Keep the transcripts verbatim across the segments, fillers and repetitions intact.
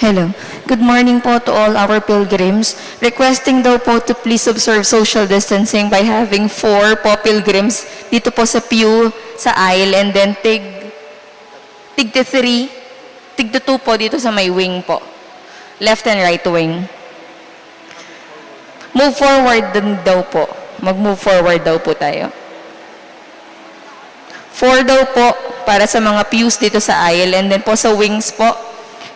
Hello. Good morning po to all our pilgrims. Requesting daw po to please observe social distancing by having four po pilgrims dito po sa pew, sa aisle, and then tig, tig three, tig two po dito sa may wing po. Left and right wing. Move forward din daw po. Mag-move forward daw po tayo. Four daw po para sa mga pews dito sa aisle, and then po sa wings po,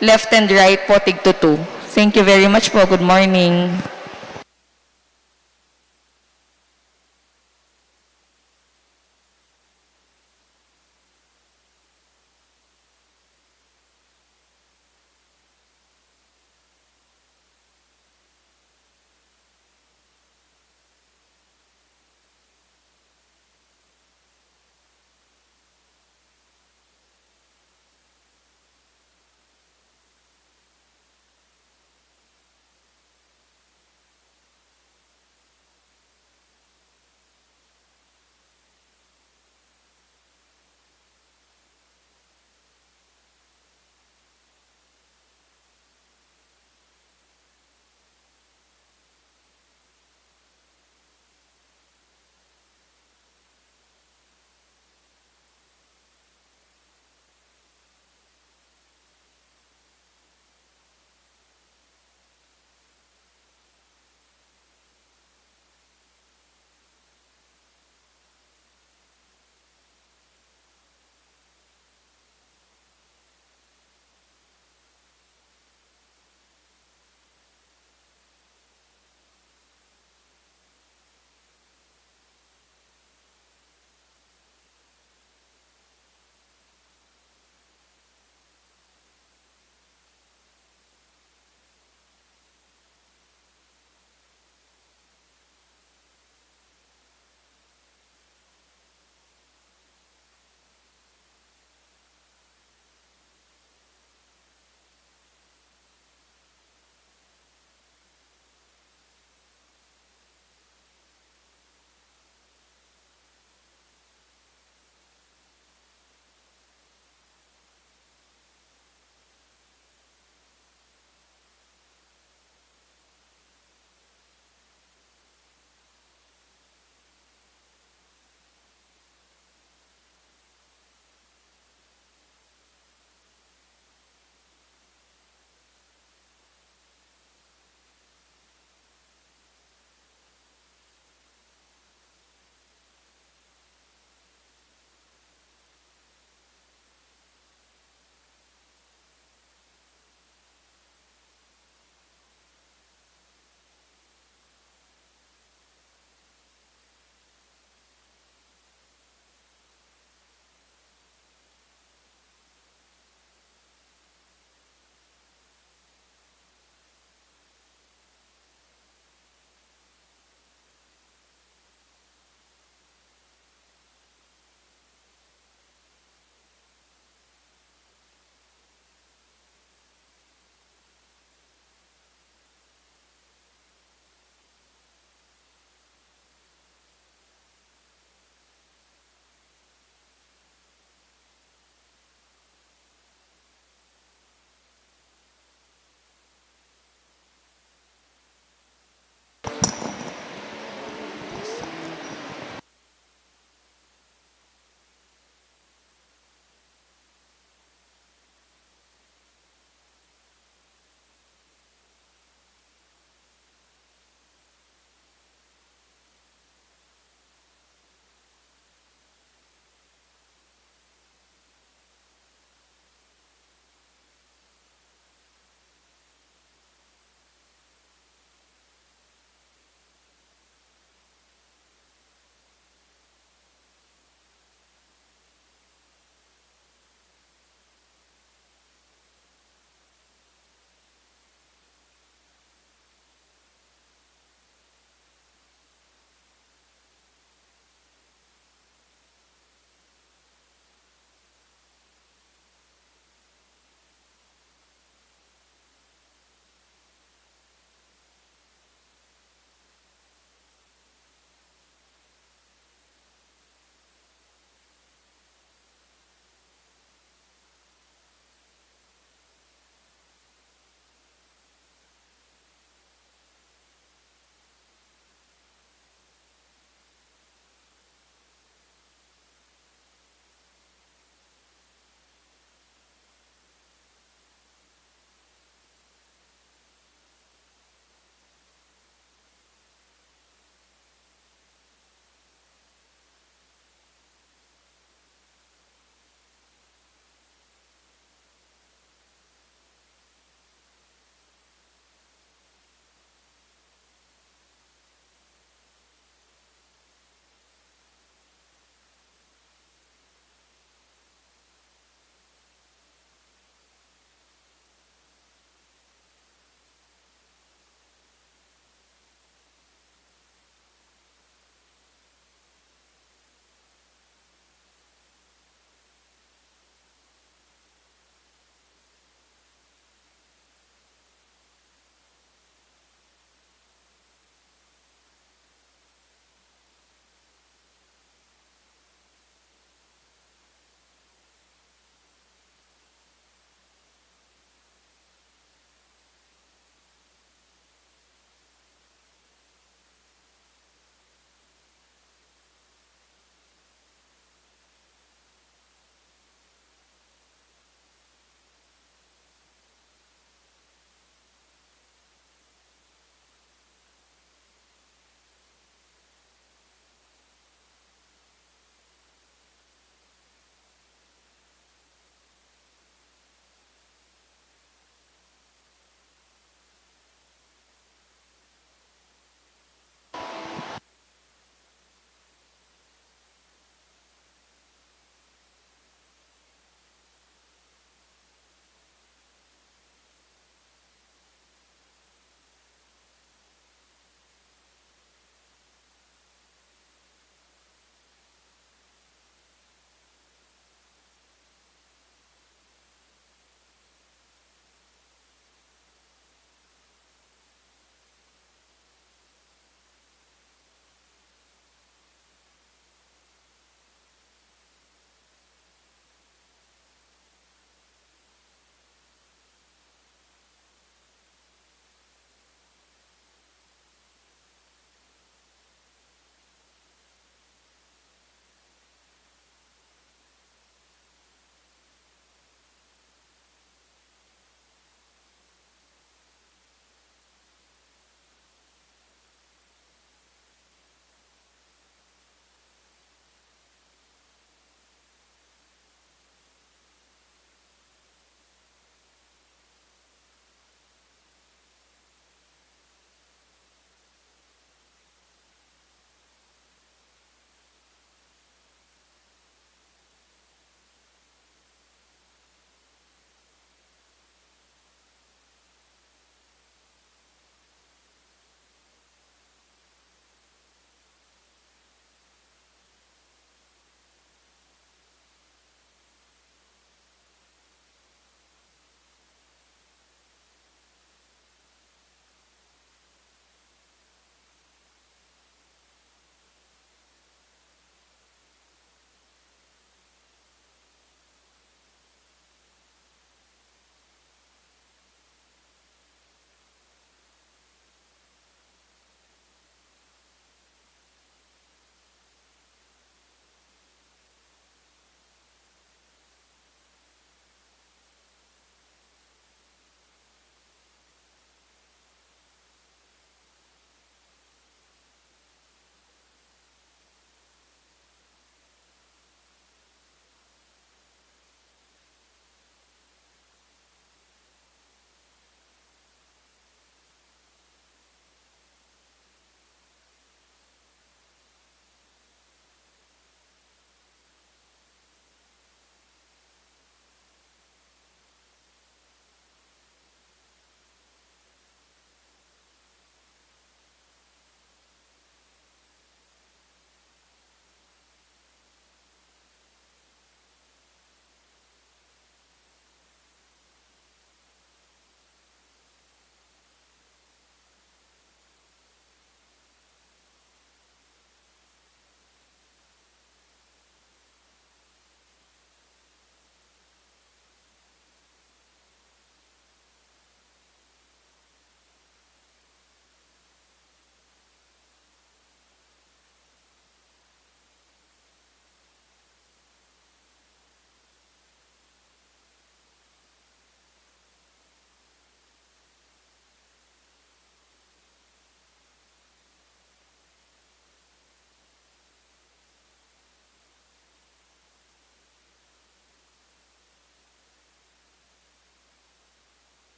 left and right po, tig two. Thank you very much po. Good morning.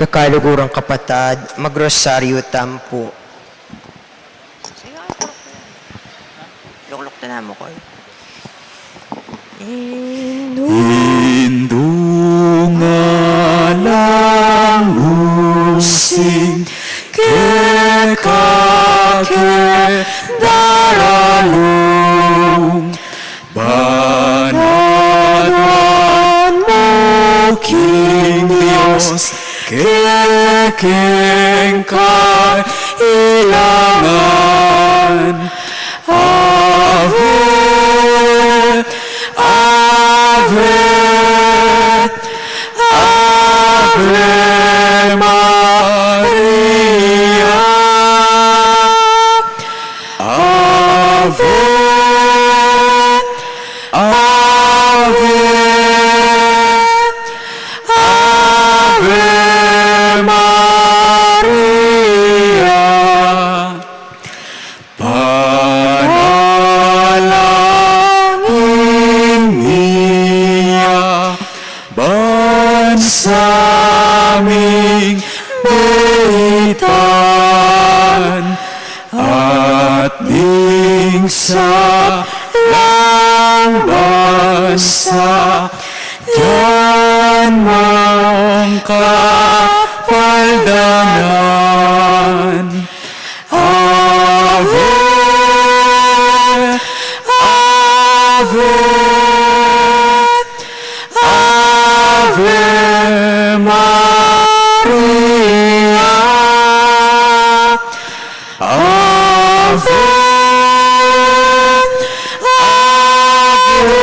Kakalugurang kapatad, magrosaryo tamu pu. Lukluk ta namu kayu. Indu nga lang using keka ke daralung, banatwan mu king Dios kekeng kailangan. Ave, Ave, Ave Maria. Ave, Ave, Ave Maria. Panalangin ya ban sa ming baitan at ding sablang bansa, dinan mung kapaldanan. Ave, Ave, Ave Maria. Ave, Ave,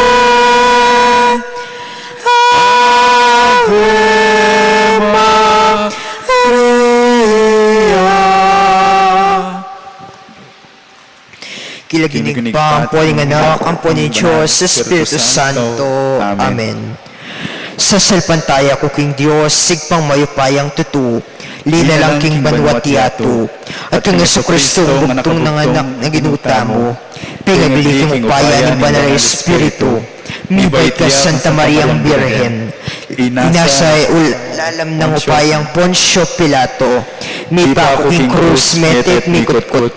Ave Maria. King lagyu ning Ibpa, ampo ning Anak, ampo ning Dios Espiritu Santo. Amen. Sasalpantaya ku king Dios, Ibpang mayupayang tutu, linalang king banua't yatu, at kang Jesucristo, bugtung nang Anak ning Ginu tamu, pengagli king upaya ning Banal a Espiritu, mibait kang Santa Mariang Birhen, inasa king lalam ning upayang Poncio Pilato, mipaku king krus, mete at mikutkut.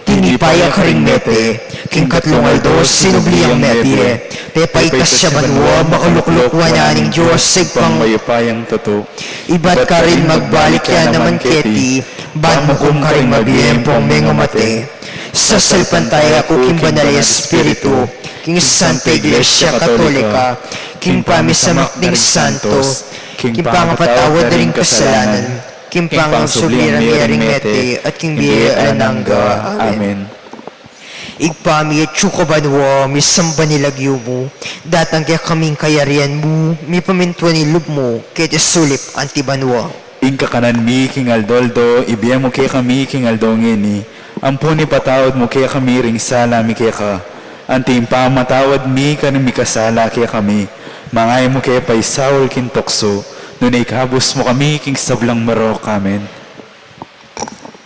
Tinipa ya karing mete, king katlung aldo sinubli yang mebie, pepaitas ya sa banua, makalukluk wanan ning Dios Ibpang mayupayang tutu. Ibat karin magbalik ya naman keti, ban mukum karing mabie ampong mengamate. Sasalpantaya ku king Banal a Espiritu, king Santa Iglesia Katolika, king pamisamak ding santos, king pangapatawad da ring kasalanan, king pangasubli ring mete, at king bie alang angga. Amen. Ibpa mi, atsu ka banua, misamban ya ing lagyu mu, datang kekami ing kayarian mu, mipamintuan ing lub mu, keti sulip anti banua. Ing kakanan mi king aldo-aldo, ibie mu kekami king aldo ngeni, ampon ipatawad mu kekami ring sala mi keka, anti ing pamamatawad mi karing mikasala kekami, manga e mu ke paisaul king tuksu, nune ikabus mu kami king sablang marok. Amen.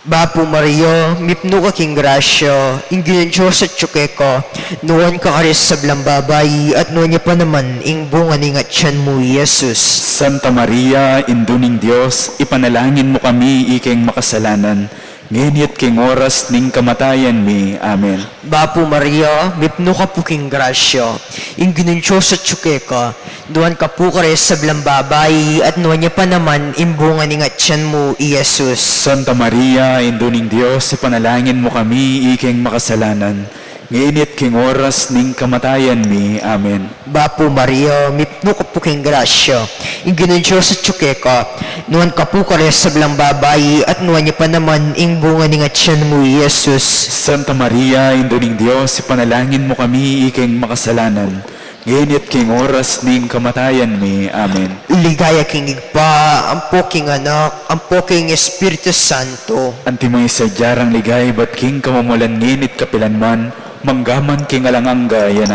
Bapu Maria, mipnu ka king grasya, ing Ginung Dios atsu keka, nuan ka karing sablang babai, at nuan ya pa naman ing bunga ning atian mu, i Jesus. Santa Maria, Indu ning Dios, ipanalangin mu kami ikeng makasalanan, ngeni at king oras ning kamatayan mi. Amen. Bapu Maria, mipnu ka pu king grasya, ing Ginung Dios atsu keka, nuan ka pu karing sablang babai, at nuan ya pa naman ing bunga ning atian mu, i Jesus. Santa Maria, Indu ning Dios, ipanalangin mu kami ikeng makasalanan, ngeni at king oras ning kamatayan mi. Amen. Bapu Maria, mipnu ka pu king grasya, ing Ginung Dios atsu keka, nuan ka pu karing sablang babai, at nuan ya pa naman ing bunga ning atian mu, i Jesus. Santa Maria, Indu ning Dios, ipanalangin mu kami ikeng makasalanan, ngeni at king oras ning kamatayan mi. Amen. Ligaya king Ibpa, ampo king Anak, ampo king Espiritu Santo. Antimo ing sadya rang ligaya ibat king kamumulan ngeni at kapilan man, mangga man king alang angga. Amen.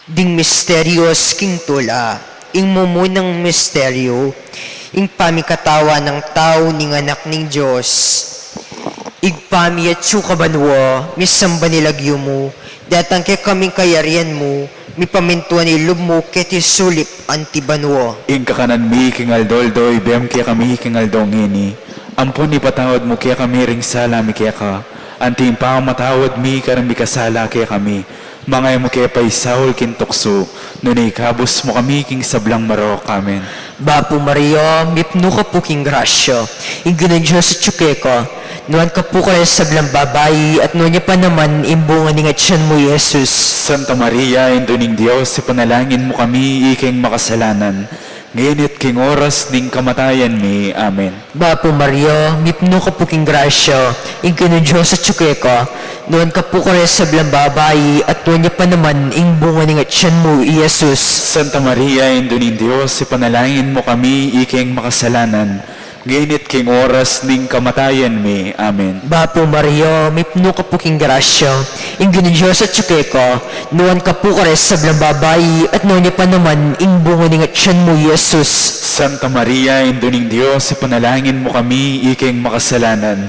Ding misterios king tula. Ing mumunang misterio, ing pamikatawan nang tau ning Anak ning Dios. Ibpa mi atsu ka banua, misamban ya ing lagyu mu, datang kekami ing kayarian mu, Mipamintuan ing lub mu keti sulip anti banua. Ing kakanan mi king aldo-aldo ibie mu kekami king aldo ngeni. Ampon ipatawad mu kekami ring sala mi keka, anti ing pamamatawad mi karing mikasala kekami. Manga e mu ke paisaul king tuksu, nune ikabus mu kami king sablang marok. Amen. Bapu Maria, mipnu ka pu king grasya, ing Ginung Dios atyu keka, nuan ka pu karing sablang babai, at nuan ya pa naman ing bunga ning atyan mu, i Jesus. Santa Maria, Indu ning Dios, ipanalangin mu kami ikeng makasalanan, ngeni at king oras ning kamatayan mi. Amen. Bapu Maria, mipnu ka pu king grasya, ing Ginung Dios atyu keka, nuan ka pu karing sablang babai, at nuan ya pa naman ing bunga ning atyan mu, i Jesus. Santa Maria, Indu ning Dios, ipanalangin mu kami ikeng makasalanan, ngeni at king oras ning kamatayan mi. Amen. Bapu Maria, mipnu ka pu king grasya, ing Ginung Dios atyu keka, nuan ka pu karing sablang babai, at nuan ya pa naman ing bunga ning atyan mu, i Jesus. Santa Maria, Indu ning Dios, ipanalangin mu kami ikeng makasalanan,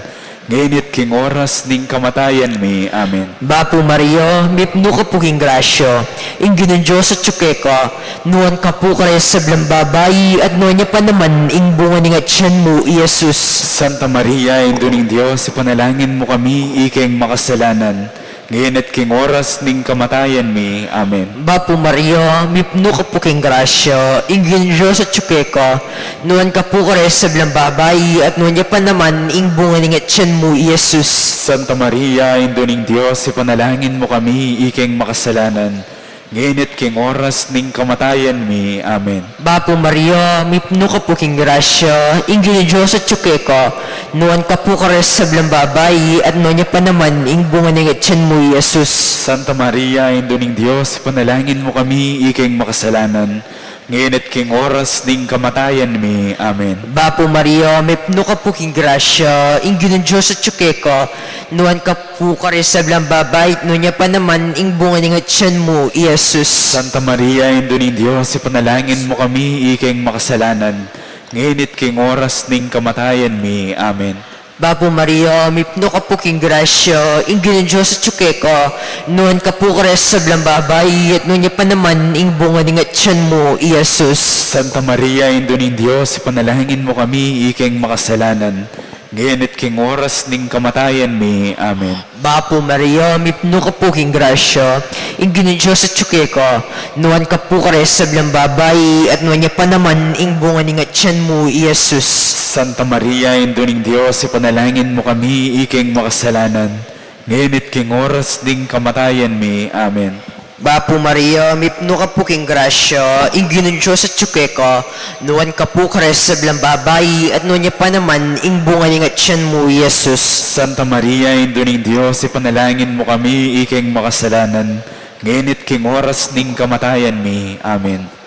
ngeni at king oras ning kamatayan mi. Amen. Bapu Maria, mipnu ka pu king grasya, ing Ginung Dios atyu keka, nuan ka pu karing sablang babai, at nuan ya pa naman ing bunga ning atyan mu, i Jesus. Santa Maria, Indu ning Dios, ipanalangin mu kami ikeng makasalanan, ngeni at king oras ning kamatayan mi. Amen. Bapu Maria, mipnu ka pu king grasya, ing Ginung Dios atyu keka, nuan ka pu karing sablang babai, at nuan ya pa naman ing bunga ning atyan mu, i Jesus. Santa Maria, Indu ning Dios, ipanalangin mu kami ikeng makasalanan, ngeni at king oras ning kamatayan mi. Amen. Bapu Maria, mipnu ka pu king grasya, ing Ginung Dios atyu keka, nuan ka pu karing sablang babai, at nuan ya pa naman ing bunga ning atyan mu, i Jesus. Santa Maria, Indu ning Dios, ipanalangin mu kami ikeng makasalanan, ngeni at king oras ning kamatayan mi. Amen. Bapu Maria, mipnu ka pu king grasya, ing Ginung Dios atyu keka, nuan ka pu karing sablang babai, at nuan ya pa naman ing bunga ning atyan mu, i Jesus. Santa Maria, Indu ning Dios, ipanalangin mu kami ikeng makasalanan, ngeni at king oras ning kamatayan mi. Amen. Bapu Maria, mipnu ka pu king grasya, ing Ginung Dios atyu keka, nuan ka pu karing sablang babai, at nuan ya pa naman ing bunga ning atyan mu, i Jesus. Santa Maria, Indu ning Dios, ipanalangin mu kami ikeng makasalanan, ngeni at king oras ning kamatayan mi. Amen. Bapu Maria, mipnu ka pu king grasya, ing Ginung Dios atyu keka, nuan ka pu karing sablang babai, at nuan ya pa naman ing bunga ning atyan mu, i Jesus. Santa Maria, Indu ning Dios, ipanalangin mu kami ikeng makasalanan, ngeni at king oras ning kamatayan mi. Amen. Bapu Maria, mipnu ka pu king grasya, ing Ginung Dios atyu keka, nuan ka pu karing sablang babai, at nuan ya pa naman ing bunga ning atyan mu, i Jesus. Santa Maria, Indu ning Dios, ipanalangin mu kami ikeng makasalanan, ngeni at king oras ning kamatayan mi. Amen.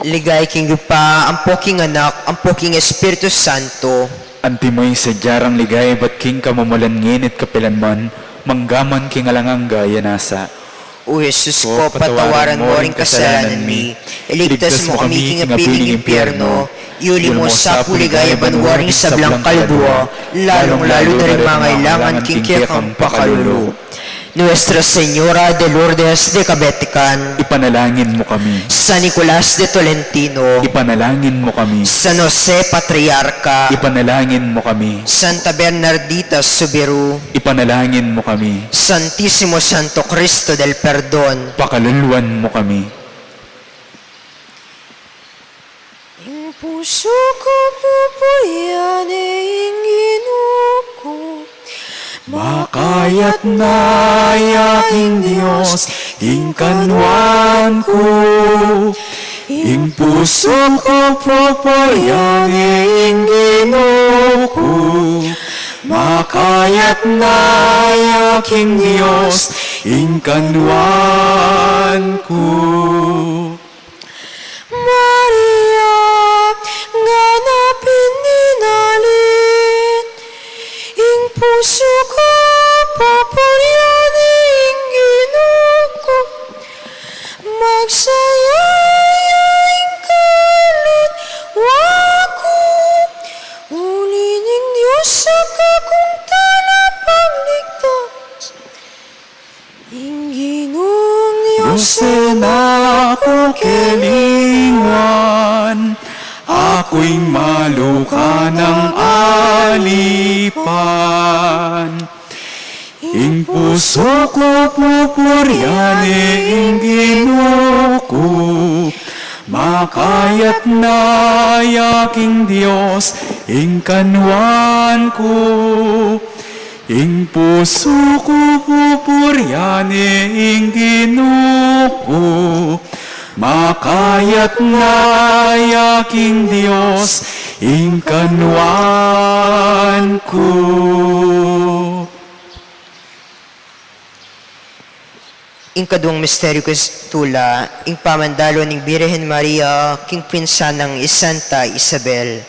Ligaya king Ibpa, ampo king Anak, ampo king Espiritu Santo. Antimo ing sadya rang ligaya ibat king kamumulan, ngeni at kapilan man, mangga man king alang angga. Ya nasa. O Jesus ko, patawaran mo ring kasalanan mi, iligtas mo kami king api ning impyerno, iuli mo sa pu king ligaya banua ring sablang kaladua, lalung-lalu na ring mangailangan king kekang pakalulu. Nuestra Señora de Lourdes de Cabetican, ipanalangin mo kami. San Nicolas de Tolentino, ipanalangin mo kami. San Jose Patriarca, ipanalangin mo kami. Santa Bernardita Soubirous, ipanalangin mo kami. Santisimo Santo Cristo del Perdon, pakaluluan mo kami. Ing pusu ku pupurian ne ing Ginu ku. Makayatna ya king Dios ing kanuan ku. Ing pusu ku pupurian ne ing Ginu ku. Makayatna ya king Dios ing kanuan ku. Maria, ngana pin dinalit, ing pusu ku pupurian ne ing Ginu ku. Magsaya ya ing kaluluwa ku, uli ning Dios a kakung talapagligtas. ing maluka nang alipan. Ing pusu ku pupurian ne ing Ginu ku, makayatna ya king Dios ing kanuan ku. Ing pusu ku pupurian ne ing Ginu ku, makayatna ya king Dios ing kanuan ku. Ing kaduang misteryu king tula, ing pamandalo ning Birhen Maria king pinsan nang i Santa Isabel.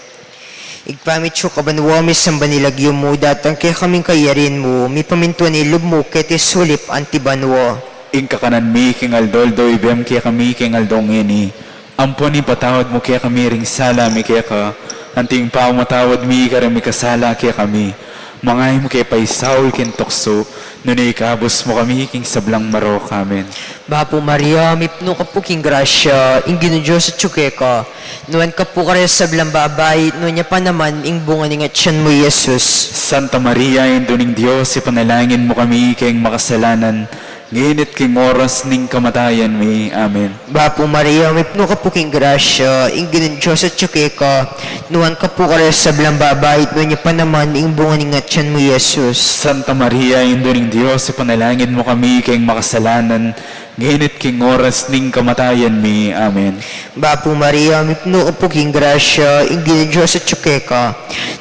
Ibpa mi atsu ka banua, misamban ya ing lagyu mu, datang kekami ing kayarian mu, mipamintuan ing lub mu keti sulip anti banua. Ing kakanan mi king aldo-aldo ibie mu kekami king aldo ngeni. Ampon ipatawad mu kekami ring sala mi keka, anti ing pamamatawad mi karing mikasala kekami. Manga e mu ke paisaul king tuksu, nune ikabus mu kami king sablang marok. Amen. Bapu Maria, mipnu ka pu king grasya, ing Ginung Dios atsu keka, nuan ka pu karing sablang babai, nuan ya pa naman ing bunga ning atian mu, i Jesus. Santa Maria, Indu ning Dios, ipanalangin mu kami king makasalanan, ngeni at king oras ning kamatayan mi. Amen. Bapu Maria, mipnu ka pu king grasya, ing Ginung Dios atsu keka, nuan ka pu karing sablang babai, nuan ya pa naman ing bunga ning atian mu, i Jesus. Santa Maria, Indu ning Dios, ipanalangin mu kami king makasalanan, ngeni at king oras ning kamatayan mi. Amen. Bapu Maria, mipnu ka pu king grasya, ing Ginung Dios atsu keka,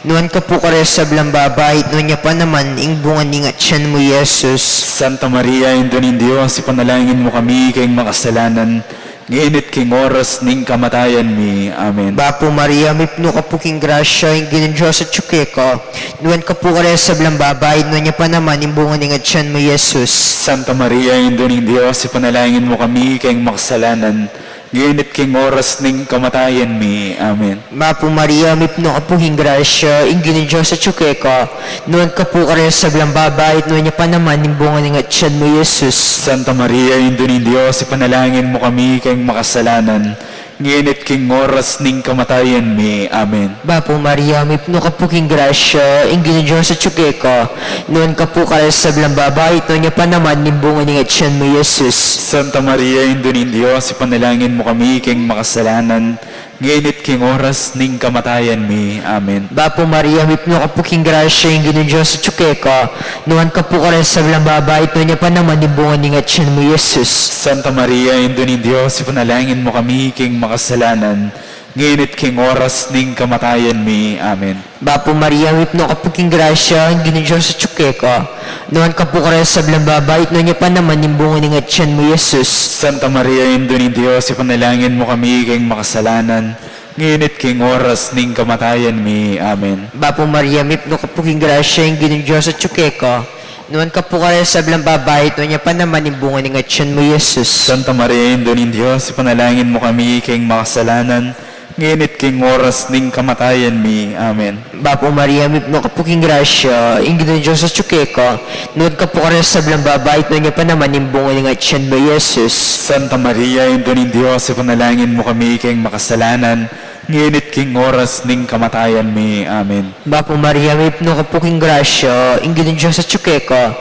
nuan ka pu karing sablang babai, nuan ya pa naman ing bunga ning atian mu, i Jesus. Santa Maria, Indu ning Dios, ipanalangin mu kami king makasalanan, ngeni at king oras ning kamatayan mi. Amen. Bapu Maria, mipnu ka pu king grasya, ing Ginung Dios atsu keka, nuan ka pu karing sablang babai, nuan ya pa naman ing bunga ning atian mu, i Jesus. Santa Maria, Indu ning Dios, ipanalangin mu kami king makasalanan, ngeni at king oras ning kamatayan mi. Amen. Bapu Maria, mipnu ka pu king grasya, ing Ginung Dios atsu keka, nuan ka pu karing sablang babai, nuan ya pa naman ing bunga ning atian mu, i Jesus. Santa Maria, Indu ning Dios, ipanalangin mu kami king makasalanan, ngeni at king oras ning kamatayan mi. Amen. Bapu Maria, mipnu ka pu king grasya, ing Ginung Dios atsu keka, nuan ka pu karing sablang babai, nuan ya pa naman ing bunga ning atian mu, i Jesus. Santa Maria, Indu ning Dios, ipanalangin mu kami king makasalanan, ngeni at king oras ning kamatayan mi. Amen. Bapu Maria, mipnu ka pu king grasya, ing Ginung Dios atsu keka, nuan ka pu karing sablang babai, nuan ya pa naman ing bunga ning atian mu, i Jesus. Santa Maria, Indu ning Dios, ipanalangin mu kami king makasalanan, ngeni at king oras ning kamatayan mi. Amen. Bapu Maria, mipnu ka pu king grasya, ing Ginung Dios atsu keka, nuan ka pu karing sablang babai, nuan ya pa naman ing bunga ning atian mu, i Jesus. Santa Maria, Indu ning Dios, ipanalangin mu kami king makasalanan, ngeni at king oras ning kamatayan mi. Amen. Bapu Maria, mipnu ka pu king grasya, ing Ginung Dios atsu keka, nuan ka pu karing sablang babai, nuan ya pa naman ing bunga ning atian mu, i Jesus. Santa Maria, Indu ning Dios, ipanalangin mu kami king makasalanan, ngeni at king oras ning kamatayan mi. Amen. Bapu Maria, mipnu ka pu king grasya, ing Ginung Dios atsu keka, nuan ka pu karing sablang babai, nuan ya pa naman ing bunga ning atian mu, i Jesus. Santa Maria, Indu ning Dios, ipanalangin mu kami king makasalanan, ngeni at king oras ning kamatayan mi. Amen. Bapu Maria, mipnu ka pu king grasya, ing Ginung Dios atsu keka,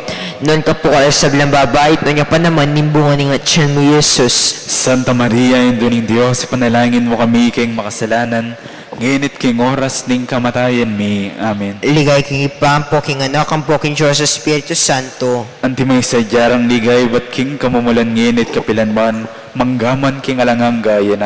nuan ka pu karing sablang babai, nuan ya pa naman ing bunga ning atian mu, i Jesus. Santa Maria, Indu ning Dios, ipanalangin mu kami king makasalanan, ngeni at king oras ning kamatayan mi. Amen. Ligaya king Ibpa, ampo king Anak, ampo king Dios Espiritu Santo. Antimo ing sadya nang ligaya ibat king kamumulan, ngeni at kapilan man, mangga man king alang angga. Amen.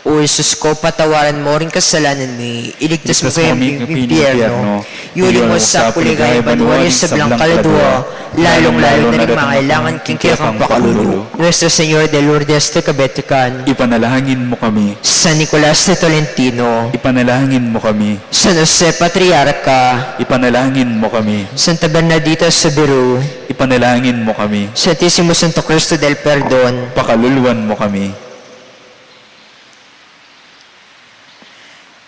O Jesus ko, patawaran mo ring kasalanan mi, iligtas mo kami king impyerno, iuli mo sa pu king ligaya banua ring sablang kaladua, lalung-lalu na ring mangailangan king kekang pakalulu. Nuestra Señora de Lourdes de Cabetican, ipanalangin mo kami. San Nicolas de Tolentino, ipanalangin mo kami. San Jose Patriarca, ipanalangin mo kami. Santa Bernadita Soberón, ipanalangin mo kami. Santisimo Santo Cristo del Perdon, pakaluluan mo kami.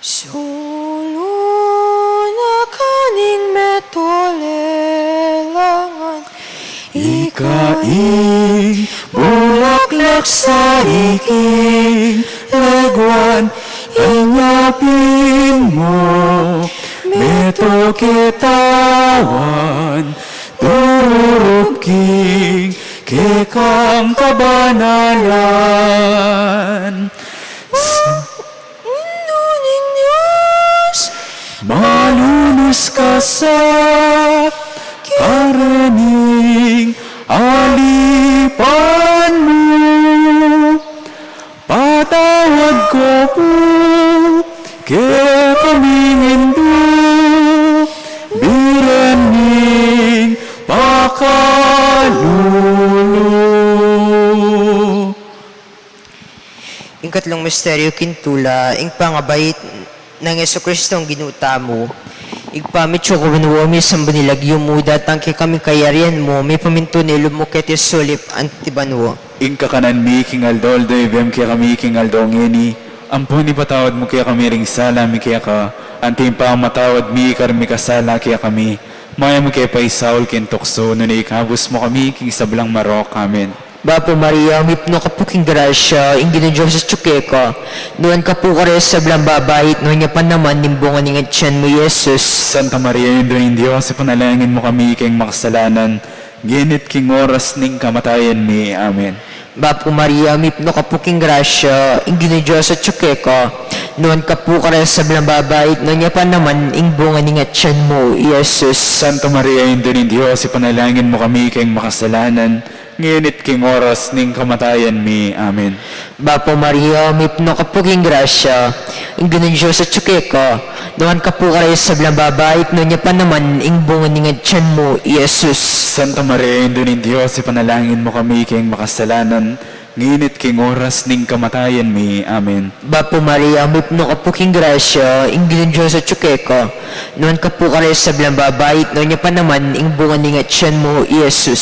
Solo na ka ning metolelangan, ika ing bulaklak sa iking leguan, Inya pin mu meto ketawan, tururup king kekang kabanalan. Indu ning Dios, malunus ka sa karening alipan mu. Patawad ko pu kekami ing indu mi ring pakalulu. Ing katlung misteryu king tula, ing pangabait nang Jesucristo a Ginu tamu. Ibpa mi, atsu ka banua, misamban ya ing lagyu mu, datang kekami ing kayarian mu, mipamintuan ing lub mu keti sulip anti banua. Ing kakanan mi king aldo-aldo ibie mu kekami king aldo ngeni, ampon ipatawad mu kekami ring sala mi keka, anti ing pamamatawad mi karing mikasala kekami. Manga e mu ke paisaul king tuksu, nune ikabus mu kami king sablang marok. Amen. Bapu Maria, mipnu ka pu king grasya, ing Ginung Dios atyu keka. Nuan ka pu karing sablang babai, at nuan ya pa naman ing bunga ning atian mu, i Jesus. Santa Maria, Indu ning Dios, ipanalangin mu kami king makasalanan, ngeni at king oras ning kamatayan mi. Amen. Bapu Maria, mipnu ka pu king grasya, ing Ginung Dios atyu keka. Nuan ka pu karing sablang babai, at nuan ya pa naman ing bunga ning atian mu, i Jesus. Santa Maria, Indu ning Dios, ipanalangin mu kami king makasalanan, ngeni at king oras ning kamatayan mi. Amen. Bapu Maria, mipnu ka pu king grasya, ing Ginung Dios atyu keka. Nuan ka pu karing sablang babai, at nuan ya pa naman ing bunga ning atian mu, i Jesus. Santa Maria, Indu ning Dios, ipanalangin mu kami king makasalanan, ngeni at king oras ning kamatayan mi. Amen. Bapu Maria, mipnu ka pu king grasya, ing Ginung Dios atyu keka. Nuan ka pu karing sablang babai, at nuan ya pa naman ing bunga ning atian mu, i Jesus.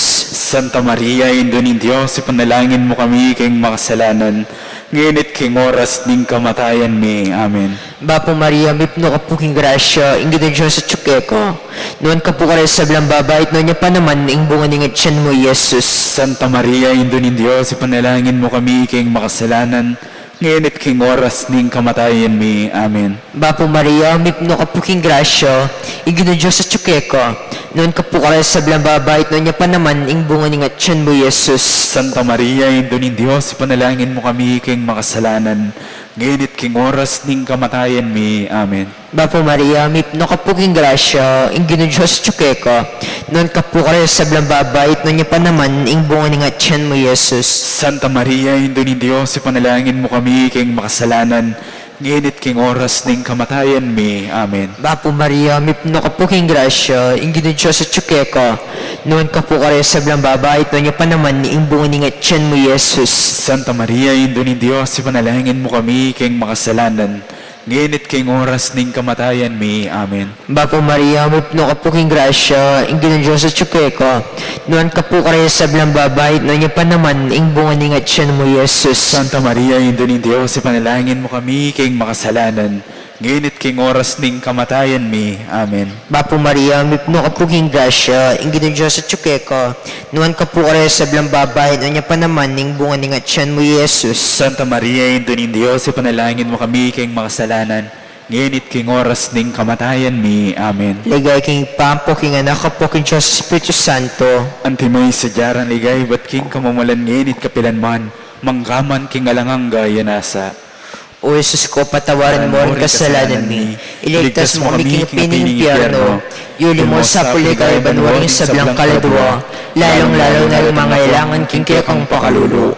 Santa Maria, Indu ning Dios, ipanalangin mu kami king makasalanan, ngeni at king oras ning kamatayan mi. Amen. Bapu Maria, mipnu ka pu king grasya, ing Ginung Dios atyu keka. Nuan ka pu karing sablang babai, at nuan ya pa naman ing bunga ning atian mu, i Jesus. Santa Maria, Indu ning Dios, ipanalangin mu kami king makasalanan, ngeni at king oras ning kamatayan mi. Amen. Bapu Maria, mipnu ka pu king grasya, ing Ginung Dios atyu keka. Nuan ka pu karing sablang babai, at nuan ya pa naman ing bunga ning atian mu, i Jesus. Santa Maria, Indu ning Dios, ipanalangin mu kami king makasalanan, ngeni at king oras ning kamatayan mi. Amen. Bapu Maria, mipnu ka pu king grasya, ing Ginung Dios atyu keka. Nuan ka pu karing sablang babai, at nuan ya pa naman ing bunga ning atian mu, i Jesus. Santa Maria, Indu ning Dios, ipanalangin mu kami king makasalanan, ngeni at king oras ning kamatayan mi. Amen. Bapu Maria, mipnu ka pu king grasya, ing Ginung Dios atyu keka. Nuan ka pu karing sablang babai, at nuan ya pa naman ing bunga ning atian mu, i Jesus. Santa Maria, Indu ning Dios, ipanalangin mu kami king makasalanan, ngeni at king oras ning kamatayan mi. Amen. Bapu Maria, mipnu ka pu king grasya, ing Ginung Dios atyu keka. Nuan ka pu karing sablang babai, at nuan ya pa naman ing bunga ning atian mu, i Jesus. Santa Maria, Indu ning Dios, ipanalangin mu kami king makasalanan, ngeni at king oras ning kamatayan mi. Amen. Bapu Maria, mipnu ka pu king grasya, ing Ginung Dios atyu keka. Nuan ka pu karing sablang babai, at nuan ya pa naman ing bunga ning atian mu, i Jesus. Santa Maria, Indu ning Dios, ipanalangin mu kami king makasalanan, ngeni at king oras ning kamatayan mi. Amen. Ligaya king Ibpa, ampo king Anak, ampo king Dios Espiritu Santo. Antimo ing sadya nang ligaya ibat king kamumulan, ngeni at kapilan man, manggaman king alang angga. Amen. O Jesus ko, patawaran mo ring kasalanan mi, iligtas mo kami king api ning impyerno, yuli mo ing sablang ligaya banua ring sablang kaladua, lalung-lalu na ring mangailangan king kekang pakalulu.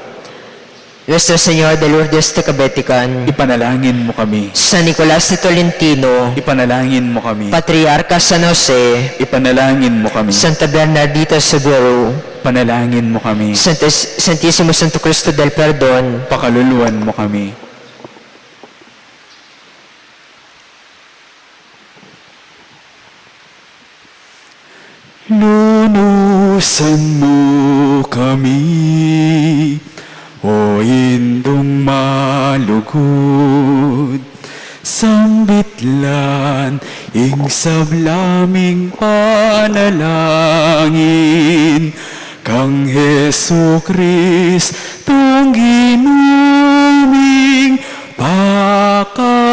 Nuestra Señora de Lourdes de Cabetican, ipanalangin mo kami. San Nicolas de Tolentino, ipanalangin mo kami. Patriarca San Jose, ipanalangin mo kami. Santa Bernardita Soberano, ipanalangin mo kami. Santis-, Santisimo Santo Cristo del Perdon, pakaluluan mo kami. Lunusan mo kami, O Indung malugud, sambitlan ing sabla ming panalangin kang Jesucristong Ginu ming paka-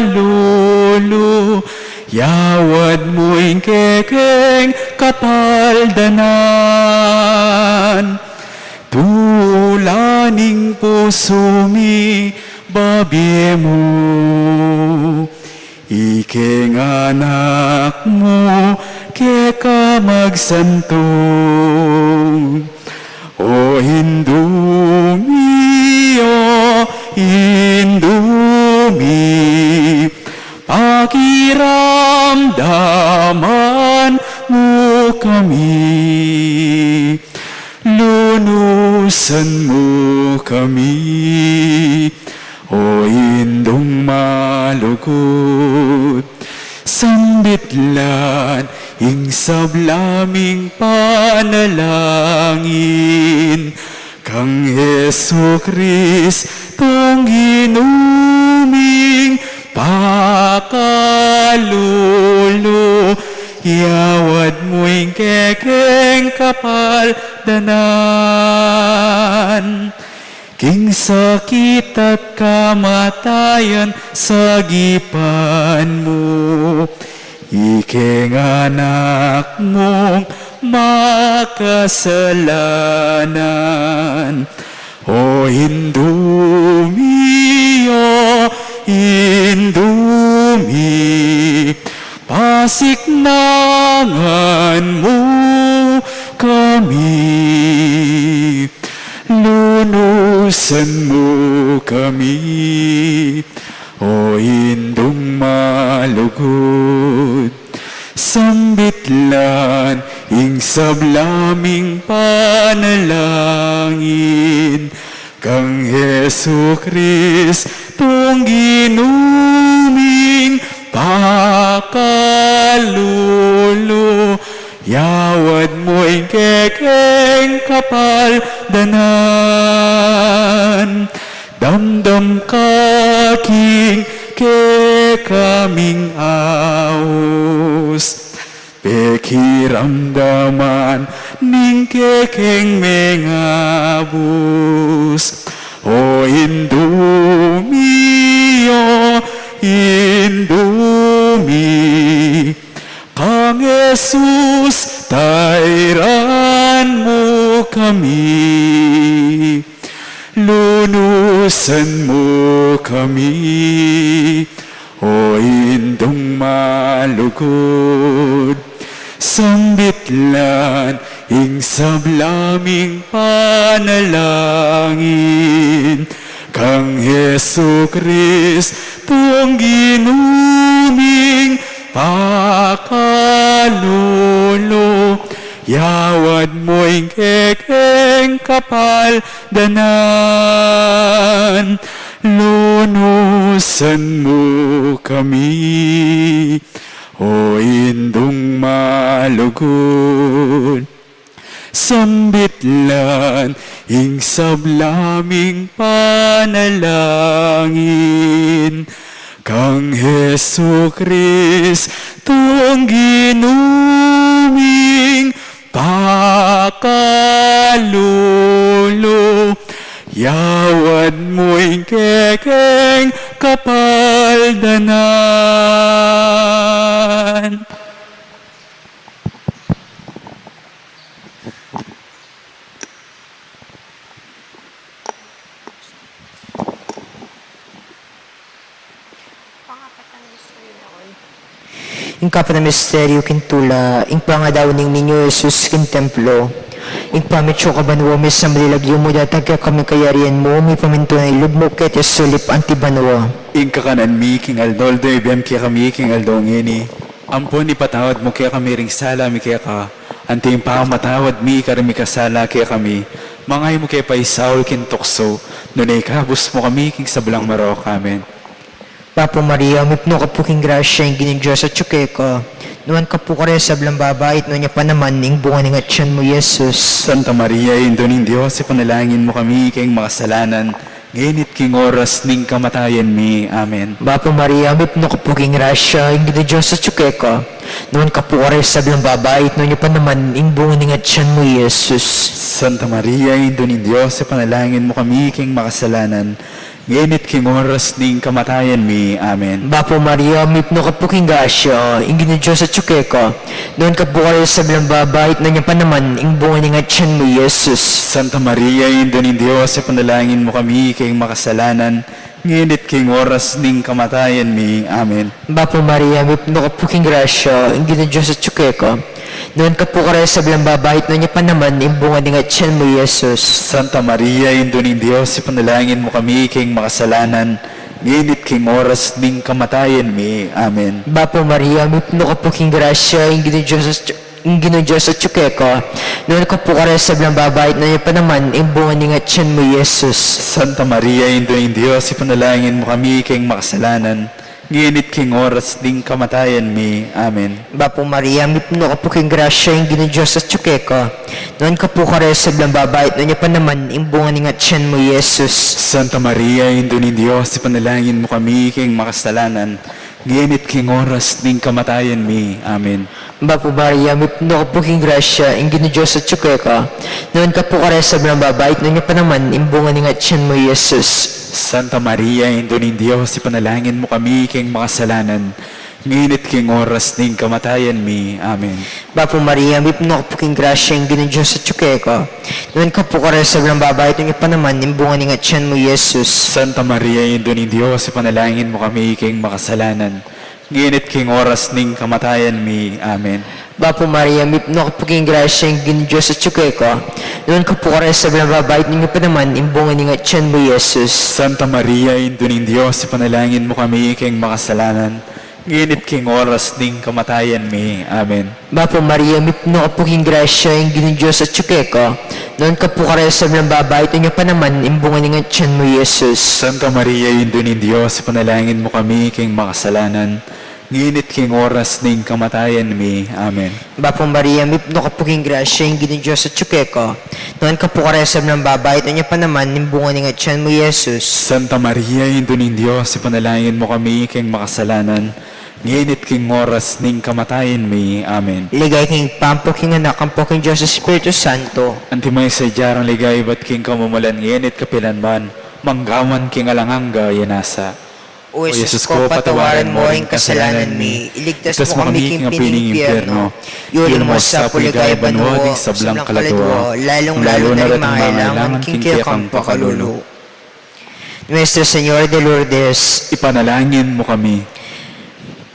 Lulu, yawad mu ing kekeng kapaldanan. Tula ning pusu mi, babie mu, ikeng anak mu, keka magsantung. O Indu mi, o Indu mi, pakiramdaman mu kami, lunusan mu kami, o Indung malugud. Sambit la ing sabla ming panalangin kang Jesucristong Ginu ming pakalulu, yawad mu ing kekeng kapaldanan. King sakit at kamatayan, sagipan mu ikeng anak mung makasalanan. O Indu mi, o Indu mi, pasiknangan mu kami, lunusan mu kami, o Indung malugud. Sambit la ing sabla ming panalangin kang Jesucristong Ginu ming pakalulu, yawad mu ing kekeng kapaldanan. Damdam ka king kekaming aus, pekiramdaman ning kekeng mengabus. O Indu mi, o Indu mi, kang Jesus tairan mu kami, lunusan mu kami, o Indung malugud. Sambit la ing sabla ming panalangin kang Jesucristong Ginu ming pakalulu, yawad mu ing kekeng kapaldanan, lunusan mu kami, o Indung malugud. Sambit la ing sabla ming panalangin kang Jesucristong Ginu ming pakalulu, yawad mu ing kekeng kapaldanan. Ing kapat a misteryu king tula, ing pangadaun ning Niñu Jesus king templo. Ibpa mi atsu ka banua, misamban ya ing lagyu mu, datang kekami ing kayarian mu, mipamintuan ing lub mu keti sulip anti banua. Ing kakanan mi king aldo-aldo ibie mu kekami king aldo ngeni. Ampon ipatawad mu kekami ring sala mi keka, anti ing pamamatawad mi karing mikasala kekami. Manga e mu ke paisaul king tuksu, nune ikabus mu kami king sablang marok. Amen. Bapu Maria, mipnu ka pu king grasya, ing Ginung Dios atyu keka. Nuan ka pu karing sablang babai, at nuan ya pa naman ing bunga ning atian mu, Jesus. Santa Maria, Indu ning Dios, ipanalangin mu kami king makasalanan, ngeni at king oras ning kamatayan mi. Amen. Bapu Maria, mipnu ka pu king grasya, ing Ginung Dios atyu keka. Nuan ka pu karing sablang babai, at nuan ya pa naman ing bunga ning atian mu, Jesus. Santa Maria, Indu ning Dios, ipanalangin mu kami king makasalanan, ngeni at king oras ning kamatayan mi. Amen. Bapu Maria, mipnu ka pu king grasya, ing Ginung Dios atyu keka. Nuan ka pu karing sablang babai, at nuan ya pa naman ing bunga ning atyan mu, i Jesus. Santa Maria, Indu ning Dios, ipanalangin mu kami king makasalanan, ngeni at king oras ning kamatayan mi. Amen. Bapu Maria, mipnu ka pu king grasya, ing Ginung Dios atyu keka. Nuan ka pu karing sablang babai, at nuan ya pa naman ing bunga ning atyan mu, i Jesus. Santa Maria, Indu ning Dios, ipanalangin mu kami king makasalanan, ngeni at king oras ning kamatayan mi. Amen. Bapu Maria, mipnu ka pu king grasya, ing Ginung Dios atyu, ing Ginung Dios atyu keka. Nuan ka pu karing sablang babai, at nuan ya pa naman ing bunga ning atyan mu, i Jesus. Santa Maria, Indu ning Dios, ipanalangin mu kami king makasalanan, ngeni at king oras ning kamatayan mi. Amen. Bapu Maria, mipnu ka pu king grasya, ing Ginung Dios atyu keka. Nuan ka pu karing sablang babai, at nuan ya pa naman ing bunga ning atyan mu, i Jesus. Santa Maria, Indu ning Dios, ipanalangin mu kami king makasalanan, ngeni at king oras ning kamatayan mi. Amen. Bapu Maria, mipnu ka pu king grasya, ing Ginung Dios atyu keka. Nuan ka pu karing sablang babai, at nuan ya pa naman ing bunga ning atyan mu, i Jesus. Santa Maria, Indu ning Dios, ipanalangin mu kami king makasalanan, ngeni at king oras ning kamatayan mi. Amen. Bapu Maria, mipnu ka pu king grasya, ing Ginung Dios atyu keka. Nuan ka pu karing sablang babai, at nuan ya pa naman ing bunga ning atyan mu, i Jesus. Santa Maria, Indu ning Dios, ipanalangin mu kami king makasalanan, ngeni at king oras ning kamatayan mi. Amen. Bapu Maria, mipnu ka pu king grasya, ing Ginung Dios atyu keka. Nuan ka pu karing sablang babai, at nuan ya pa naman ing bunga ning atyan mu, i Jesus. Santa Maria, Indu ning Dios, ipanalangin mu kami king makasalanan, ngeni at king oras ning kamatayan mi. Amen. Bapu Maria, mipnu ka pu king grasya, ing Ginung Dios atyu keka. Nuan ka pu karing sablang babai, at nuan ya pa naman ing bunga ning atyan mu, i Jesus. Santa Maria, Indu ning Dios, ipanalangin mu kami king makasalanan, ngeni at king oras ning kamatayan mi. Amen. Bapu Maria, mipnu ka pu king grasya, ing Ginung Dios atyu keka. Nuan ka pu karing sablang babai, at nuan ya pa naman ing bunga ning atyan mu, i Jesus. Santa Maria, Indu ning Dios, ipanalangin mu kami king makasalanan, ngeni at king oras ning kamatayan mi. Amen. Ligaya king Ibpa, ampo king Anak, ampo king Dios Espiritu Santo. Antimo ing sadya nang ligaya ibat king kamumulan, ngeni at kapilan man, manggaman king alang angga. Amen. O Jesus ko, patawaran mo ring kasalanan mi, iligtas mo kami king api ning impyerno, iuli mo sa pu king ligaya banua ding sablang kaladua, lalung-lalu na ring mangailangan king kekang pakalulu. Nuestro Señor de Lourdes, ipanalangin mo kami.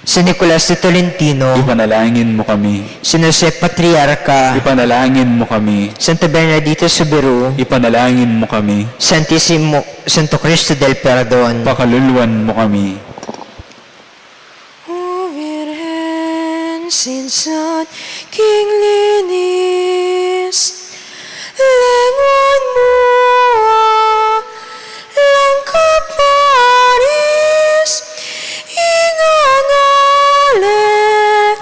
San Nicolas de Tolentino, ipanalangin mo kami. San Jose Patriarca, ipanalangin mo kami. Santa Bernadita Soberon, ipanalangin mo kami. Santisimo Santo Cristo del Perdon, pakaluluan mo kami. O Virgen, sinsan king linis, lenguan mu alang kaparis ing angalang,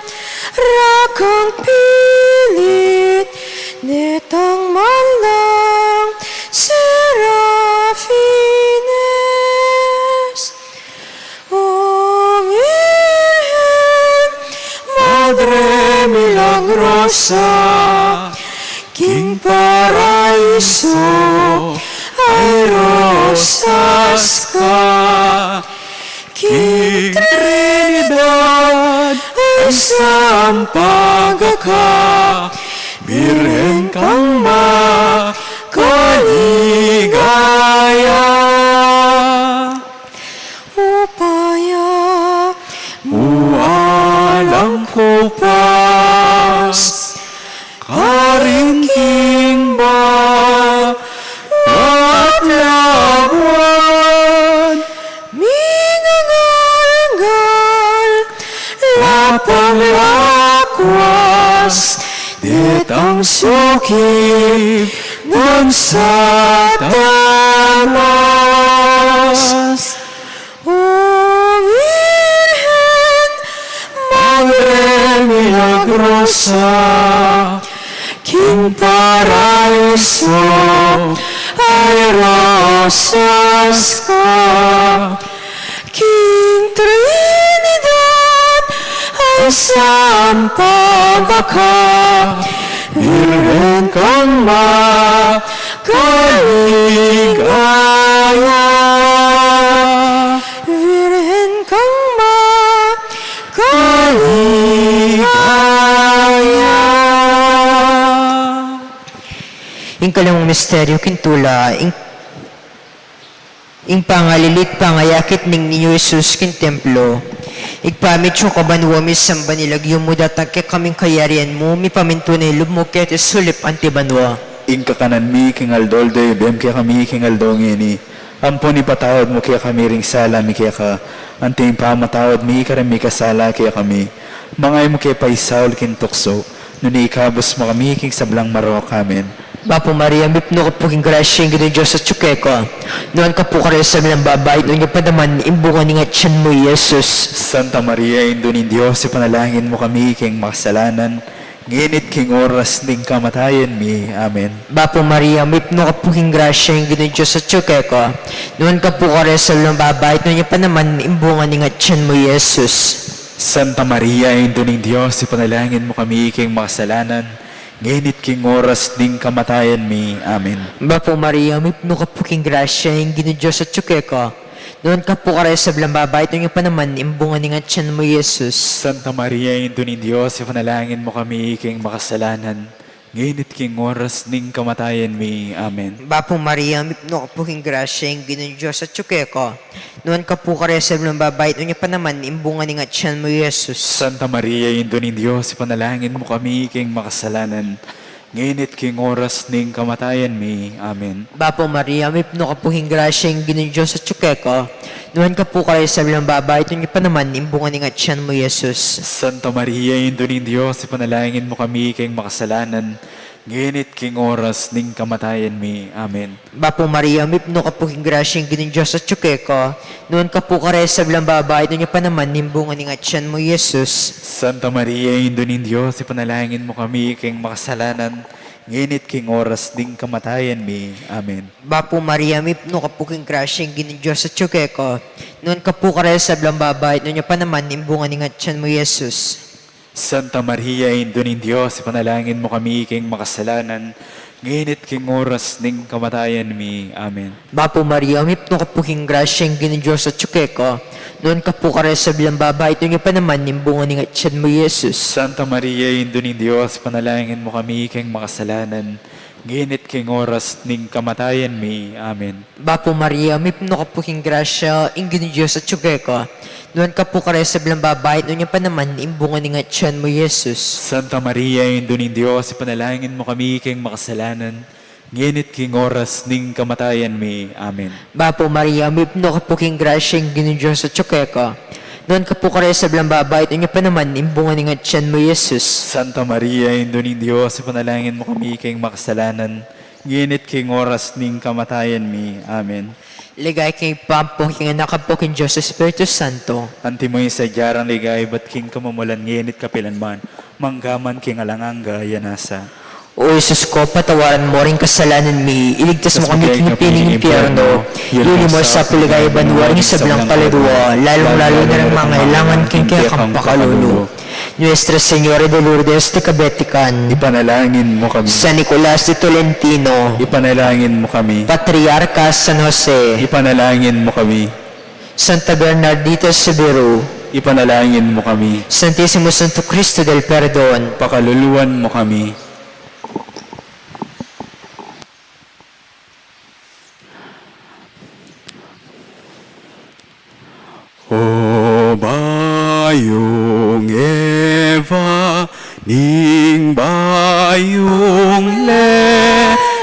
rakang pilit detang manlang serafines. O Virgen, Madre milagrosa, king paraiso ay rosas ka, king Trinidad ay sampaga ka, Birhen kang makaligaya. Upaya mu alang kupas, karin king banua at labuad, mingangalngal lapang lakwas, detang sukib nang Satanas. O Virgen, Madre milagrosa, king paraiso ay rosas ka, king Trinidad ay sampaga ka, Birhen kang makaligaya. kaligaya. Virgen kang makaligaya. Ing kalimang misteryu king tula, ing, ing pangalilit, pangayakit ning Niño Jesus king templo. Ibpa mi, atsu ka banua, misamban ya ing lagyu mu, datang kekami ing kayarian mu, mipamintuan ing lub mu keti sulip anti banua. Ing kakanan mi king aldo-aldo ibie mu kekami king aldo ngeni. Ampon ipatawad mu kekami ring sala mi keka, anti ing pamamatawad mi karing mikasala kekami. Manga e mu ke paisaul king tuksu, nune ikabus mu kami king sablang marok. Amen. Bapu Maria, mipnu ka pu king grasya, ing Ginung Dios atyu keka. Nuan ka pu karing sablang babai, at nuan ya pa naman ing bunga ning atyan mu, i Jesus. Santa Maria, Indu ning Dios, ipanalangin mu kami king makasalanan, ngeni at king oras ning kamatayan mi. Amen. Bapu Maria, mipnu ka pu king grasya, ing Ginung Dios atyu keka. Nuan ka pu karing sablang babai, at nuan ya pa naman ing bunga ning atyan mu, i Jesus. Santa Maria, Indu ning Dios, ipanalangin mu kami king makasalanan, ngeni at king oras ning kamatayan mi. Amen. Bapu Maria, mipnu ka pu king grasya, ing Ginung Dios atyu keka. Nuan ka pu karing sablang babai, at nuan ya pa naman ing bunga ning atyan mu, i Jesus. Santa Maria, Indu ning Dios, ipanalangin mu kami king makasalanan, ngeni at king oras ning kamatayan mi. Amen. Bapu Maria, mipnu ka pu king grasya, ing Ginung Dios atyu keka. Nuan ka pu karing sablang babai, at nuan ya pa naman ing bunga ning atyan mu, i Jesus. Santa Maria, Indu ning Dios, ipanalangin mu kami king makasalanan, ngeni at king oras ning kamatayan mi. Amen. Bapu Maria, mipnu ka pu king grasya, ing Ginung Dios atyu keka. Nuan ka pu karing sablang babai, at nuan ya pa naman ing bunga ning atyan mu, i Jesus. Santa Maria, Indu ning Dios, ipanalangin mu kami king makasalanan, ngeni at king oras ning kamatayan mi. Amen. Bapu Maria, mipnu ka pu king grasya, ing Ginung Dios atyu keka. Nuan ka pu karing sablang babai, at nuan ya pa naman ing bunga ning atyan mu, i Jesus. Santa Maria, Indu ning Dios, ipanalangin mu kami king makasalanan, ngeni at king oras ning kamatayan mi. Amen. Bapu Maria, mipnu ka pu king grasya, ing Ginung Dios atyu keka. Nuan ka pu karing sablang babai, at nuan ya pa naman ing bunga ning atyan mu, i Jesus. Santa Maria, Indu ning Dios, ipanalangin mu kami king makasalanan, ngeni at king oras ning kamatayan mi. Amen. Bapu Maria, mipnu ka pu king grasya, ing Ginung Dios atyu keka. Nuan ka pu karing sablang babai, at nuan ya pa naman ing bunga ning atyan mu, i Jesus. Santa Maria, Indu ning Dios, ipanalangin mu kami king makasalanan, ngeni at king oras ning kamatayan mi. Amen. Bapu Maria, mipnu ka pu king grasya, ing Ginung Dios atyu keka. Nuan ka pu karing sablang babai, at nuan ya pa naman ing bunga ning atyan mu, i Jesus. Santa Maria, Indu ning Dios, ipanalangin mu kami king makasalanan, ngeni at king oras ning kamatayan mi. Amen. Bapu Maria, mipnu ka pu king grasya, ing Ginung Dios atyu keka. Nuan ka pu karing sablang babai, at nuan ya pa naman ing bunga ning atyan mu, i Jesus. Santa Maria, Indu ning Dios, ipanalangin mu kami king makasalanan, ngeni at king oras ning kamatayan mi. Amen. Ligaya king Ibpa, ampo king Anak, ampo king Dios Espiritu Santo. Antimo ing sadya nang ligaya ibat king kamumulan, ngeni at kapilan man, mangga man king alang angga. Amen. O Jesus ko, patawaran mo ring kasalanan mi, iligtas mo kami king api ning impyerno, iuli mo sa pu king ligaya banua ring sablang kaladua, lalung-lalu na ring mangailangan king kekang pakalulu. Nuestra Señora de Lourdes de Cabetican, ipanalangin mo kami. San Nicolas de Tolentino, ipanalangin mo kami. Patriarca San Jose, ipanalangin mo kami. Santa Bernardita Sobiru, ipanalangin mo kami. Santisimo Santo Cristo del Perdon, pakaluluan mo kami. O bayung Eva ning bayung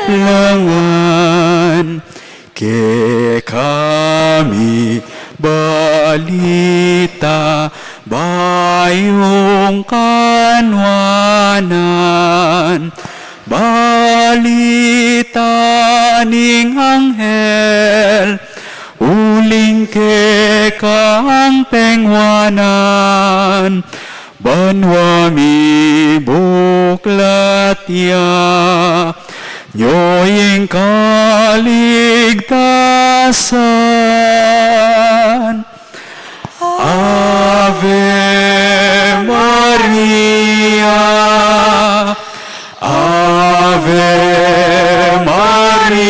lelangan, keka mibalita bayung kanuanan, balita ning anghel uling kekang pengwanan, banua mibuklat ya, nyo ing kaligtasan. Ave Maria, Ave Maria.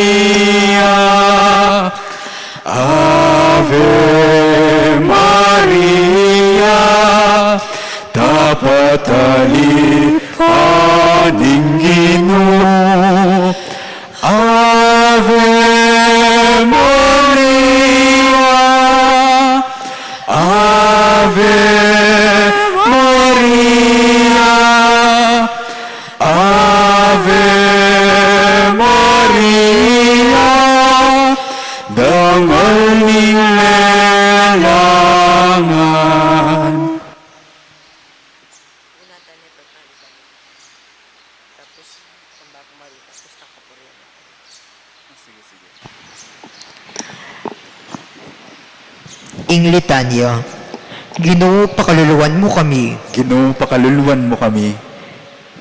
Litanya. Ginu, pakaluluan mu kami. Ginu, pakaluluan mu kami.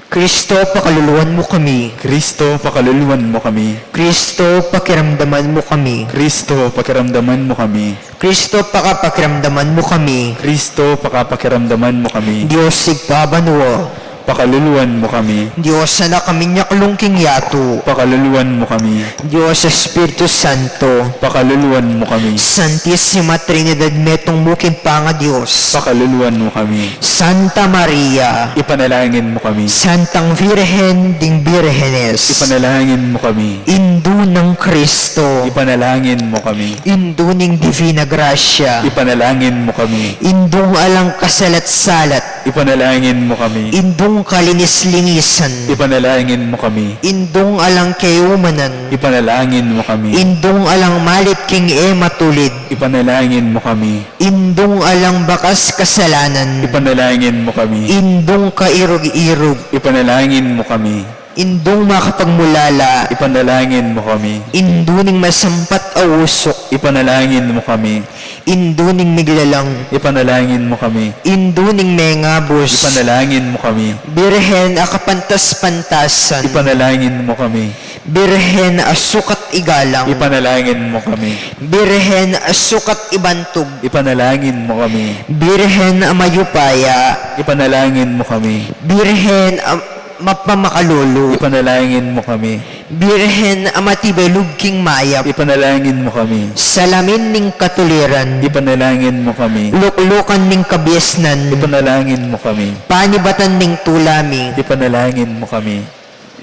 Kristo, pakaluluan mu kami. Kristo, pakaluluan mu kami. Kristo, pakiramdaman mu kami. Kristo, pakiramdaman mu kami. Kristo, pakapakiramdaman mu kami. Kristo, pakapakiramdaman mu kami. Dios Ibpa banua, pakaluluan mu kami. Dios Anak a minyaklung king yatu, pakaluluan mu kami. Dios Espiritu Santo, pakaluluan mu kami. Santisima Trinidad, metung mu king pangaDios, pakaluluan mu kami. Santa Maria, ipanalangin mu kami. Santang Virgen ding Birgenes, ipanalangin mu kami. Indu nang Kristo, ipanalangin mu kami. Indu ning Divina Gracia, ipanalangin mu kami. Indung alang kasalat-salat, ipanalangin mu kami. Indung kalinis-linisan, ipanalangin mu kami. Indung alang kayumanan, ipanalangin mu kami. Indung alang malit king e matulid, ipanalangin mu kami. Indung alang bakas kasalanan, ipanalangin mu kami. Indung kairug-irug, ipanalangin mu kami. Indung makapagmulala, ipanalangin mu kami. Indu ning masampat a usuk, ipanalangin mu kami. Indu ning miglalang, ipanalangin mu kami. Indu ning mengabus, ipanalangin mu kami. Birhen a kapantas-pantasan, ipanalangin mu kami. Birhen a sukat igalang, ipanalangin mu kami. Birhen a sukat ibantug, ipanalangin mu kami. Birhen a mayupaya, ipanalangin mu kami. Birhen a mapamakalulu, ipanalangin mu kami. Birhen a matibay lub king mayap, ipanalangin mu kami. Salamin ning katuliran, ipanalangin mu kami. Luklukan ning kabiasnan, ipanalangin mu kami. Panibatan ning tula mi, ipanalangin mu kami.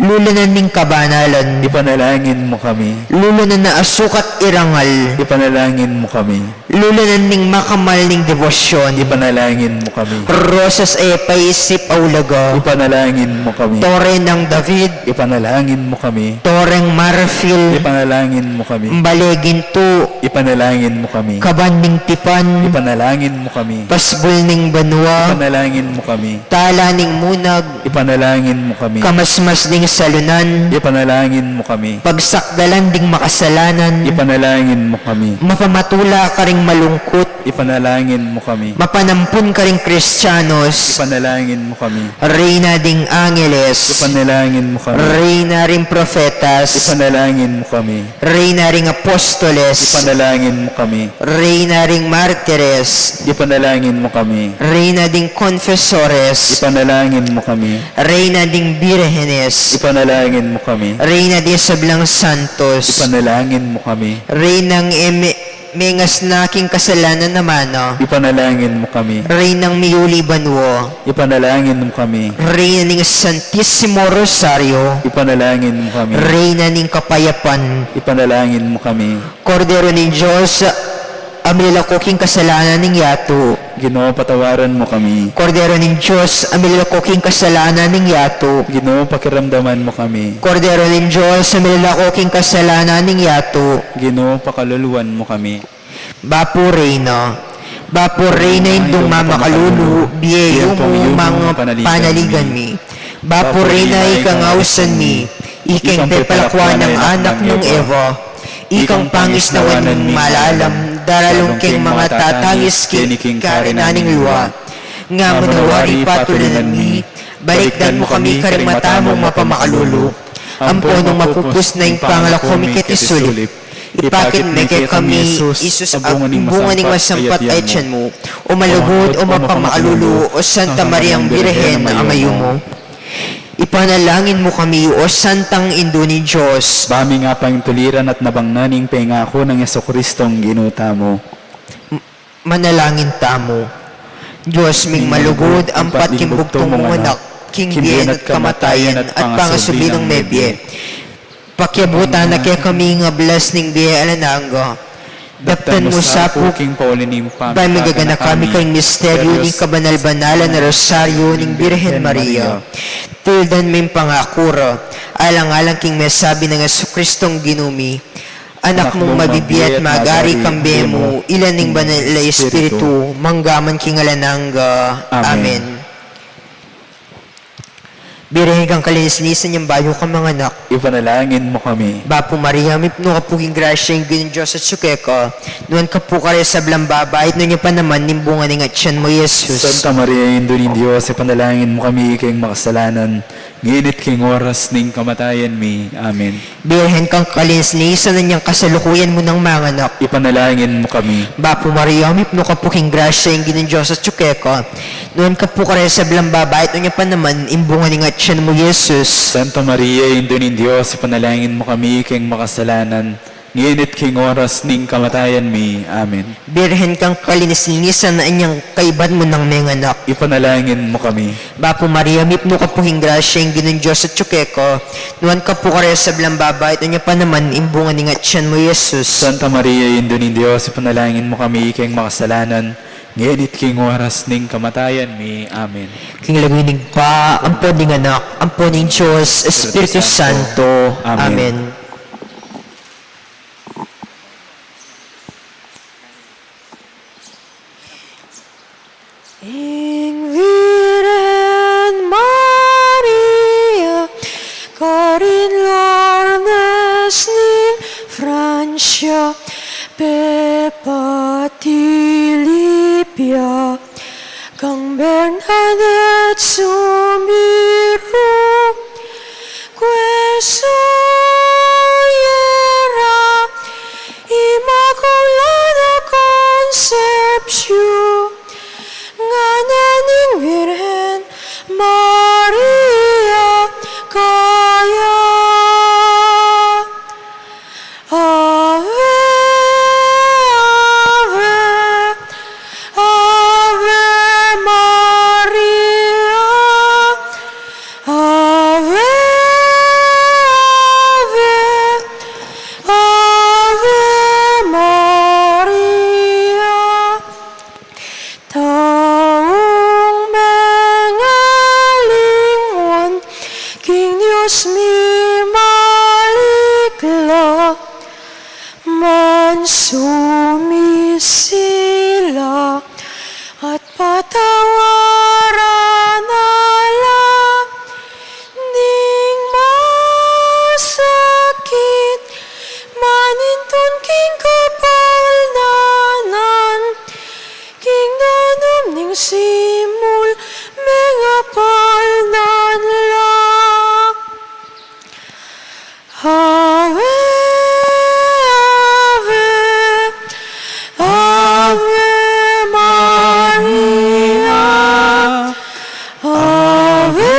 Lulanan ning kabanalan, ipanalangin mu kami. Lulanan a sukat irangal, ipanalangin mu kami. Lulanan ning makamal ning debosyon, ipanalangin mu kami. Rosas a e paisip a ulaga, ipanalangin mu kami. Tore nang David, ipanalangin mu kami. Toreng marfil, ipanalangin mu kami. Bale gintu, ipanalangin mu kami. Kaban ning tipan, ipanalangin mu kami. Pasbul ning banua, ipanalangin mu kami. Tala ning munag, ipanalangin mu kami. Kamasmas ding salunan, ipanalangin mu kami. Pagsakdalan ding makasalanan, ipanalangin mu kami. Mapamatula karing malungkut, ipanalangin mu kami. Mapanampun karing Kristianos, ipanalangin mu kami. Reyna ding angeles, ipanalangin mu kami. Reyna ring profetas, ipanalangin mu kami. Reyna ring apostoles, ipanalangin mu kami. Reyna ring martires, ipanalangin mu kami. Reyna ding konfesores, ipanalangin mu kami. Reyna ding birhenes, ipanalangin mu kami. Reyna ding sablang santos, ipanalangin mu kami. Reynang e me-, mengasna king kasalanan a mana, ipanalangin mu kami. Reynang miyuli banua, ipanalangin mu kami. Reyna ning Santisimo Rosario, ipanalangin mu kami. Reyna ning kapayapan, ipanalangin mu kami. Kordero ning Dios, a milalako king kasalanan ning yatu, Ginu, patawaran mu kami. Kordero ning Dios, a milalako king kasalanan ning yatu, Ginu, pakiramdaman mu kami. Kordero ning Dios, a milalako king kasalanan ning yatu, Ginu, pakaluluan mu kami. Bapu Reyna, Bapu Reyna, Indung mamakalulu, bie mu ing panaligan mi. Bapu Reyna, ikang ausan mi, ikang pepalakuan ning anak nang Eva, ikang pangisnawan ning malalam, daralung keng mangatatangis keni king karinan ning lua. Nga manawari patulunan mi, balikdan mu kami karing mata mung mapamakalulu. Ampo nung mapupus na ing pangalako mi keti sulip, ipakit me kekami i Jesus, a bunga ning masampat a atian mu. O malugud, o mapamakalulu, o Santa Mariang Birhen a mayumu, ipanalangin mu kami. O Santang Indu ning Dios, ba ming apantuliran at nabang na ning pengaku nang Jesucristong Ginu tamu. Manalangin tamu. Dios ming malugud, ampat king bugtung mung Anak, king bie at kamatayan at pangasubli nang mebie, pakiabutan na kekami ing ablas ning bie alang angga. Daptan mu sa pu king pauli ning pamiganaka mi karing misteryu ning kabanal-banalan a Rosario ning Birhen Maria. Tildan me ing pangaku ra, alang-alang king mesabi nang Jesucristong Ginu mi. Anak mung mabibie at magari, kambe mu ila ning Banal a Espiritu, mangga man king alang angga. Amen. Amen. Birhen kang kalinis-linisan, inyang bayu ka manganak. Ipanalangin mu kami. Bapu Maria, mipnu ka pu king grasya, ing Ginung Dios atyu keka. Nuan ka pu karing sablang babai, at nuan ya pa naman ing bunga ning atyan mu, Jesus. Santa Maria, Indu ning Dios, ipanalangin mu kami king makasalanan, ngeni at king oras ning kamatayan mi. Amen. Birhen kang kalinis-linisan, inyang kasalukuyan mu nang manganak. Ipanalangin mu kami. Bapu Maria, mipnu ka pu king grasya, ing Ginung Dios atyu keka. Nuan ka pu karing sablang babai, at nuan ya pa naman ing bunga ning atyan mu, Jesus. Santa Maria, Indu ning Dios, ipanalangin mu kami king makasalanan, ngeni at king oras ning kamatayan mi. Amen. Birhen kang kalinis-linisan, inyang kaibat mu nang menganak. Ipanalangin mu kami. Bapu Maria, mipnu ka pu king grasya, ing Ginung Dios atyu keka. Nuan ka pu karing sablang babai, at nuan ya pa naman ing bunga ning atyan mu, Jesus. Santa Maria, Indu ning Dios, ipanalangin mu kami king makasalanan, ngeni at king oras ning kamatayan mi. Amen. King lagyu ning Ibpa, ampo ning Anak, ampo ning Dios Espiritu Santo. Amen. Ing Virgen Maria, karin Lourdes ning Francia, Pepa at Libia, kang Bernadette Sumiru, Kuesuyera, Immaculada Concepcion, ngana ning Virgen Maria kaya. Ave, ave, Ave Maria. Ave, ave, Ave Maria. Taung mengalinguan king Dios mi malikla, mansumisila at patawaran na la ning masakit, manintun king kapaldanan, king danum ning simul mengapaldan la. Ave, ave, Ave Maria. Ave,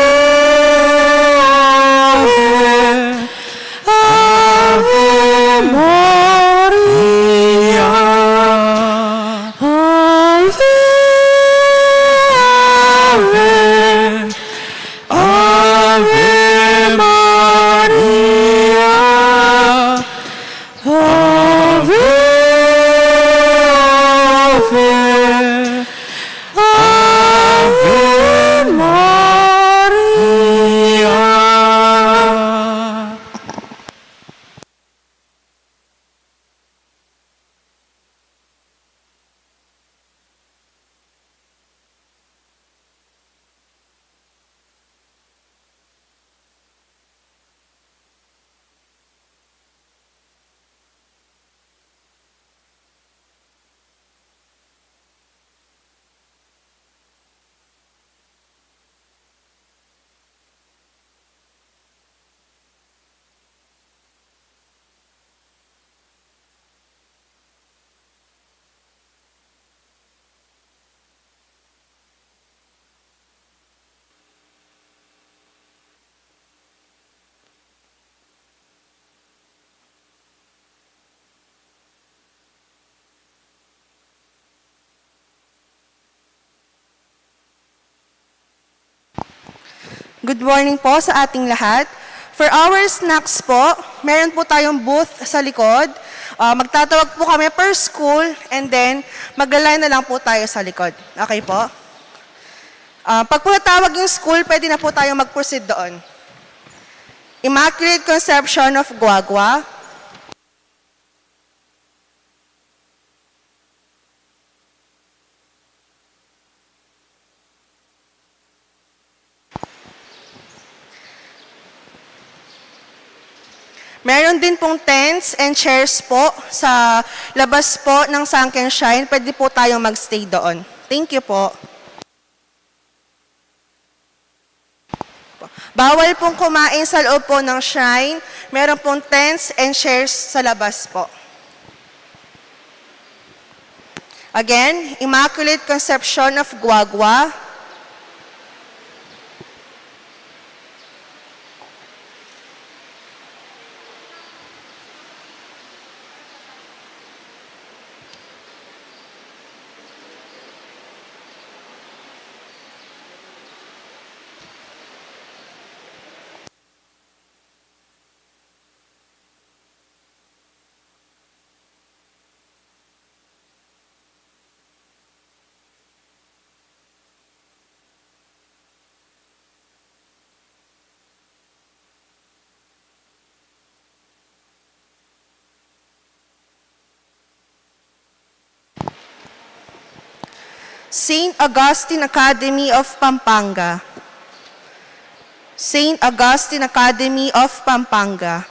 ave, Ave Maria. Ave, ave, Ave Maria. Ave, ave, Ave Maria. Good morning po sa ating lahat. For our snacks po, meron po tayong booth sa likod. Ah, magtatawag po kami per school and then magla-line na lang po tayo sa likod. Okay po? Ah, pag po natawag yung school, pwede na po tayo mag-proceed doon. Immaculate Conception of Guagua. Meron din pong tents and chairs po sa labas po ng Sunken Shrine. Pwede po tayong magstay doon. Thank you po. Bawal pong kumain sa loob po ng shrine. Meron pong tents and chairs sa labas po. Again, Immaculate Conception of Guagua. Saint Augustine Academy of Pampanga. Saint Augustine Academy of Pampanga.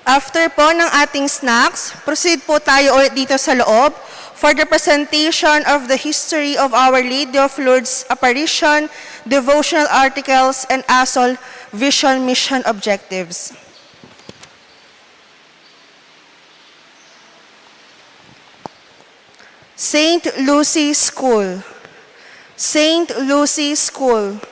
After po ng ating snacks, proceed po tayo ulit dito sa loob for the presentation of the history of Our Lady of Lourdes apparition, devotional articles, and ASOL vision mission objectives. Saint Lucy School. Saint Lucy School.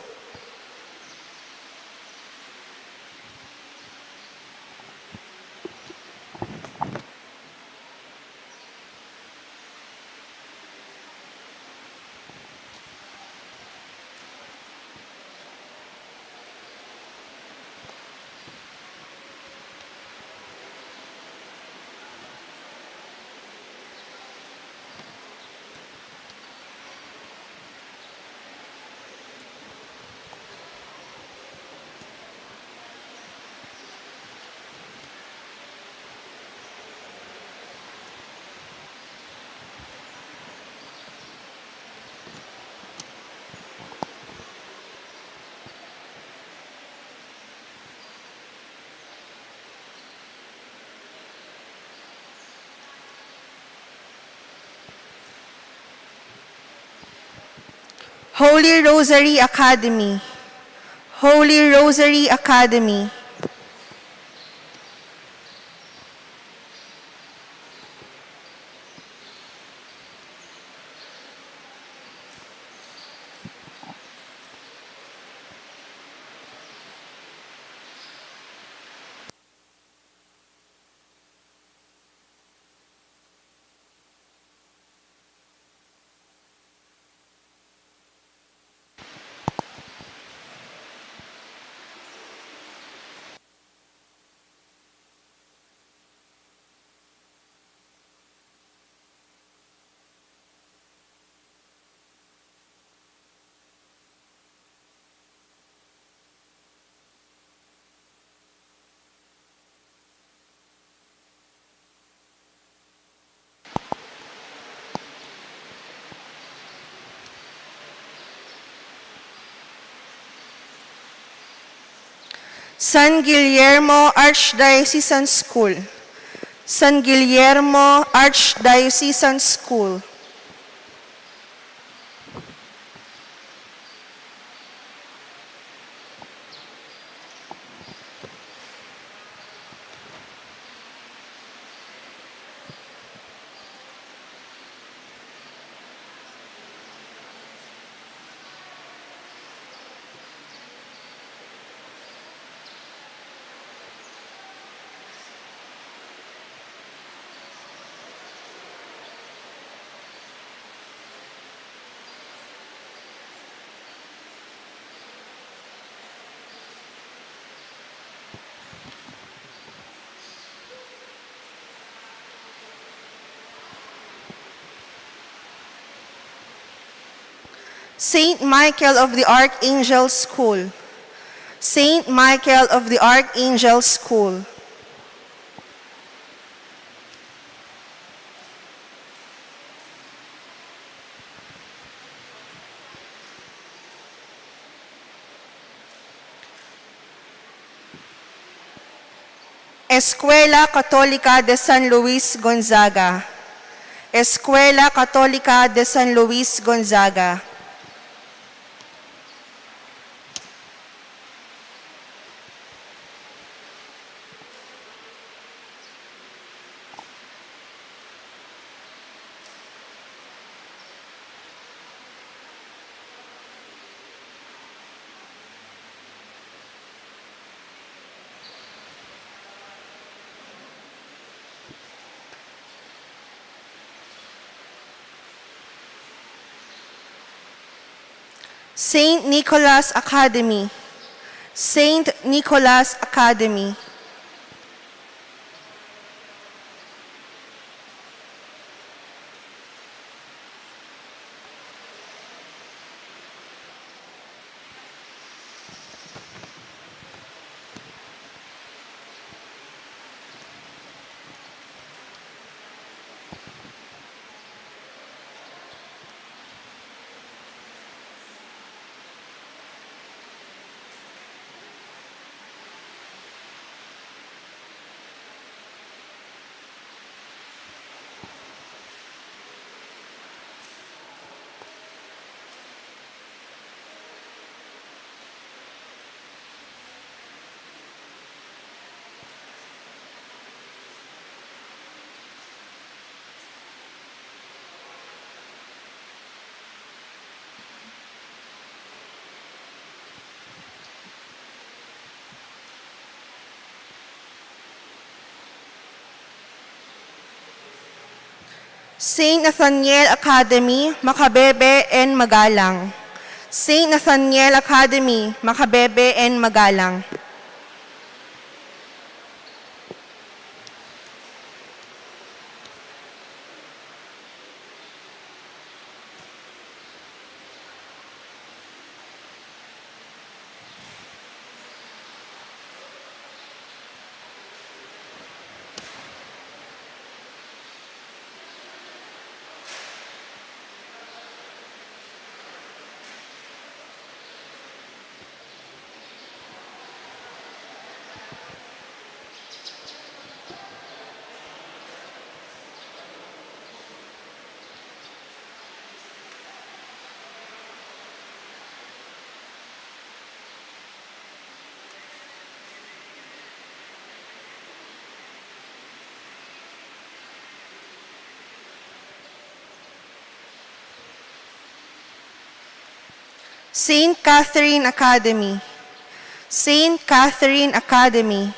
Holy Rosary Academy. Holy Rosary Academy. San Guillermo Archdiocesan School. San Guillermo Archdiocesan School. Saint Michael of the Archangel School. Saint Michael of the Archangel School. Escuela Católica de San Luis Gonzaga. Escuela Católica de San Luis Gonzaga. Saint Nicholas Academy. Saint Nicholas Academy. Saint Nathaniel Academy, makabebe and magalang. Saint Nathaniel Academy, makabebe and magalang. Saint Catherine Academy. Saint Catherine Academy.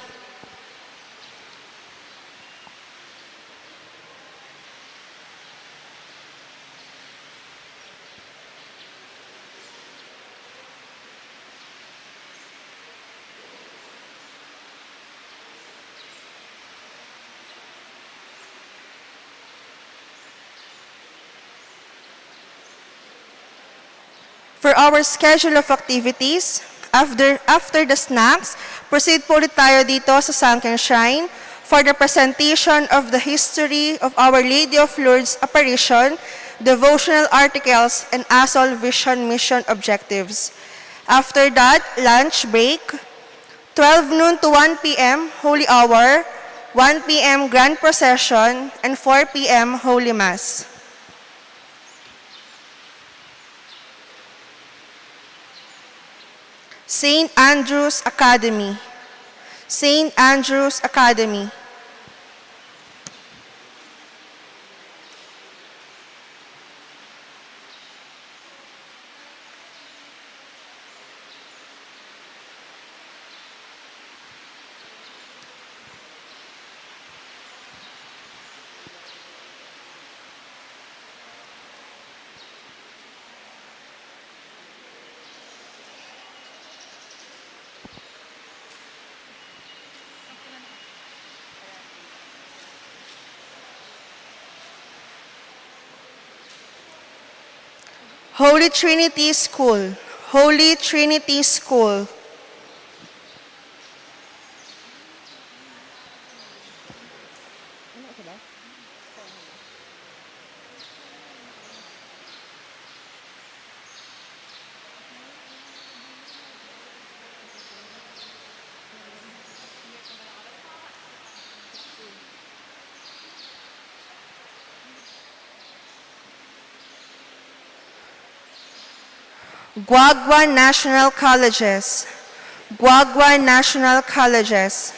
For our schedule of activities, after, after the snacks, proceed po ulit tayo dito sa Sunken Shrine for the presentation of the history of Our Lady of Lourdes apparition, devotional articles, and ASOL Vision Mission objectives. After that, lunch break, twelve noon to one P M, Holy Hour, one P M Grand Procession, and four P M Holy Mass. Saint Andrew's Academy. Saint Andrew's Academy. Holy Trinity School. Holy Trinity School. Guagua National Colleges. Guagua National Colleges.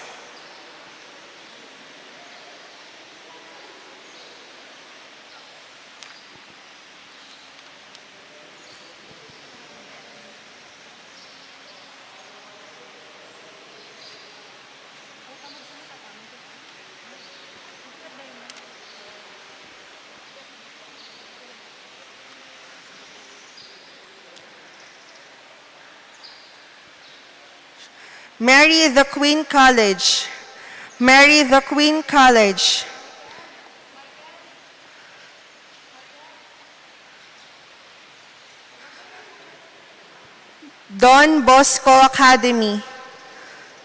Mary the Queen College. Mary the Queen College. Don Bosco Academy.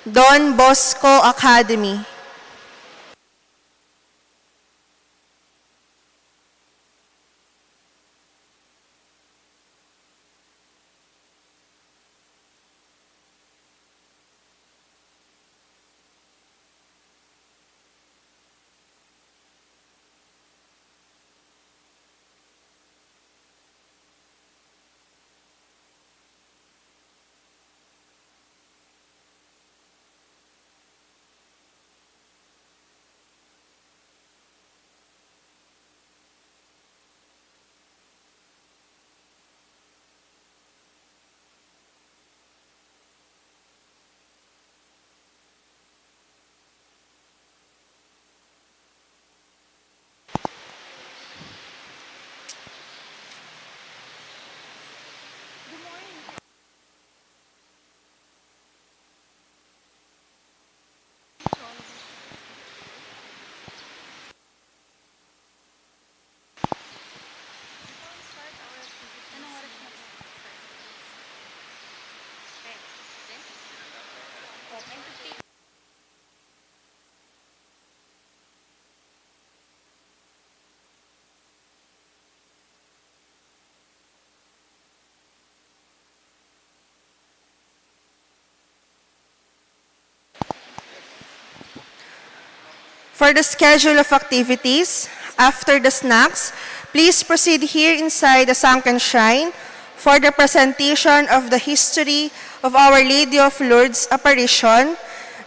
Don Bosco Academy. For the schedule of activities, after the snacks, please proceed here inside the sunken shrine for the presentation of the history of Our Lady of Lourdes apparition,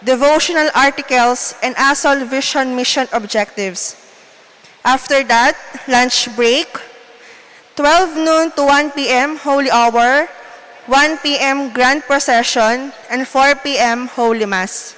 devotional articles, and ASOL Vision Mission objectives. After that, lunch break, twelve noon to one P M Holy Hour, one P M Grand Procession, and four P M Holy Mass.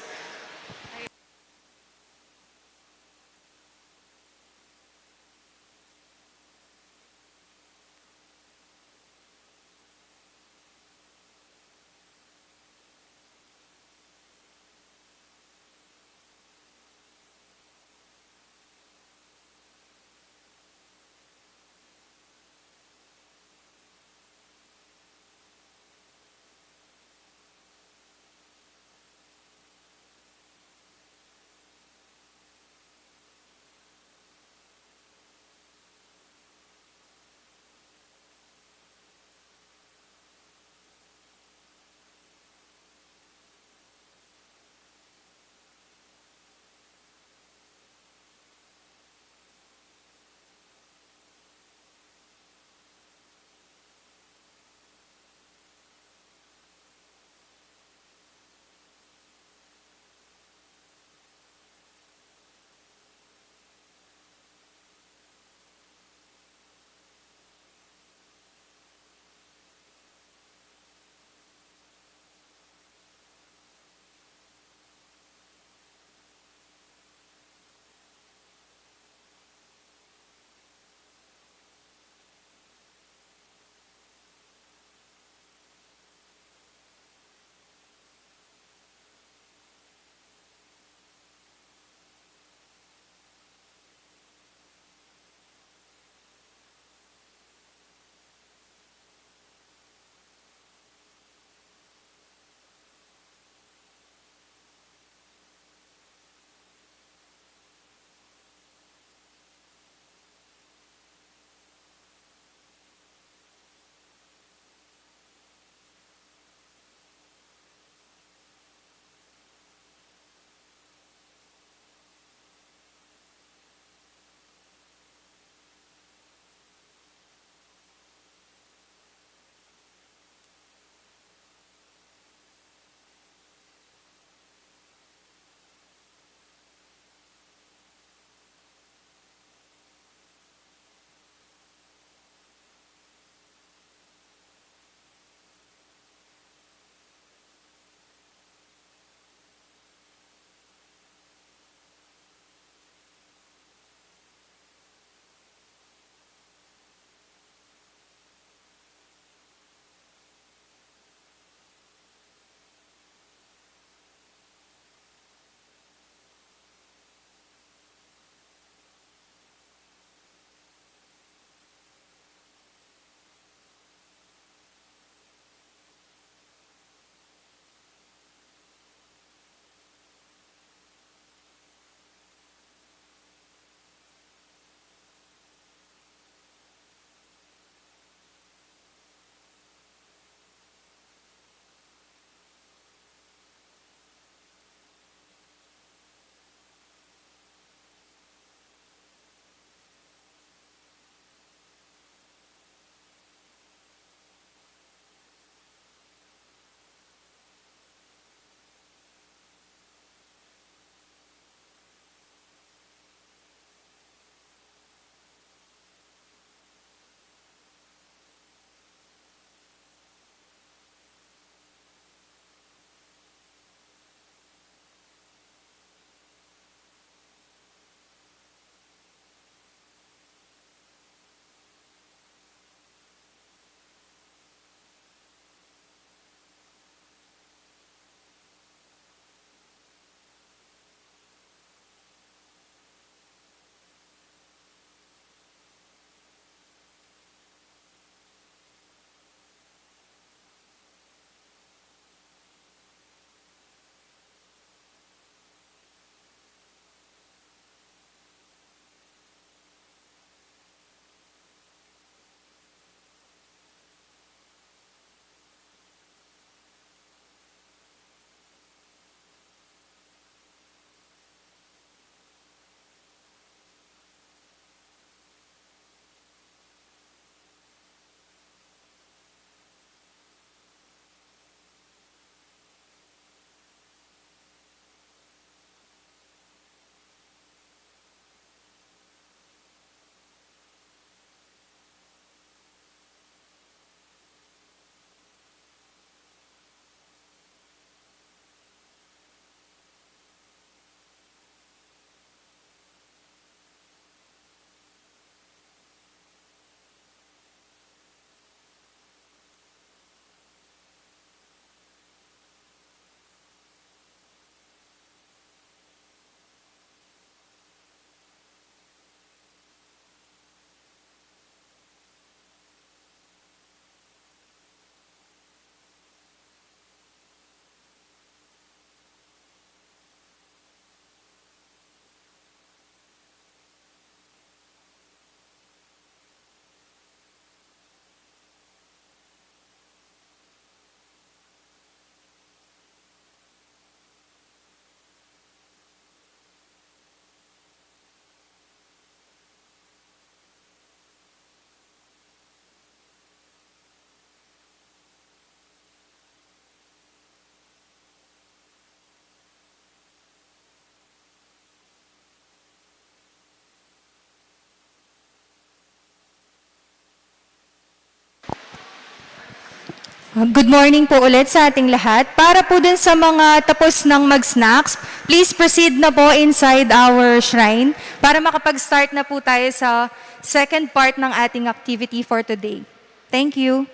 Good morning po ulit sa ating lahat. Para po dun sa mga tapos nang mag-snacks, please proceed na po inside our shrine para makapag-start na po tayo sa second part ng ating activity for today. Thank you.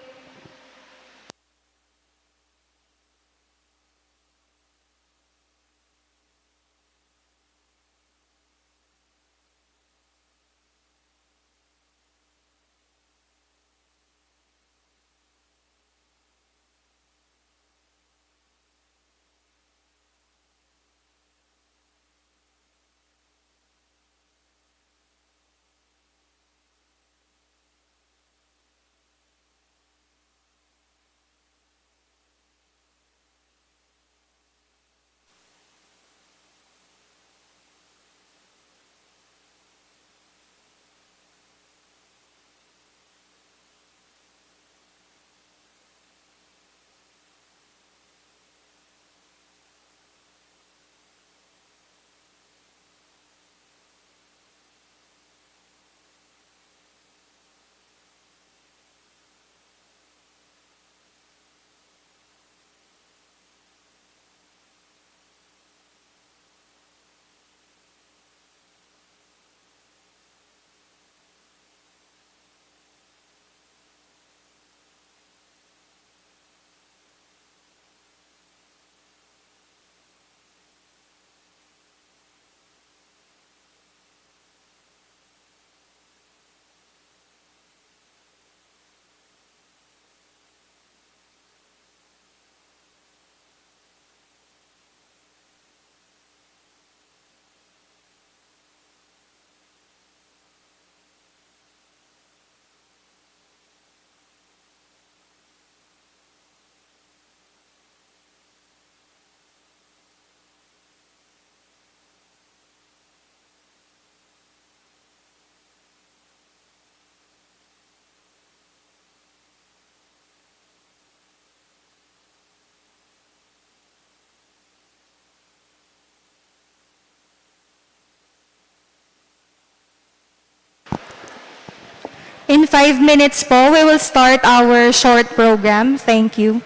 In five minutes po, we will start our short program. Thank you.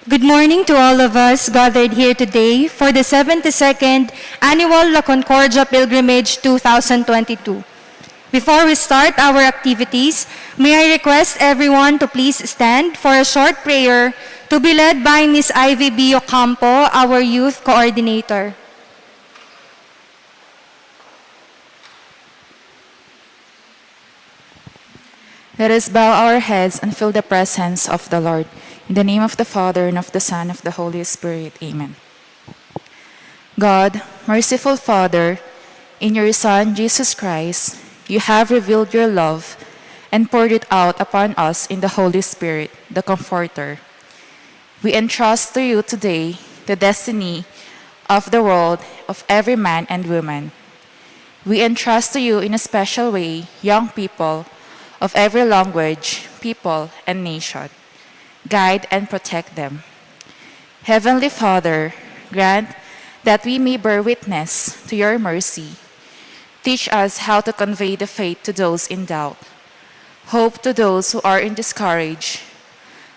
Good morning to all of us gathered here today for the seventy-second Annual La Concordia Pilgrimage two thousand twenty-two. Before we start our activities, may I request everyone to please stand for a short prayer to be led by Miss Ivy B. Ocampo, our youth coordinator. Let us bow our heads and feel the presence of the Lord. In the name of the Father, and of the Son, and of the Holy Spirit. Amen. God, merciful Father, in your Son, Jesus Christ, you have revealed your love and poured it out upon us in the Holy Spirit, the Comforter. We entrust to you today the destiny of the world, of every man and woman. We entrust to you in a special way young people of every language, people, and nation. Guide and protect them. Heavenly Father, grant that we may bear witness to your mercy. Teach us how to convey the faith to those in doubt, hope to those who are in discourage,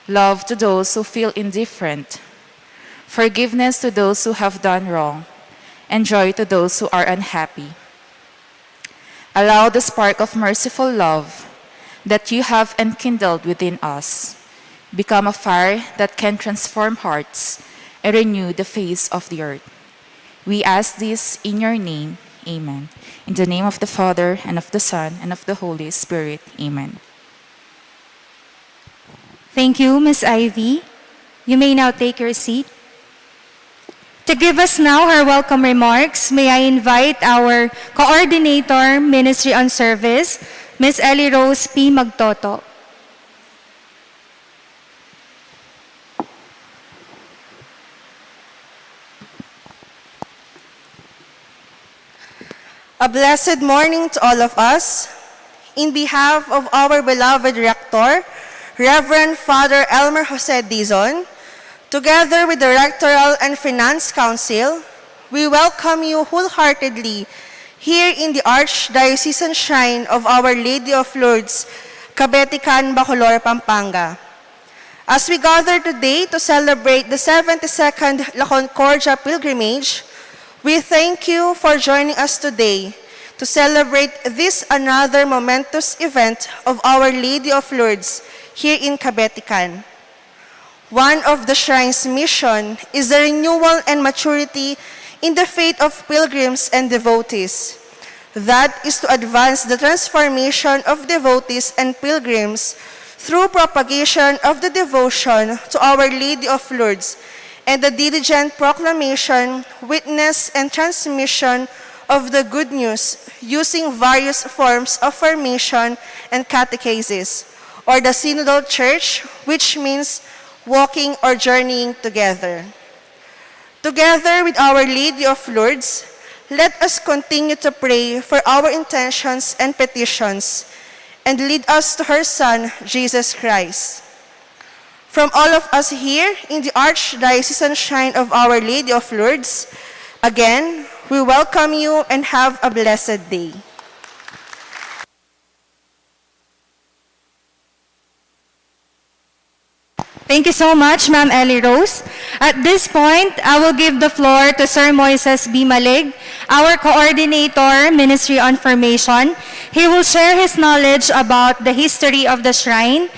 love to those who feel indifferent, forgiveness to those who have done wrong, and joy to those who are unhappy. Allow the spark of merciful love that you have enkindled within us become a fire that can transform hearts and renew the face of the earth. We ask this in your name. Amen. In the name of the Father, and of the Son, and of the Holy Spirit. Amen. Thank you, Miss Ivy. You may now take your seat. To give us now her welcome remarks, may I invite our Coordinator, Ministry on Service, Miss Ellie Rose P. Magtoto. A blessed morning to all of us. In behalf of our beloved Rector, Reverend Father Elmer Jose Dizon, together with the Rectoral and Finance Council, we welcome you wholeheartedly here in the Archdiocesan Shrine of Our Lady of Lourdes, Cabetican, Bacolor, Pampanga. As we gather today to celebrate the seventy-second La Concordia Pilgrimage, we thank you for joining us today to celebrate this another momentous event of Our Lady of Lourdes here in Cabetican. One of the shrine's mission is the renewal and maturity in the faith of pilgrims and devotees. That is to advance the transformation of devotees and pilgrims through propagation of the devotion to Our Lady of Lourdes and the diligent proclamation, witness, and transmission of the good news using various forms of formation and catechesis, or the synodal church, which means walking or journeying together. Together with Our Lady of Lourdes, let us continue to pray for our intentions and petitions, and lead us to her Son, Jesus Christ. From all of us here in the Archdiocesan Shrine of Our Lady of Lourdes, again, we welcome you and have a blessed day. Thank you so much, Ma'am Ellie Rose. At this point, I will give the floor to Sir Moises B. Malig, our coordinator, Ministry on Formation. He will share his knowledge about the history of the shrine,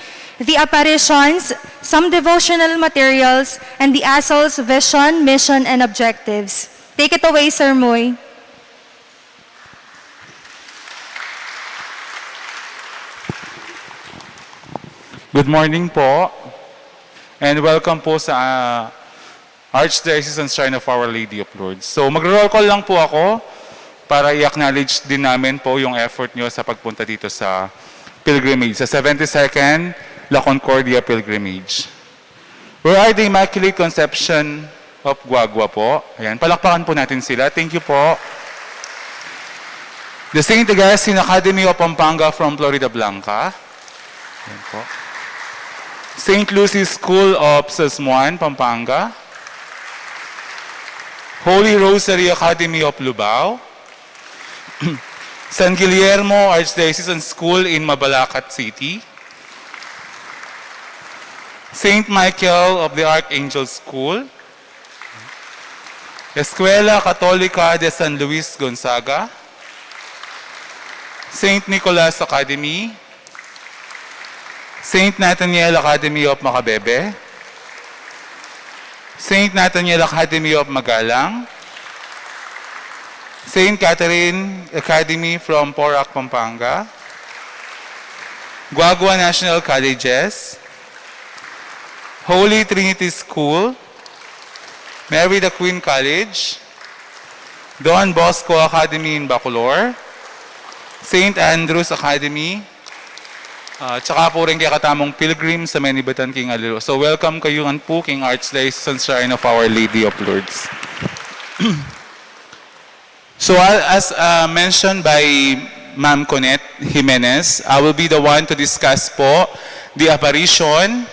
the apparitions, some devotional materials, and the ASOL's vision, mission, and objectives. Take it away, Sir Moy. Good morning po. And welcome po sa, ah, Archdiocesan Shrine of Our Lady of Lourdes. So, magro-roll call lang po ako para i-acknowledge din namin po yung effort nyo sa pagpunta dito sa pilgrimage, sa seventy-second La Concordia Pilgrimage. Where are the Immaculate Conception of Guagua po? Ayan, palakpakan po natin sila. Thank you po. The Saint Augustine Academy of Pampanga from Florida Blanca. Ayan po. Saint Lucy School of Sasmuan, Pampanga. Holy Rosary Academy of Lubao. San Guillermo Archdiocesan School in Mabalacat City. Saint Michael of the Archangel School, Escuela Katolika de San Luis Gonzaga, Saint Nicholas Academy, Saint Nathaniel Academy of Macabebe, Saint Nathaniel Academy of Magalang, Saint Catherine Academy from Porac, Pampanga, Guagua National Colleges, Holy Trinity School, Mary the Queen College, Don Bosco Academy in Bacolor, Saint Andrew's Academy, ah, tsaka po rin kaya katamung pilgrim sa Menibatan king Alilu. So, welcome kayu ngan po king Archdiocesan Shrine of Our Lady of Lourdes. So, a-, as, uh, mentioned by Ma'am Conet Jimenez, I will be the one to discuss po the apparition,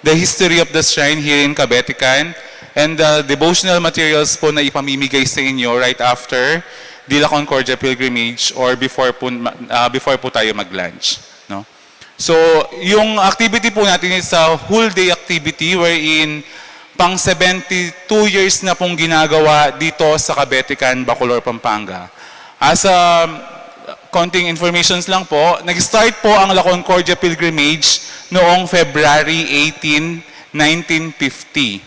the history of the shrine here in Kabetican, and the devotional materials po na ipamimigay sa inyo right after the La Concordia Pilgrimage or before po, uh, before po tayo mag-lunch, no? So, yung activity po natin is a whole day activity wherein pang seventy-two years na pong ginagawa dito sa Kabetican, Bacolor, Pampanga. As a konting informations lang po, nag-start po ang La Concordia Pilgrimage noong February eighteen, nineteen fifty.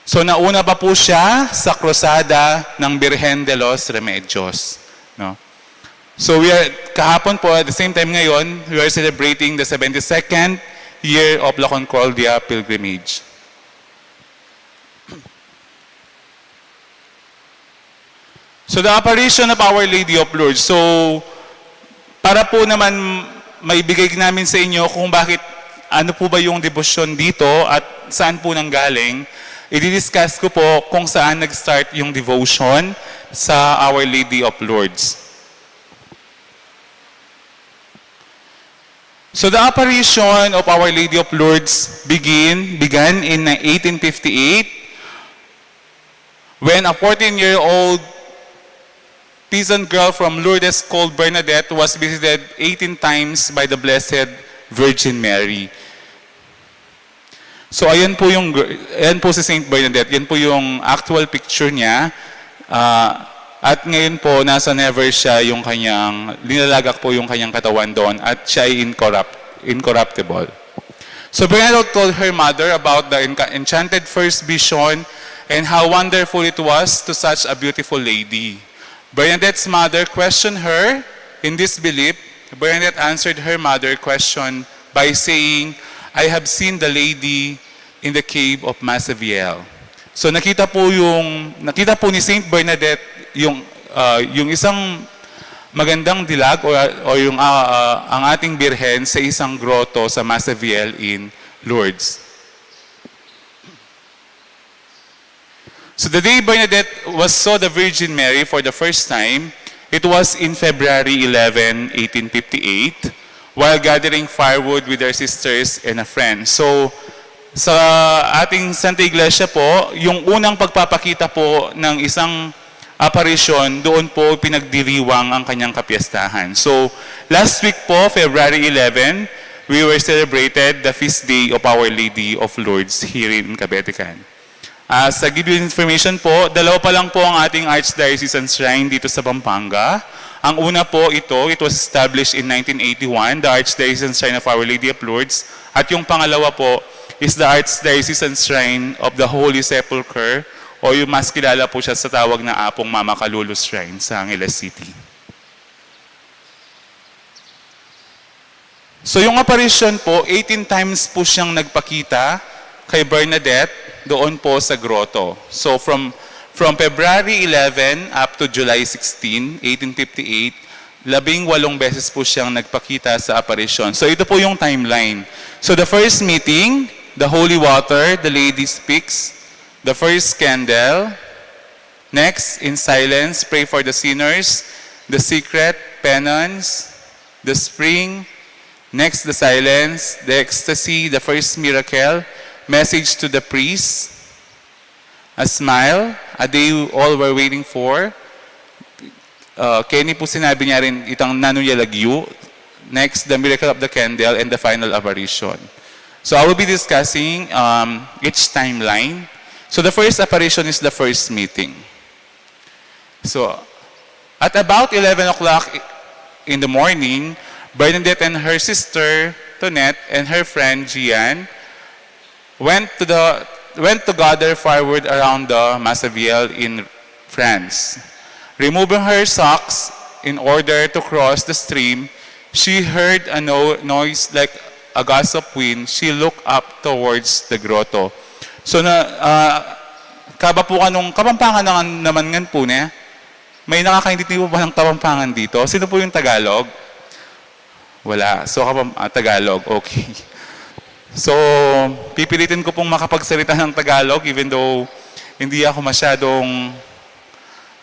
So, nauna pa po siya sa Krusada ng Birhen de los Remedios, no? So we are, kahapon po, at the same time ngayon, we are celebrating the seventy-second year of La Concordia Pilgrimage. So the apparition of Our Lady of Lourdes. So para po naman maibigay namin sa inyo kung bakit, ano po ba yung debosyon dito at saan po nanggaling, i-discuss ko po kung saan nag-start yung devotion sa Our Lady of Lourdes. So the apparition of Our Lady of Lourdes begin, began in eighteen fifty-eight when a fourteen-year-old peasant girl from Lourdes called Bernadette was visited eighteen times by the Blessed Virgin Mary. So ayan po yung gir-, ayan po si Saint Bernadette, yan po yung actual picture niya. Ah, at ngayon po, nasa Nevers siya, yung kanyang, linalagak po yung kanyang katawan doon at siya ay incorrupt-, incorruptible. So Bernadette told her mother about the enca-, enchanted first vision and how wonderful it was to such a beautiful lady. Bernadette's mother questioned her in disbelief. Bernadette answered her mother question by saying, "I have seen the lady in the cave of Masaviel." So nakita po yung, nakita po ni Saint Bernadette yung, ah, yung isang magandang dilag o, o yung, ah, ah, ang ating birhen sa isang grotto sa Masaviel in Lourdes. So the day Bernadette was, saw the Virgin Mary for the first time, it was in February eleven, eighteen fifty-eight, while gathering firewood with her sisters and a friend. So sa ating Santa Iglesia po, yung unang pagpapakita po ng isang aparisyon, doon po pinagdiriwang ang kanyang kapiestahan. So last week po, February eleven, we were celebrated the feast day of Our Lady of Lourdes here in Kabetican. Ah, sa give you information po, dalawa pa lang po ang ating Archdiocesan Shrine dito sa Pampanga. Ang una po ito, it was established in nineteen eighty-one, the Archdiocesan Shrine of Our Lady of Lourdes. At yung pangalawa po is the Archdiocesan Shrine of the Holy Sepulchre, o yung mas kilala po siya sa tawag na Apong Mama Kalulu Shrine sa Angeles City. So yung apparition po, eighteen times po siyang nagpakita kay Bernadette doon po sa grotto. So from, from February eleven up to July sixteen, eighteen fifty-eight, labing walong beses po siyang nagpakita sa apparition. So ito po yung timeline. So the first meeting, the holy water, the lady speaks, the first candle, next, in silence, pray for the sinners, the secret, penance, the spring, next, the silence, the ecstasy, the first miracle, message to the priest, a smile, a day all were waiting for. Uh, keni po sinabi niya rin itang nanu ya lagyu. Next, the miracle of the candle and the final apparition. So I will be discussing um, each timeline. So the first apparition is the first meeting. So at about eleven o'clock in the morning, Bernadette and her sister Tonette and her friend Gian went to the went to gather firewood around the Masaviel in France. Removing her socks in order to cross the stream, she heard a no- noise like a gust of wind. She looked up towards the grotto. So na uh, kaba po kanung Kapampangan na naman ngan po ne. May nakakaintindi po ba ng Kapampangan dito? Sino po yung Tagalog? Wala. So, kapam- ah, Tagalog. Okay. So, pipilitin ko pong makapagsalita ng Tagalog even though hindi ako masyadong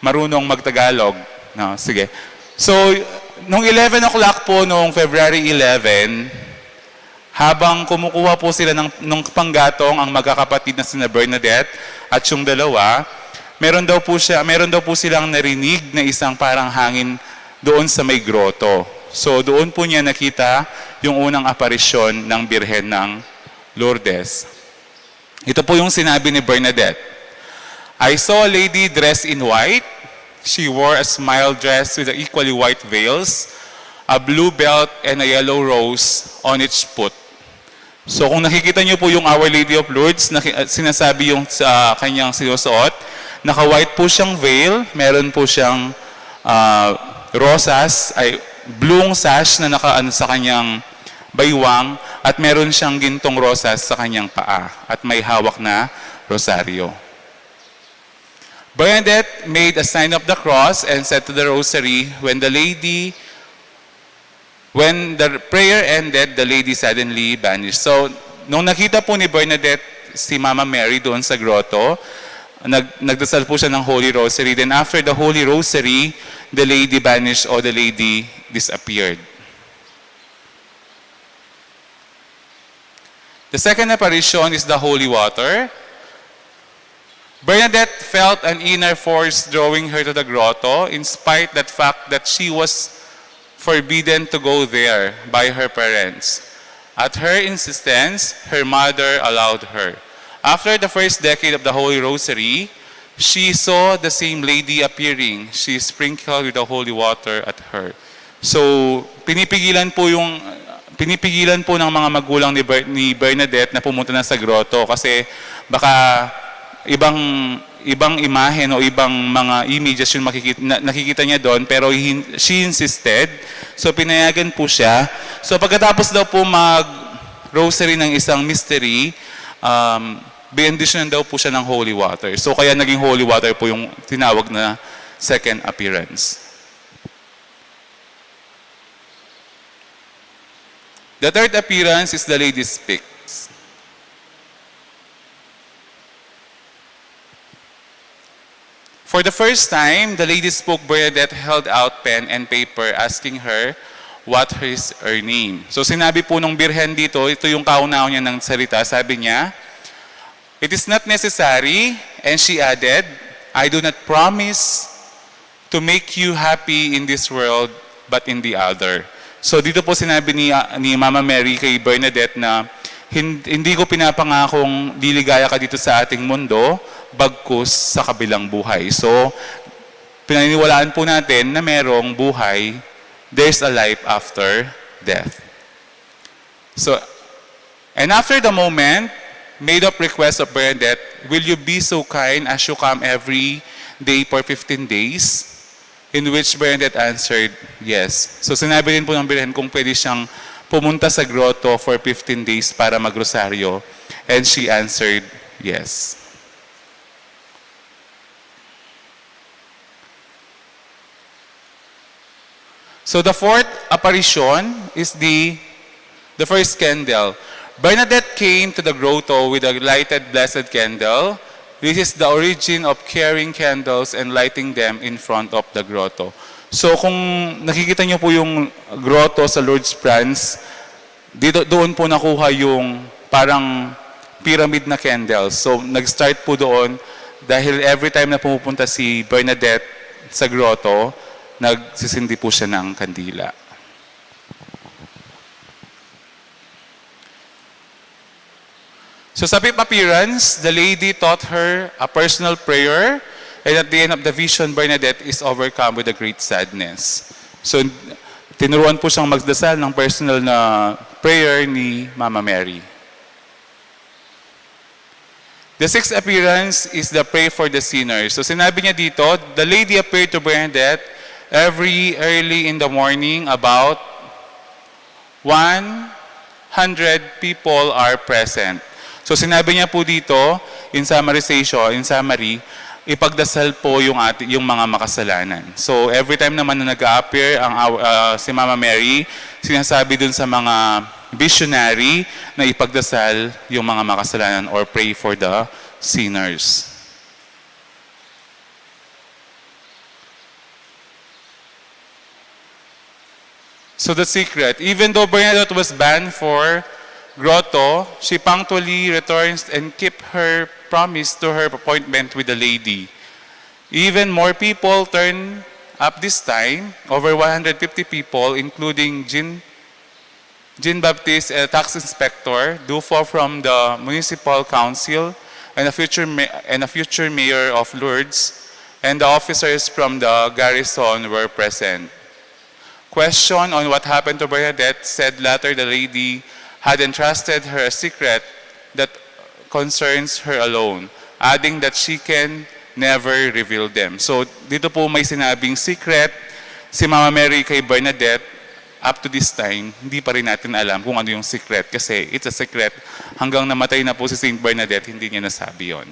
marunong magtagalog. No, sige. So, nung eleven o'clock po, nung February eleven, habang kumukuha po sila ng, ng panggatong ang magkakapatid na sina Bernadette at yung dalawa, meron daw po siya, meron daw po silang narinig na isang parang hangin doon sa may grotto. So doon po niya nakita yung unang aparisyon ng Birhen ng Lourdes. Ito po yung sinabi ni Bernadette. I saw a lady dressed in white. She wore a smile dress with equally white veils, a blue belt, and a yellow rose on each foot. So kung nakikita niyo po yung Our Lady of Lourdes, naki- uh, sinasabi yung sa kanyang sinusuot, naka-white po siyang veil, meron po siyang uh, rosas, ay blue sash na nakaano sa kanyang baywang, at meron siyang gintong rosas sa kanyang paa at may hawak na rosaryo. Bernadette made a sign of the cross and said to the rosary, when the lady when the prayer ended, the lady suddenly vanished. So, nung nakita po ni Bernadette si Mama Mary doon sa grotto, nag, nagdasal po siya ng Holy Rosary. Then after the Holy Rosary, the lady vanished or the lady disappeared. The second apparition is the holy water. Bernadette felt an inner force drawing her to the grotto, in spite that fact that she was forbidden to go there by her parents. At her insistence, her mother allowed her. After the first decade of the Holy Rosary, she saw the same lady appearing. She sprinkled with the holy water at her. So, pinipigilan po yung pinipigilan po ng mga magulang ni, Ber- ni Bernadette na pumunta na sa grotto kasi baka ibang ibang imahen o ibang mga images yung makikita, na, nakikita niya doon, pero he, she insisted. So pinayagan po siya. So pagkatapos daw po mag rosary ng isang mystery, um, benedisyonan daw po siya ng holy water. So kaya naging holy water po yung tinawag na second appearance. The third appearance is the lady speaks. For the first time, the lady spoke. Bernadette held out pen and paper, asking her what is her name. So sinabi po nung birhen dito, ito yung kauna-una niyang salita, sabi niya, "It is not necessary," and she added, "I do not promise to make you happy in this world but in the other." So dito po sinabi ni, ah, ni Mama Mary kay Bernadette na, "Hin- hindi ko pinapangakong liligaya ka dito sa ating mundo, bagkus sa kabilang buhay." So pinaniniwalaan po natin na merong buhay, there's a life after death. So, and after the moment, made up request of Bernadette, "Will you be so kind as you come every day for fifteen days?" In which Bernadette answered, "Yes." So sinabi rin po ng Birhen kung pwede siyang pumunta sa grotto for fifteen days para magrosaryo. And she answered, "Yes." So the fourth apparition is the the first candle. Bernadette came to the grotto with a lighted blessed candle. This is the origin of carrying candles and lighting them in front of the grotto. So kung nakikita niyo po yung grotto sa Lourdes, France, dito, doon po nakuha yung parang pyramid na candles. So nag-start po doon dahil every time na pumupunta si Bernadette sa grotto, nagsisindi po siya ng kandila. So sa fifth appearance, the lady taught her a personal prayer, and at the end of the vision, Bernadette is overcome with a great sadness. So tinuruan po siyang magdasal ng personal na prayer ni Mama Mary. The sixth appearance is the pray for the sinners. So sinabi niya dito, the lady appeared to Bernadette every early in the morning about one hundred people are present. So sinabi niya po dito, in summarization, in summary, ipagdasal po yung ati-, yung mga makasalanan. So every time naman na nag-a-appear ang aw-, ah, si Mama Mary, sinasabi dun sa mga visionary na ipagdasal yung mga makasalanan or pray for the sinners. So the secret, even though Bernadette was banned for grotto, she punctually returns and keep her promise to her appointment with the lady. Even more people turn up this time, over one hundred fifty people, including Jean, Jean Baptiste, a tax inspector, Dufo from the municipal council, and a future ma-, and a future mayor of Lourdes, and the officers from the garrison were present. Question on what happened to Bernadette, said later the lady had entrusted her a secret that concerns her alone, adding that she can never reveal them. So, dito po may sinabing secret si Mama Mary kay Bernadette. Up to this time, hindi pa rin natin alam kung ano yung secret kasi it's a secret. Hanggang namatay na po si Saint Bernadette, hindi niya nasabi yon.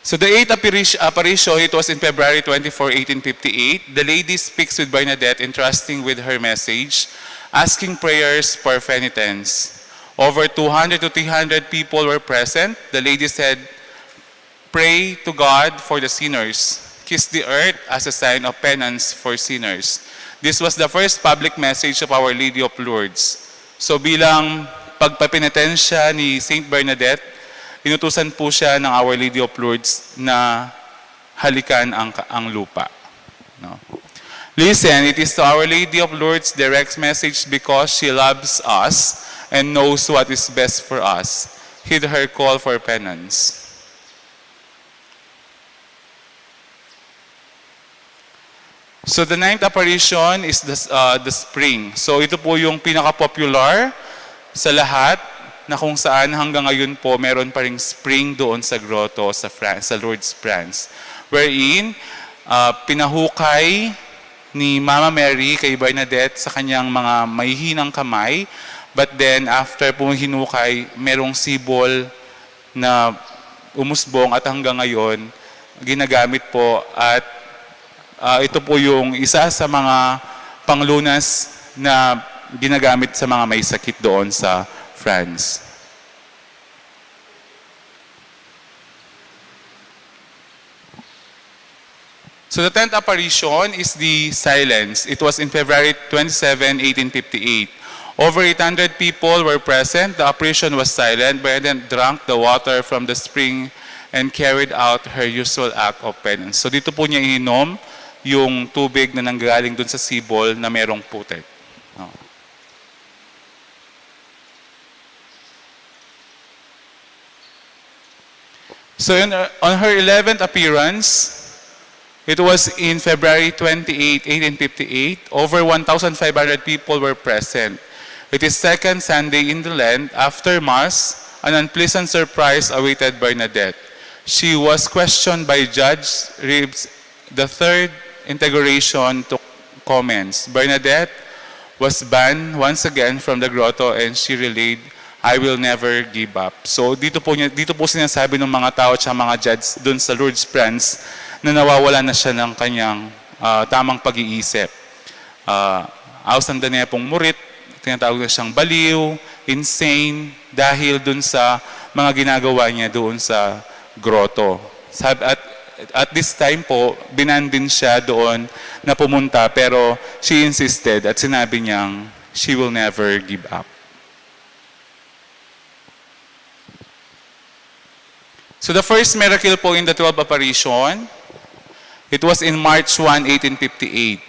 So the eighth apparition, apparition, it was in February twenty-four, eighteen fifty-eight. The lady speaks with Bernadette, entrusting with her message, asking prayers for penitence. Over two hundred to three hundred people were present. The lady said, "Pray to God for the sinners. Kiss the earth as a sign of penance for sinners." This was the first public message of Our Lady of Lourdes. So bilang pagpapenitensya ni Saint Bernadette, inutusan po siya ng Our Lady of Lourdes na halikan ang, ang lupa. No? Listen, it is to Our Lady of Lourdes' direct message because she loves us and knows what is best for us. Heed her call for penance. So the ninth apparition is the, uh, the spring. So ito po yung pinaka-popular sa lahat na kung saan hanggang ngayon po meron pa ring spring doon sa grotto sa France, sa Lourdes, France. Wherein, uh, pinahukay ni Mama Mary kay Bernadette sa kanyang mga mahihinang kamay. But then, after po hinukay, merong sibol na umusbong at hanggang ngayon ginagamit po at, ah, ito po yung isa sa mga panglunas na ginagamit sa mga may sakit doon sa France. So the tenth apparition is the silence. It was in February twenty-seven, eighteen fifty-eight. Over eight hundred people were present. The apparition was silent. Bernadette drank the water from the spring and carried out her usual act of penance. So dito po niya ininom yung tubig na nanggaling dun sa sibol na merong putik. No? So in, uh, on her eleventh appearance, it was in February twenty-eighth, eighteen fifty-eight, over one thousand five hundred people were present. It is second Sunday in the Lent. After Mass, an unpleasant surprise awaited Bernadette. She was questioned by Judge Reeves the third integration to comments. Bernadette was banned once again from the grotto and she relayed, "I will never give up." So dito po niya, dito po sinasabi ng mga tao at mga judge dun sa Lourdes, France, na nawawala na siya ng kanyang, ah, tamang pag-iisip. Ah, ausan da ne pung murit, tinatawag na siyang baliw, insane, dahil dun sa mga ginagawa niya doon sa grotto. Sab-, at, at this time po, binan din siya doon na pumunta, pero she insisted at sinabi niyang she will never give up. So the first miracle po in the twelve apparition, It was in March one, eighteen fifty-eight.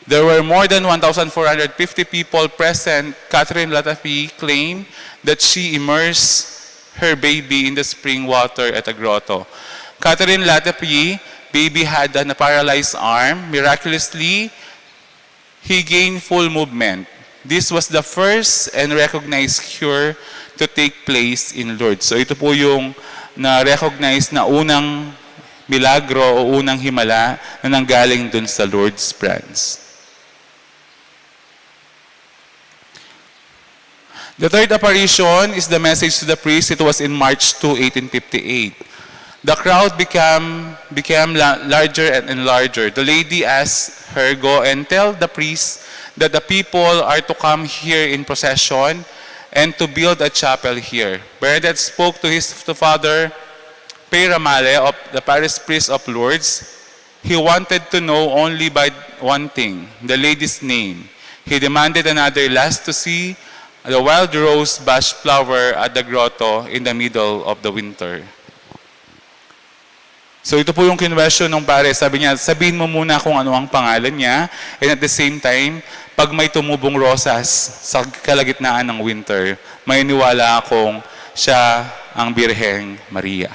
There were more than one thousand four hundred fifty people present. Catherine Latapi claimed that she immersed her baby in the spring water at a grotto. Catherine Latapi baby had a paralyzed arm. Miraculously, he gained full movement. This was the first and recognized cure to take place in Lourdes. So ito po yung na-recognize na unang milagro o unang himala na nanggaling dun sa Lourdes, France. The third apparition is the message to the priest. It was in March two, eighteen fifty-eight. The crowd became, became la- larger and, and larger. The lady asked her, "Go and tell the priest that the people are to come here in procession and to build a chapel here." Bernadette spoke to his to Father Peyramale, of the parish priest of Lourdes. He wanted to know only by one thing, the lady's name. He demanded another last to see the wild rose bush flower at the grotto in the middle of the winter. So ito po yung kinwestiyon ng pare. Sabi niya, "Sabihin mo muna kung ano ang pangalan niya, and at the same time, pag may tumubong rosas sa kalagitnaan ng winter, maniniwala akong siya ang Birheng Maria."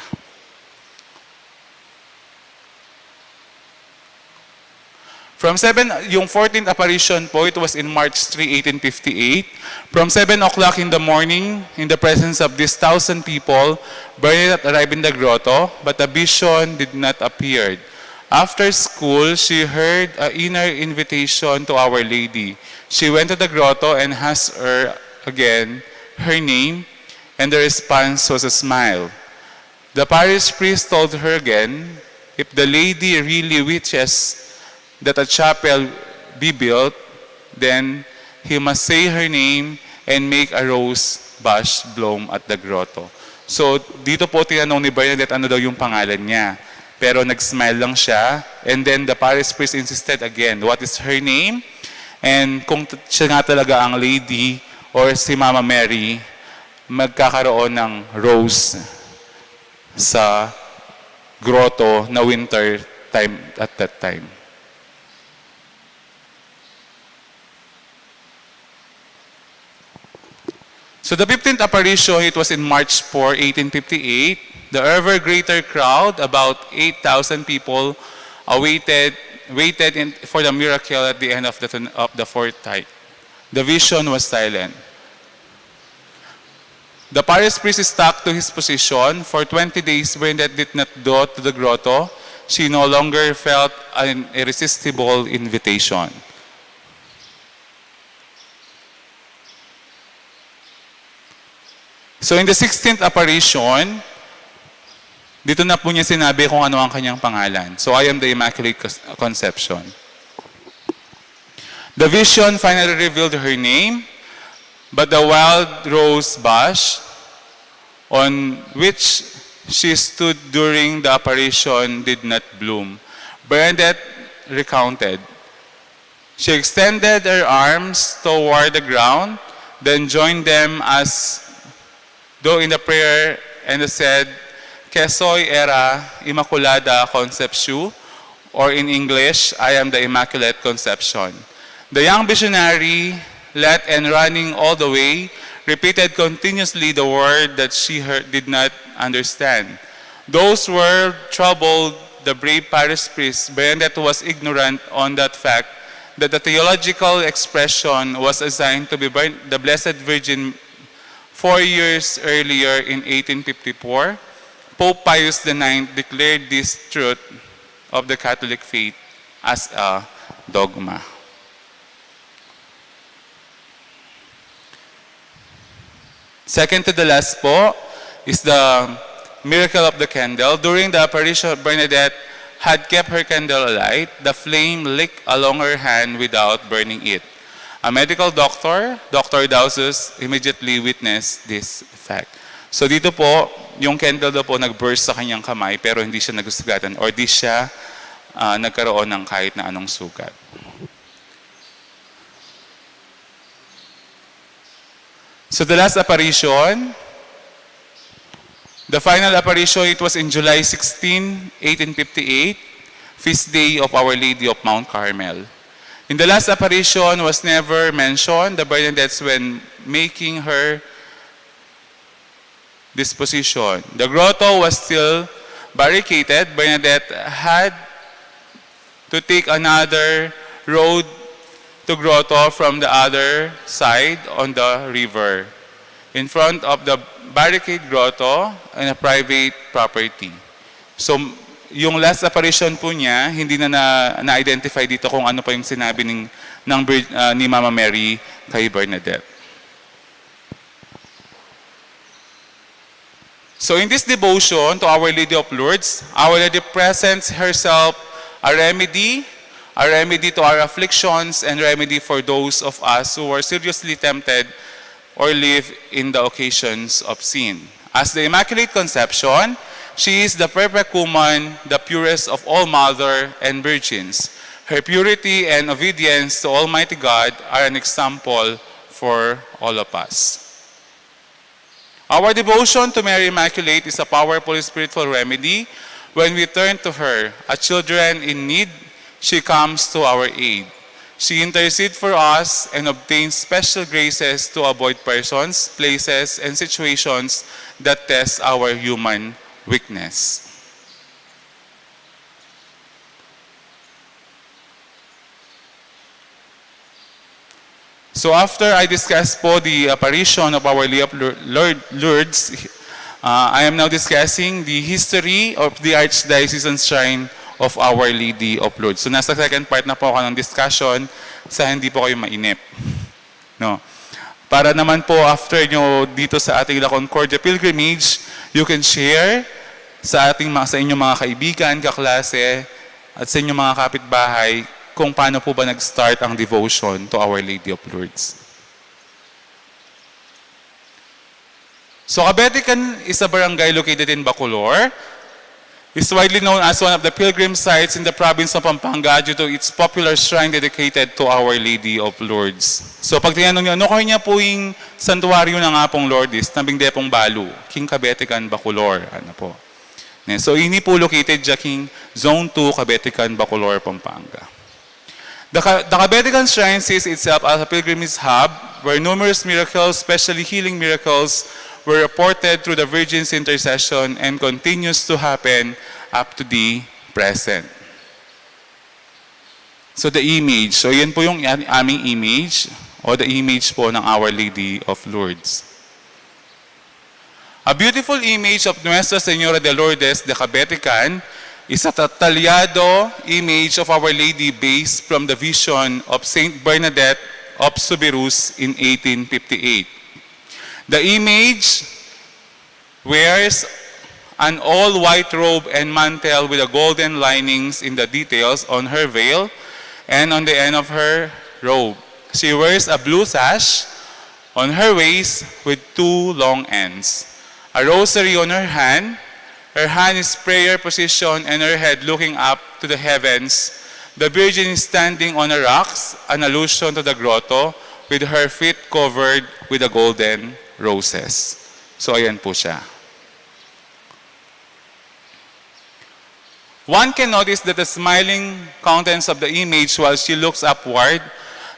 From seven, yung fourteenth apparition po, it was in March three, eighteen fifty-eight. From seven o'clock in the morning, in the presence of these thousand people, Bernadette arrived in the grotto, but the vision did not appear. After school, she heard a inner invitation to Our Lady. She went to the grotto and asked her again her name, and the response was a smile. The parish priest told her again, "If the lady really wishes that a chapel be built, then he must say her name and make a rose bush bloom at the grotto." So, dito po tinanong ni Bernadette ano daw yung pangalan niya. Pero nag-smile lang siya. And then the parish priest insisted again, "What is her name?" And kung t- siya nga talaga ang lady or si Mama Mary, magkakaroon ng rose sa grotto na winter time at that time. So the fifteenth apparition, it was in March four, eighteen fifty-eight. The ever greater crowd, about eight thousand people, awaited waited in, for the miracle at the end of the, tun- of the fourth night. The vision was silent. The parish priest stuck to his position. For twenty days, Bernadette did not go to the grotto. She no longer felt an irresistible invitation. So in the sixteenth apparition, dito na po niya sinabi kung ano ang kanyang pangalan. So, "I am the Immaculate Cons- Conception." The vision finally revealed her name, but the wild rose bush on which she stood during the apparition did not bloom. Bernadette recounted, "She extended her arms toward the ground, then joined them as though in the prayer, and said, 'Que soy la Inmaculada Concepcion,' or in English, 'I am the Immaculate Conception.'" The young visionary let and running all the way, repeated continuously the word that she heard, did not understand. Those words troubled the brave parish priest. Bernadette was ignorant on that fact, that the theological expression was assigned to be Bern- the Blessed Virgin four years earlier in eighteen fifty-four. Pope Pius the ninth declared this truth of the Catholic faith as a dogma. Second to the last po is the miracle of the candle. During the apparition, Bernadette had kept her candle alight. The flame leaked along her hand without burning it. A medical doctor, Doctor Dausus, immediately witnessed this fact. So dito po, yung candle daw po nag-burst sa kanyang kamay pero hindi siya nagusugatan or di siya ah, nagkaroon ng kahit na anong sugat. So the last apparition, the final apparition, it was in July sixteen, eighteen fifty-eight. feast day of Our Lady of Mount Carmel. In the last apparition was never mentioned the Bernadette's when making her disposition. The grotto was still barricaded. Bernadette had to take another road to grotto from the other side on the river, in front of the barricade grotto and a private property. So, yung last apparition po niya, hindi na na, na-identify dito kung ano pa yung sinabi ng, ng Vir- ah, ni Mama Mary kay Bernadette. So in this devotion to Our Lady of Lourdes, Our Lady presents herself a remedy, a remedy to our afflictions, and remedy for those of us who are seriously tempted or live in the occasions of sin. As the Immaculate Conception, she is the perfect woman, the purest of all mother and virgins. Her purity and obedience to Almighty God are an example for all of us. Our devotion to Mary Immaculate is a powerful spiritual remedy. When we turn to her, as children in need, she comes to our aid. She intercedes for us and obtains special graces to avoid persons, places, and situations that test our human weakness. So after I discuss po the apparition of Our Lady of Lour- Lourdes, uh, I am now discussing the history of the Archdiocesan Shrine of Our Lady of Lourdes. So nasa second part na po ako ng discussion, sa hindi po kayo mainip. No? Para naman po after nyo dito sa ating La Concordia Pilgrimage, you can share sa ating mga, sa inyong mga kaibigan, kaklase, at sa inyong mga kapitbahay kung paano po ba nag-start ang devotion to Our Lady of Lourdes. So, Cabetican is a barangay located in Bacolor. Is widely known as one of the pilgrim sites in the province of Pampanga due to its popular shrine dedicated to Our Lady of Lourdes. So, pag tinanong nyo, ano kaya po yung santuario ng Apong Lourdes, tambing de pong balu, king Cabetican, Bacolor, ano po. Ne, so, ini po located dya king Zone two, Cabetican, Bacolor, Pampanga. The, Ca- the Cabetican Shrine sees itself as a pilgrimage hub where numerous miracles, especially healing miracles, were reported through the Virgin's intercession and continues to happen up to the present. So the image. So yan po yung a- aming image o the image po ng Our Lady of Lourdes. A beautiful image of Nuestra Señora de Lourdes de Cabetican is a ta- talyado image of Our Lady based from the vision of Saint Bernadette of Soubirous in eighteen fifty-eight. The image wears an all-white robe and mantle with a golden linings in the details on her veil and on the end of her robe. She wears a blue sash on her waist with two long ends, a rosary on her hand. Her hand is prayer position and her head looking up to the heavens. The Virgin is standing on a rocks, an allusion to the grotto, with her feet covered with the golden roses. So, ayan po siya. One can notice that the smiling countenance of the image while she looks upward,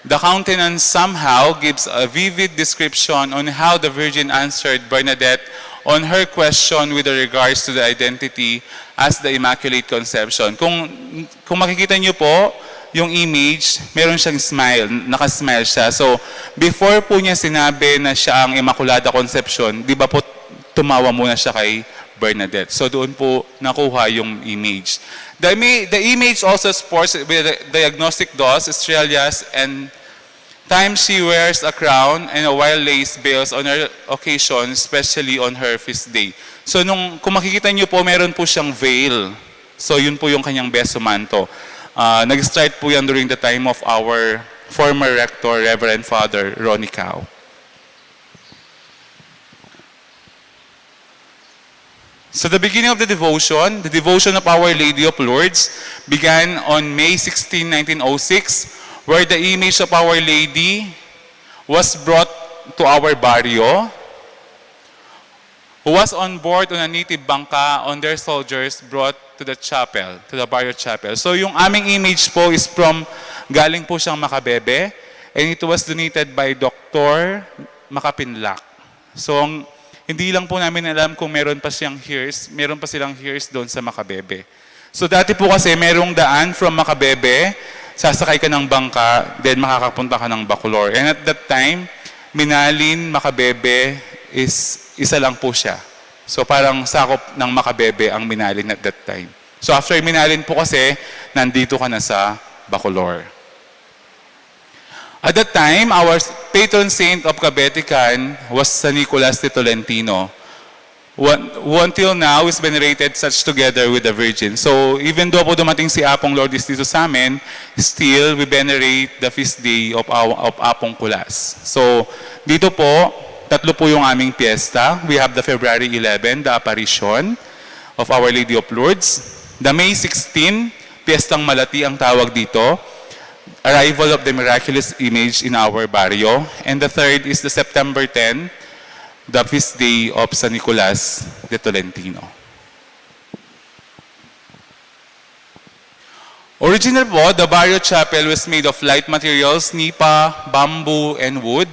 the countenance somehow gives a vivid description on how the Virgin answered Bernadette on her question with regards to the identity as the Immaculate Conception. Kung, kung makikita niyo po yung image, meron siyang smile, nakasmile siya. So, before po niya sinabi na siya ang Immaculada Concepcion, di ba po tumawa muna siya kay Bernadette. So doon po nakuha yung image. The, ima- the image also sports with the diagnostic dolls, estrellas, and times she wears a crown and a white lace veils on her occasion, especially on her feast day. So nung, kung makikita niyo po, meron po siyang veil. So yun po yung kanyang beso manto. Ah, nag-start po yan during the time of our former rector, Reverend Father Ronnie Cao. So the beginning of the devotion, the devotion of Our Lady of Lourdes, began on May sixteen, nineteen oh six, where the image of Our Lady was brought to our barrio, who was on board on a native bangka on their soldiers brought to the chapel, to the Barrio Chapel. So yung aming image po is from, galing po siyang Macabebe, and it was donated by Doctor Macapinlac. So ang, hindi lang po namin alam kung meron pa siyang heirs, meron pa silang heirs doon sa Macabebe. So dati po kasi merong daan from Macabebe, sasakay ka ng bangka, then makakapunta ka ng Bacolor. And at that time, Minalin, Macabebe is isa lang po siya. So parang sakop ng Macabebe ang Minalin at that time. So after Minalin po kasi, nandito ka na sa Bacolor. At that time, our patron saint of Cabetican was San Nicolas de Tolentino, who, who until now is venerated such together with the Virgin. So even though po dumating si Apong Lourdes dito sa amin, still we venerate the feast day of, our, of Apong Kulas. So dito po, tatlo po yung aming piyesta. We have the February eleven, the Apparition of Our Lady of Lourdes. The May sixteen, Piyestang Malati ang tawag dito, arrival of the miraculous image in our barrio. And the third is the September ten, the feast day of San Nicolas de Tolentino. Original po, the Barrio Chapel was made of light materials, nipa, bamboo, and wood.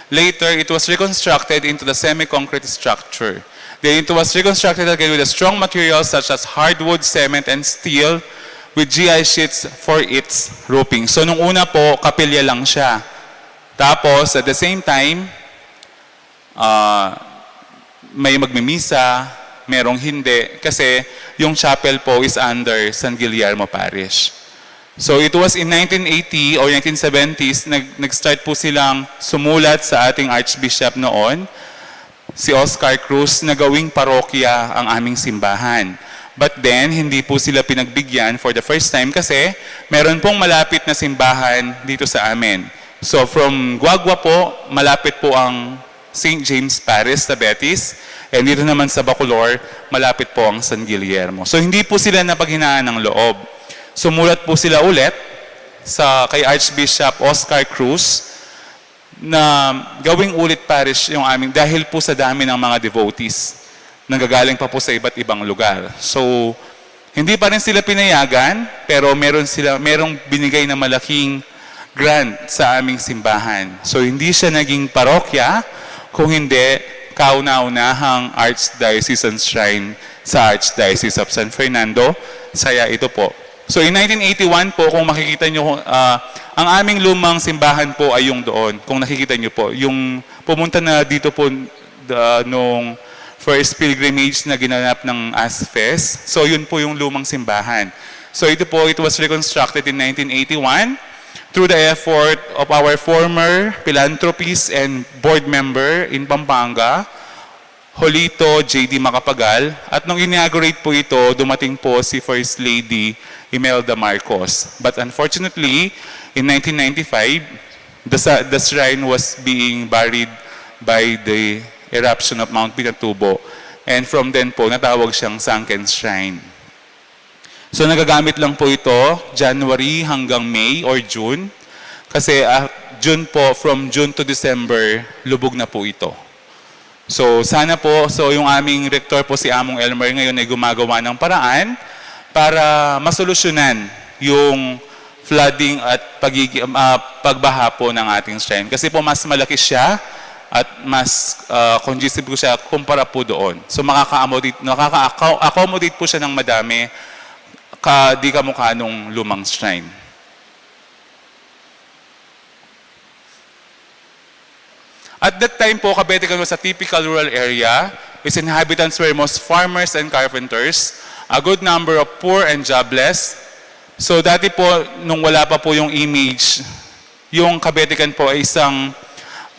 Later, it was reconstructed into the semi-concrete structure. Then it was reconstructed again with a strong materials such as hardwood, cement, and steel, with G I sheets for its roofing. So nung una po, kapilya lang siya. Tapos, at the same time, ah, may magmimisa, merong hindi, kasi yung chapel po is under San Guillermo Parish. So it was in nineteen eighty or nineteen seventies, nag, nag-start po silang sumulat sa ating Archbishop noon, si Oscar Cruz, na gawing parokya ang aming simbahan. But then, hindi po sila pinagbigyan for the first time kasi meron pong malapit na simbahan dito sa amin. So from Guagua po, malapit po ang Saint James Parish sa Betis, and dito naman sa Bacolor, malapit po ang San Guillermo. So hindi po sila napaghinaan ng loob. Sumulat po sila ulit sa kay Archbishop Oscar Cruz na gawing ulit parish yung aming, dahil po sa dami ng mga devotees nanggagaling pa po sa iba't ibang lugar. So hindi pa rin sila pinayagan, pero meron sila, merong binigay na malaking grant sa aming simbahan. So hindi siya naging parokya, kung hindi kauna-unahang archdiocesan shrine sa Archdiocese of San Fernando. Saya ito po. So in nineteen eighty-one po, kung makikita nyo, ah, ang aming lumang simbahan po ay yung doon. Kung nakikita nyo po, yung pumunta na dito po, ah, nung first pilgrimage na ginanap ng ASFES. So yun po yung lumang simbahan. So ito po, it was reconstructed in nineteen eighty-one through the effort of our former philanthropist and board member in Pampanga, Jolito J D Macapagal, at nung inaugurate po ito, dumating po si First Lady Imelda Marcos. But unfortunately, in nineteen ninety-five, the, sa- the shrine was being buried by the eruption of Mount Pinatubo. And from then po, natawag siyang sunken shrine. So nagagamit lang po ito January hanggang May or June. Kasi ah, June po, from June to December, lubog na po ito. So sana po, so yung aming rektor po, si Among Elmer, ngayon ay gumagawa ng paraan para masolusyonan yung flooding at pagigi- ah, pagbaha po ng ating shrine. Kasi po mas malaki siya at mas ah, conducive po siya kumpara po doon. So makaka-accommodate, makaka-accommodate po siya ng madami, ka, di kamukha nung lumang shrine. At that time po, Cabetican was a typical rural area. Its inhabitants were most farmers and carpenters, a good number of poor and jobless. So dati po, nung wala pa po yung image, yung Cabetican po ay isang,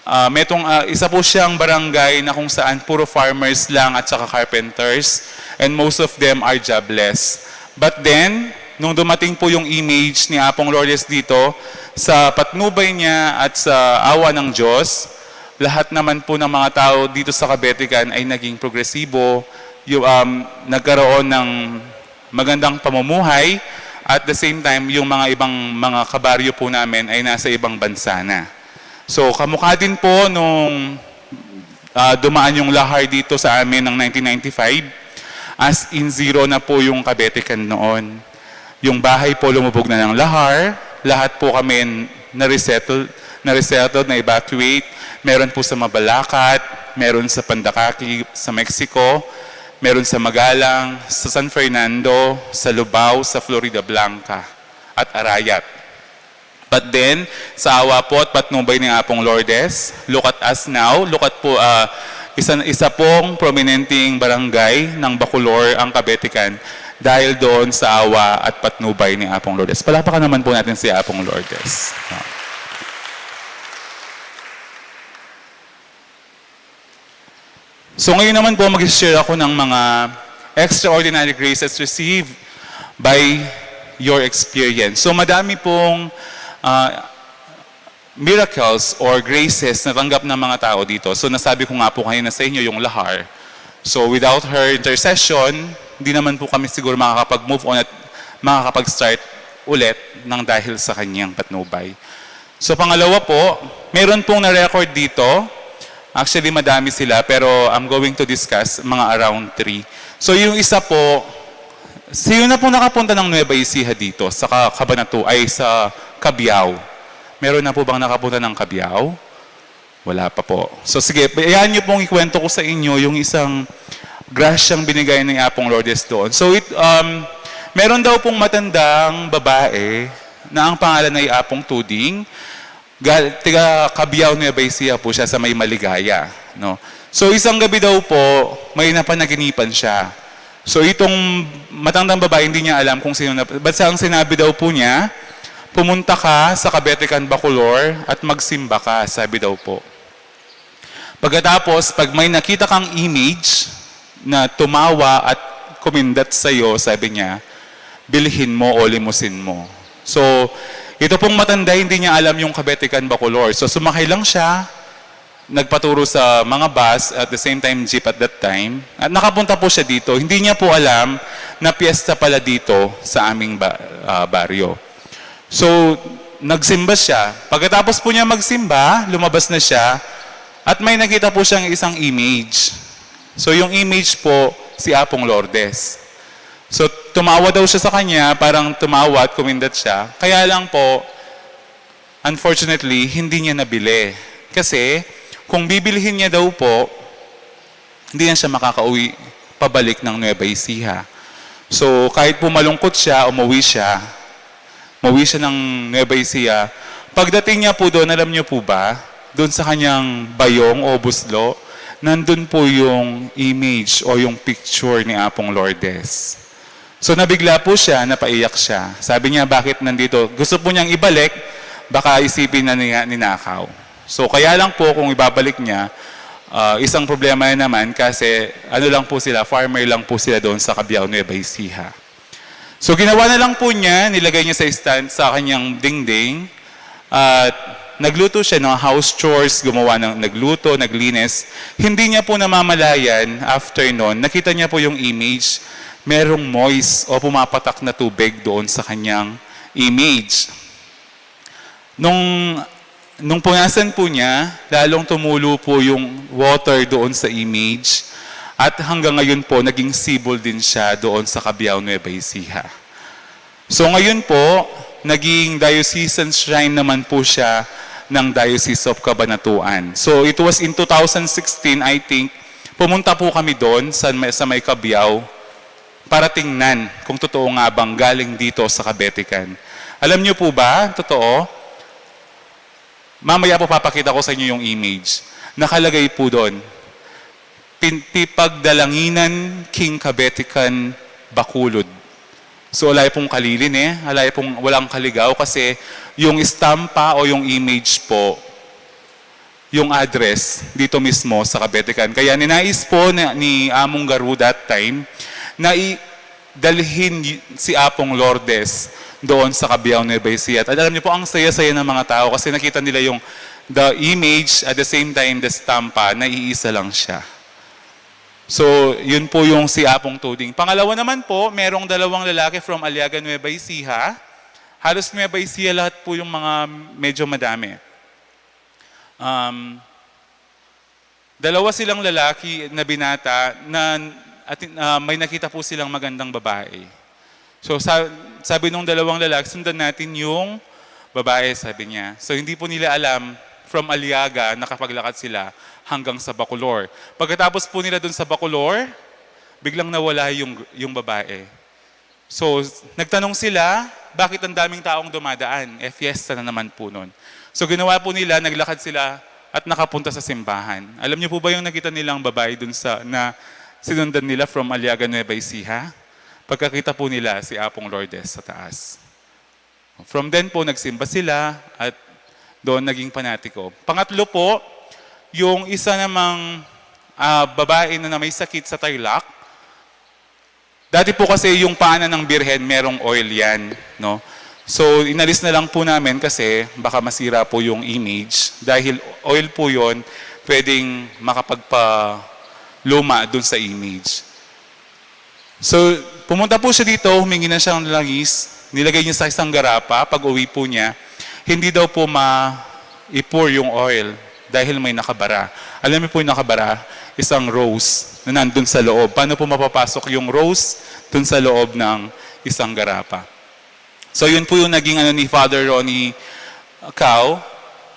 ah, metong, ah, isa po siyang barangay na kung saan puro farmers lang at saka carpenters, and most of them are jobless. But then, nung dumating po yung image ni Apong Lourdes dito, sa patnubay niya at sa awa ng Diyos, lahat naman po ng mga tao dito sa Cabetican ay naging progresibo, yung, um, nagkaroon ng magandang pamumuhay, at the same time, yung mga ibang mga kabaryo po namin ay nasa ibang bansa na. So, kamukha din po nung ah, dumaan yung lahar dito sa amin ng nineteen ninety-five. As in, zero na po yung Kabetican noon. Yung bahay po lumubog na ng lahar, lahat po kami na-resettle, na-resettled, na-evacuate. Meron po sa Mabalacat, meron sa Pandakaki, sa Mexico, meron sa Magalang, sa San Fernando, sa Lubao, sa Floridablanca, at Arayat. But then, sa awa po at patnubay ni Apong Lourdes, look at us now, look at po, ah, isa, isa pong prominenteng barangay ng Bacolor ang Kabetican dahil doon sa awa at patnubay ni Apong Lourdes. Palapakan naman po natin si Apong Lourdes. So ngayon naman po, mag-share ako ng mga extraordinary graces received by your experience. So madami pong, ah, miracles or graces na tanggap ng mga tao dito. So nasabi ko nga po kanina sa inyo yung lahar. So without her intercession, hindi naman po kami siguro makakapag-move on at makakapag-start ulit ng dahil sa kanyang patnubay. So pangalawa po, meron pong na-record dito. Actually, madami sila, pero I'm going to discuss mga around three. So yung isa po, sino na pong nakapunta ng Nueva Ecija dito sa Ka- Cabanatu, ay sa Cabiao? Meron na po bang nakapunta ng Cabiao? Wala pa po. So sige, hayaan niyo pong ikwento ko sa inyo yung isang grasyang binigay ni Apong Lourdes doon. So it, um, meron daw pong matandang babae na ang pangalan ay Apong Tuding. Gal, tiga Cabiao, Nueva Ecija po siya, sa may Maligaya, no? So isang gabi daw po, may napanaginipan siya. So itong matandang babae, hindi niya alam kung sino na, basta ang sinabi daw po niya, "Pumunta ka sa Kabetican Bacolor at magsimba ka," sabi daw po. Pagkatapos, pag may nakita kang image na tumawa at kumindat sa'yo, sabi niya, "Bilhin mo o limusin mo." So, ito pong matanda, hindi niya alam yung Kabetican Bacolor. So, sumakay lang siya, nagpaturo sa mga bus, at the same time, jeep at that time. At nakapunta po siya dito. Hindi niya po alam na piyesta pala dito sa aming ba- ah, baryo. So, nagsimba siya. Pagkatapos po niya magsimba, lumabas na siya at may nakita po siyang isang image. So, yung image po, si Apong Lourdes. So, tumawa daw siya sa kanya, parang tumawa at kumindat siya. Kaya lang po, unfortunately, hindi niya nabili. Kasi, kung bibilhin niya daw po, hindi na siya makakauwi pabalik ng Nueva Ecija. So, kahit po malungkot siya, umuwi siya, umuwi siya ng Nueva Ecija. Pagdating niya po doon, alam niyo po ba, doon sa kanyang bayong o buslo, nandun po yung image o yung picture ni Apong Lourdes. So nabigla po siya, napaiyak siya. Sabi niya, bakit nandito? Gusto po niyang ibalik, baka isipin na niya ninakaw. So kaya lang po kung ibabalik niya, ah, isang problema na naman kasi ano lang po sila, farmer lang po sila doon sa Cabiao, Nueva Ecija. So ginawa na lang po niya, nilagay niya sa stand, sa kanyang dingding, at nagluto siya ng house chores, gumawa ng nagluto, naglinis. Hindi niya po namamalayan, after nun, nakita niya po yung image. Merong moist o pumapatak na tubig doon sa kanyang image. Nung, nung punasan po niya, lalong tumulo po yung water doon sa image. At hanggang ngayon po, naging symbol din siya doon sa Cabiao, Nueva Ecija. So ngayon po, naging diocesan shrine naman po siya ng Diocese of Cabanatuan. So it was in two thousand sixteen, I think, pumunta po kami doon sa may, sa may Cabiao para tingnan kung totoo nga bang galing dito sa Kabetican. Alam niyo po ba, totoo? Mamaya po papakita ko sa inyo yung image. Nakalagay po doon, "Pin-, Pipagdalanginan king Kabetican Bacolod." So, alay pong kalilin eh. Alay pong walang kaligaw kasi yung estampa o yung image po, yung address dito mismo sa Kabetican. Kaya ninais po ni, ni Among Garu that time na i-, dalhin y-, si Apong Lourdes doon sa Cabiao, Nueva Ecija. At alam niyo po, ang saya-saya ng mga tao kasi nakita nila yung the image, at the same time, the stampa, na iisa lang siya. So, yun po yung si Apong Tuding. Pangalawa naman po, merong dalawang lalaki from Aliaga, Nueva Ecija. Halos Nueva Ecija lahat po yung mga medyo madami. Um, dalawa silang lalaki na binata na at, ah, may nakita po silang magandang babae. So, sa-, sabi nung dalawang lalaki, "Sundan natin yung babae," sabi niya. So, hindi po nila alam, from Aliaga, nakapaglakad sila hanggang sa Bacolor. Pagkatapos po nila dun sa Bacolor, biglang nawala yung, yung babae. So, nagtanong sila, "Bakit ang daming taong dumadaan? Eh, fiesta na naman po nun." So, ginawa po nila, naglakad sila at nakapunta sa simbahan. Alam niyo po ba yung nakita nilang babae dun sa, na sinundan nila from Aliaga, Nueva Ecija? Pagkakita po nila si Apong Lourdes sa taas. From then po, nagsimba sila at doon naging panatiko. Pangatlo po, yung isa namang, ah, babae na, na may sakit sa Tarlac. Dati po kasi yung paanan ng Birhen, merong oil yan, no? So, inalis na lang po namin kasi baka masira po yung image. Dahil oil po yun, pwedeng makapagpaluma dun sa image. So, pumunta po siya dito, humingi na siyang langis, nilagay niya sa isang garapa, pag uwi po niya, hindi daw po ma-, i-pour yung oil dahil may nakabara. Alam niyo po yung nakabara? Isang rose na nandun sa loob. Paano po mapapasok yung rose dun sa loob ng isang garapa? So, yun po yung naging ano ni Father Ronnie Cao,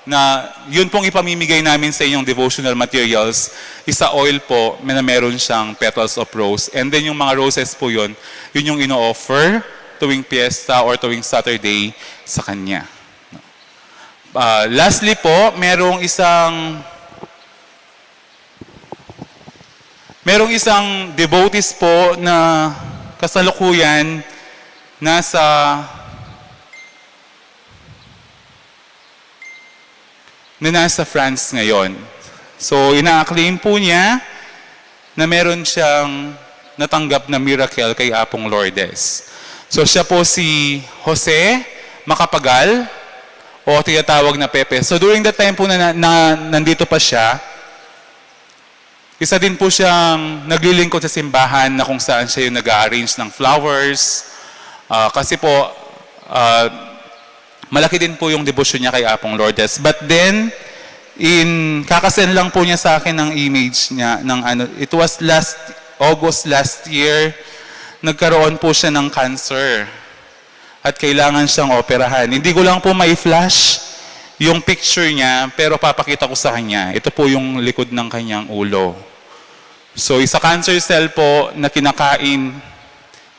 na yun pong ipamimigay namin sa inyong devotional materials, isa oil po na meron siyang petals of rose. And then yung mga roses po yun, yun yung ino-offer tuwing piyesta or tuwing Saturday sa kanya. Ah, lastly po, merong isang, merong isang devotees po na kasalukuyan nasa, na nasa France ngayon. So, ina-claim po niya na meron siyang natanggap na miracle kay Apong Lourdes. So, siya po si Jose Macapagal, o tinatawag na Pepe. So, during that time po na, na, na nandito pa siya, isa din po siyang naglilingkod sa simbahan na kung saan siya yung nag-a-arrange ng flowers. Ah, kasi po, ah, malaki din po yung debosyon niya kay Apong Lourdes. But then, in, kakasend lang po niya sa akin ng image niya, ng ano, it was last, August last year, nagkaroon po siya ng cancer. At kailangan siyang operahan. Hindi ko lang po mai-flash yung picture niya, pero papakita ko sa kanya. Ito po yung likod ng kanyang ulo. So, isa cancer cell po na kinakain,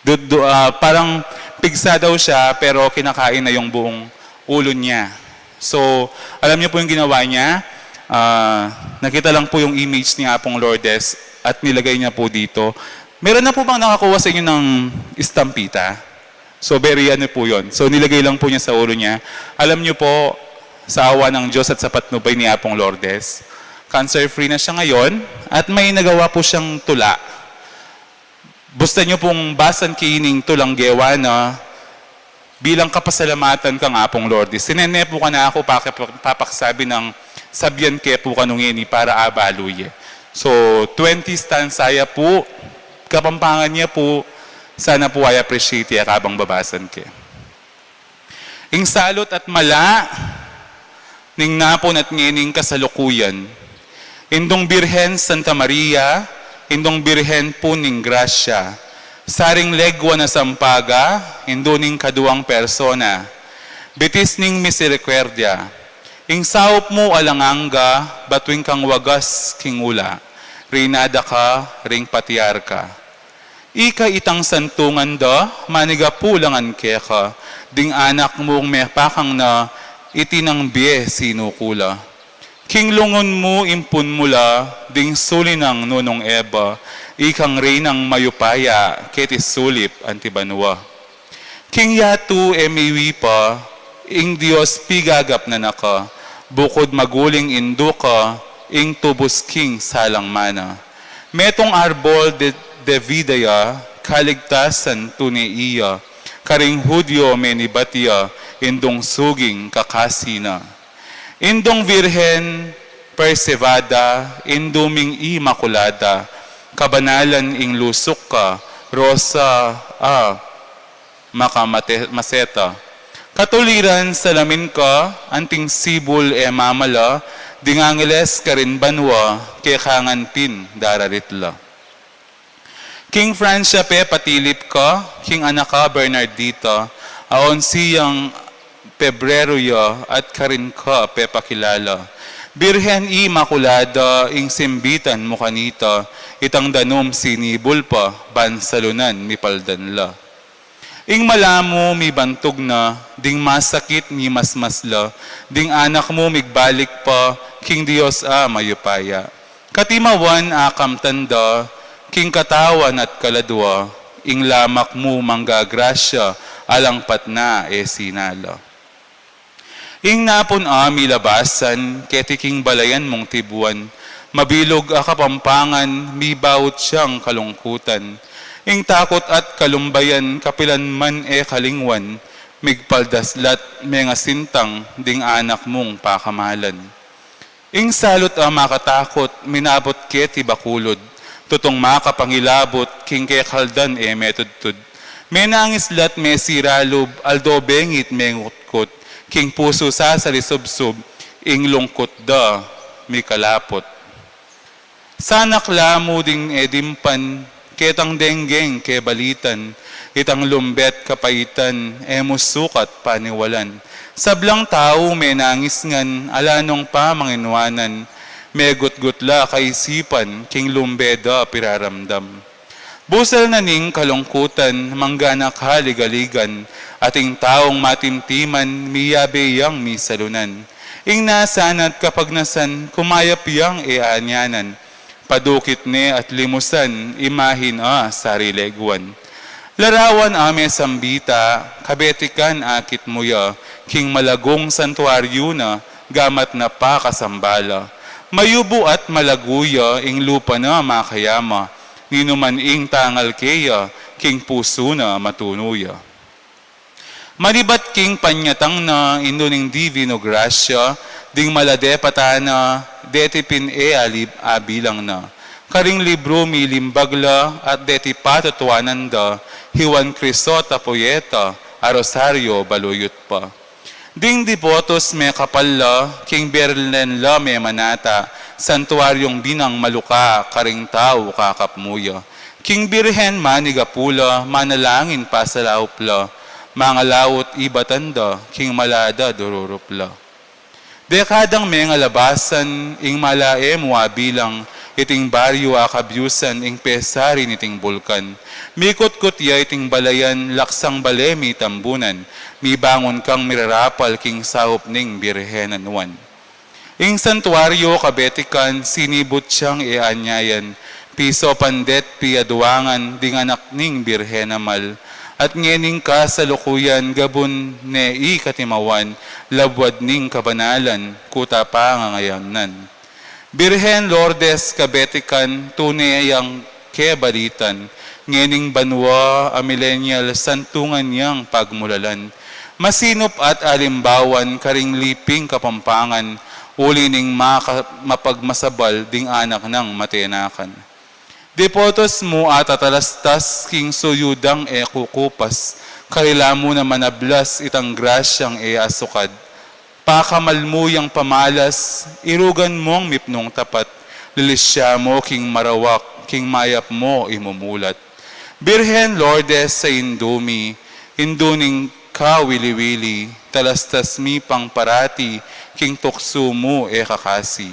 du-, du-, ah, parang pigsa daw siya, pero kinakain na yung buong ulo niya. So, alam niyo po yung ginawa niya? Ah, nakita lang po yung image ni Apong Lourdes at nilagay niya po dito. Meron na po bang nakakuha sa inyo ng estampita? So, very ano po yun. So, nilagay lang po niya sa ulo niya. Alam niyo po, sa awa ng Diyos at sa patnubay ni Apong Lourdes, cancer-free na siya ngayon at may nagawa po siyang tula. Busta niyo pong basan kining tulang gewa na bilang kapasalamatan kang Apong Lourdes. Sinene po kanaku pake-, papaksabi nang sabyan ke po kanu ngeni para abalu ye. So, twenty stanza ya po, Kapampangan ya po, sana po i-appreciate ye kabang babasan ke. Ing salut at mala ning napun at ngening kasalukuyan. Indung Birhen Santa Maria, Indung Birhen pun ning Grasya, saring legua na sampaga, Indu ning kaduang persona, bitis ning miserikuerdia, ing saup mu alang angga, batuing kang wagas king ula, Reynada ka ring patriarka. Ika itang santungan da, manigapu la ngan keka, ding anak mung mepakang na, iti nang bie sinuku la. King lungun mu impun mu la, ding suli nang nunung Eba, ikang reynang mayupaya, keti sulip anti banua. King yatu e miwi pa, ing Dios pigagap na naka, bukud maguling indu ka, ing tubus king salang mana. Metung arbol de, de vida ya, kaligtasan tune iya, karing Hudyo menibat ya, indung suging kakasi na. Indung Virgen Persevada, Indu ming Imakulada, kabanalan ing lusuk ka, Rosa a, maka mate-, maseta. Katuliran salamin ka, anting sibul e mamala, ding angeles karin banua, keka ngan pin dararit la. King Francia pepatilip ka, king anak ka Bernardita, aon siyang Pebrero ya at karin ka pepakilala. Birhen Imakulada, ing simbitan mu kanita, itang danum sinibul pa, ban salunan mipaldan la. Ing mala mu mibantug na, ding masakit mimasmas la, ding anak mu migbalik pa, king Dios a mayupaya. Katimawan akamtan da, king katawan at kaladwa, ing lamak mu manggagrasya, alang patna e sinala. Ing napun a milabasan, keti king balayan mung Tibuan, mabilug a Kapampangan, mibaut yang kalungkutan. Ing takut at kalumbayan, kapilan man e kalingwan, migpaldaslat, mengasintang, ding anak mung pakamalan. Ing salut a makatakut, minabut keti Bakulud, tutung makapangilabut, king kekaldan e metudtud. Menangislat mesiralub, aldo bengit mengutkut, king pusu sasalisubsub, ing lungkut da mikalaput. Sanak la mu ding e dimpan, ketang denggeng kebalitan, itang lumbet kapaitan, e mu sukat paniwalan. Sablang tau menangis ngan, ala nung pamanginwanan, megutgut la kaisipan, king lumbe da piraramdam. Busal na ning kalungkutan, mangganak haligaligan, ating taung matimtiman, miyabe yang misalunan. Ing nasanat kapagnasan, kumayap yang e anyanan. Padukit ne at limusan, imahin a sarileguan. Larawan a mesambita, kabetikan akit mu ya, king malagung santuaryu na, gamat na pakasamba la. Mayubu at malagu ya, ing lupa na makayama, ninuman ing tangal keya, king pusu na matunu ya. Manibat king panyatang na, Indu ning Divino Grasya, ding maladepatan na, deti pin e alib abilang na. Karing libru milimbag la, at deti patutuanan da, Juan Crisostomo Poeta, a Rosario baluyut pa. Ding devotos mekapal la, king Birhen la memanata, santuaryung binang maluka, karing tau kakapmu ya. King Birhen manigapu la, manalangin pasalaup la, mangalaut ibatan da, king mala da dururup la. Dekadang mengalabasan, ing mala e mu abilang, iting baryu akabyusan, ing pesari niting bulkan. Mikutkut ya iting balayan, laksang bale mitambunan, mibangun kang mirarapal, king saup ning Birhen a Nuan. Ing santuaryo kabetikan, sinibut yang e anyayan, piso pandet piaduangan, ding anak ning Birhen a Mal, at ngening kasalukuyan, gabun ne i katimawan, labwad ning kabanalan, kuta pangangayanan. Birhen Lourdes kabetikan, tune yang kebalitan, ngening banua a milenial santungan yang pagmulalan. Masinup at alimbawan karing liping Kapampangan, uli ning maka-, mapagmasabal ding anak nang matenakan. Devotos mu at atalastas king suyu dang e kukupas, karila mu na manablas itang grasyang e asukad. Pakamal mu yang pamalas, irugan mung mipnung tapat, lilisya mu king marawak, king mayap mu imumulat. Birhen Lourdes a Indu mi, Indu ning kawili-wili, talastas mi pang parati, king tuksu mu e kakasi.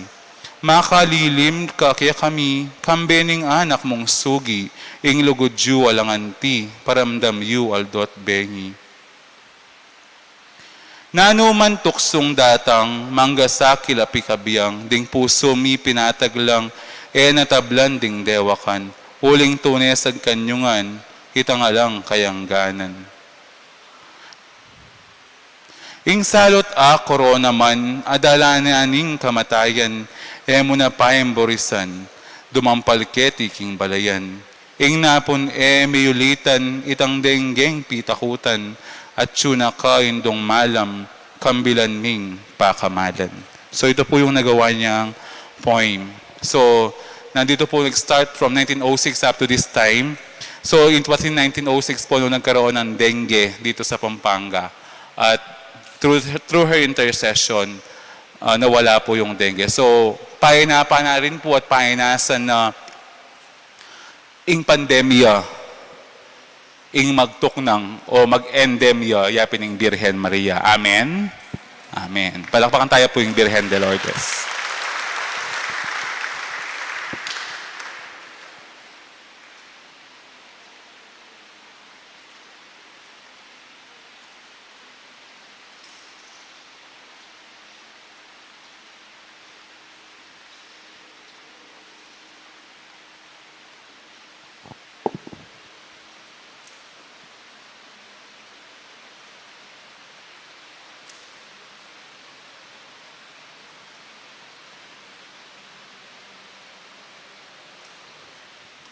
Makalilim ka kekami, kambe ning anak mung sugi, ing lugud yu alang anti, paramdam yu aldo't bengi. Nanu man tuksung datang, mangga sakil a pikabiang, ding pusu mi pinataglang, e natablan ding dewakan, uling tune sagkanyungan, itang alang kayangganan. Ing salut a korona man, a dalanan ning kamatayan, e mu na paimburisan, dumampal keti king balayan. Ing napun e miyulitan, itang denggeng pitakutan, at tuna ka Indung Malam, kambilan ming pakamalan. So ito po yung nagawa niyang poem. So, nandito po nag-start from nineteen oh six up to this time. So, it was in nineteen oh six po nung nagkaroon ng dengue dito sa Pampanga. At through, through her intercession, ah, nawala po yung dengue. So, painapan na rin po at painasan na ing pandemya, ing magtuknang o mag-endemya, yapin ing Birhen Maria. Amen? Amen. Palakpakan tayo po ing Birhen de Lourdes.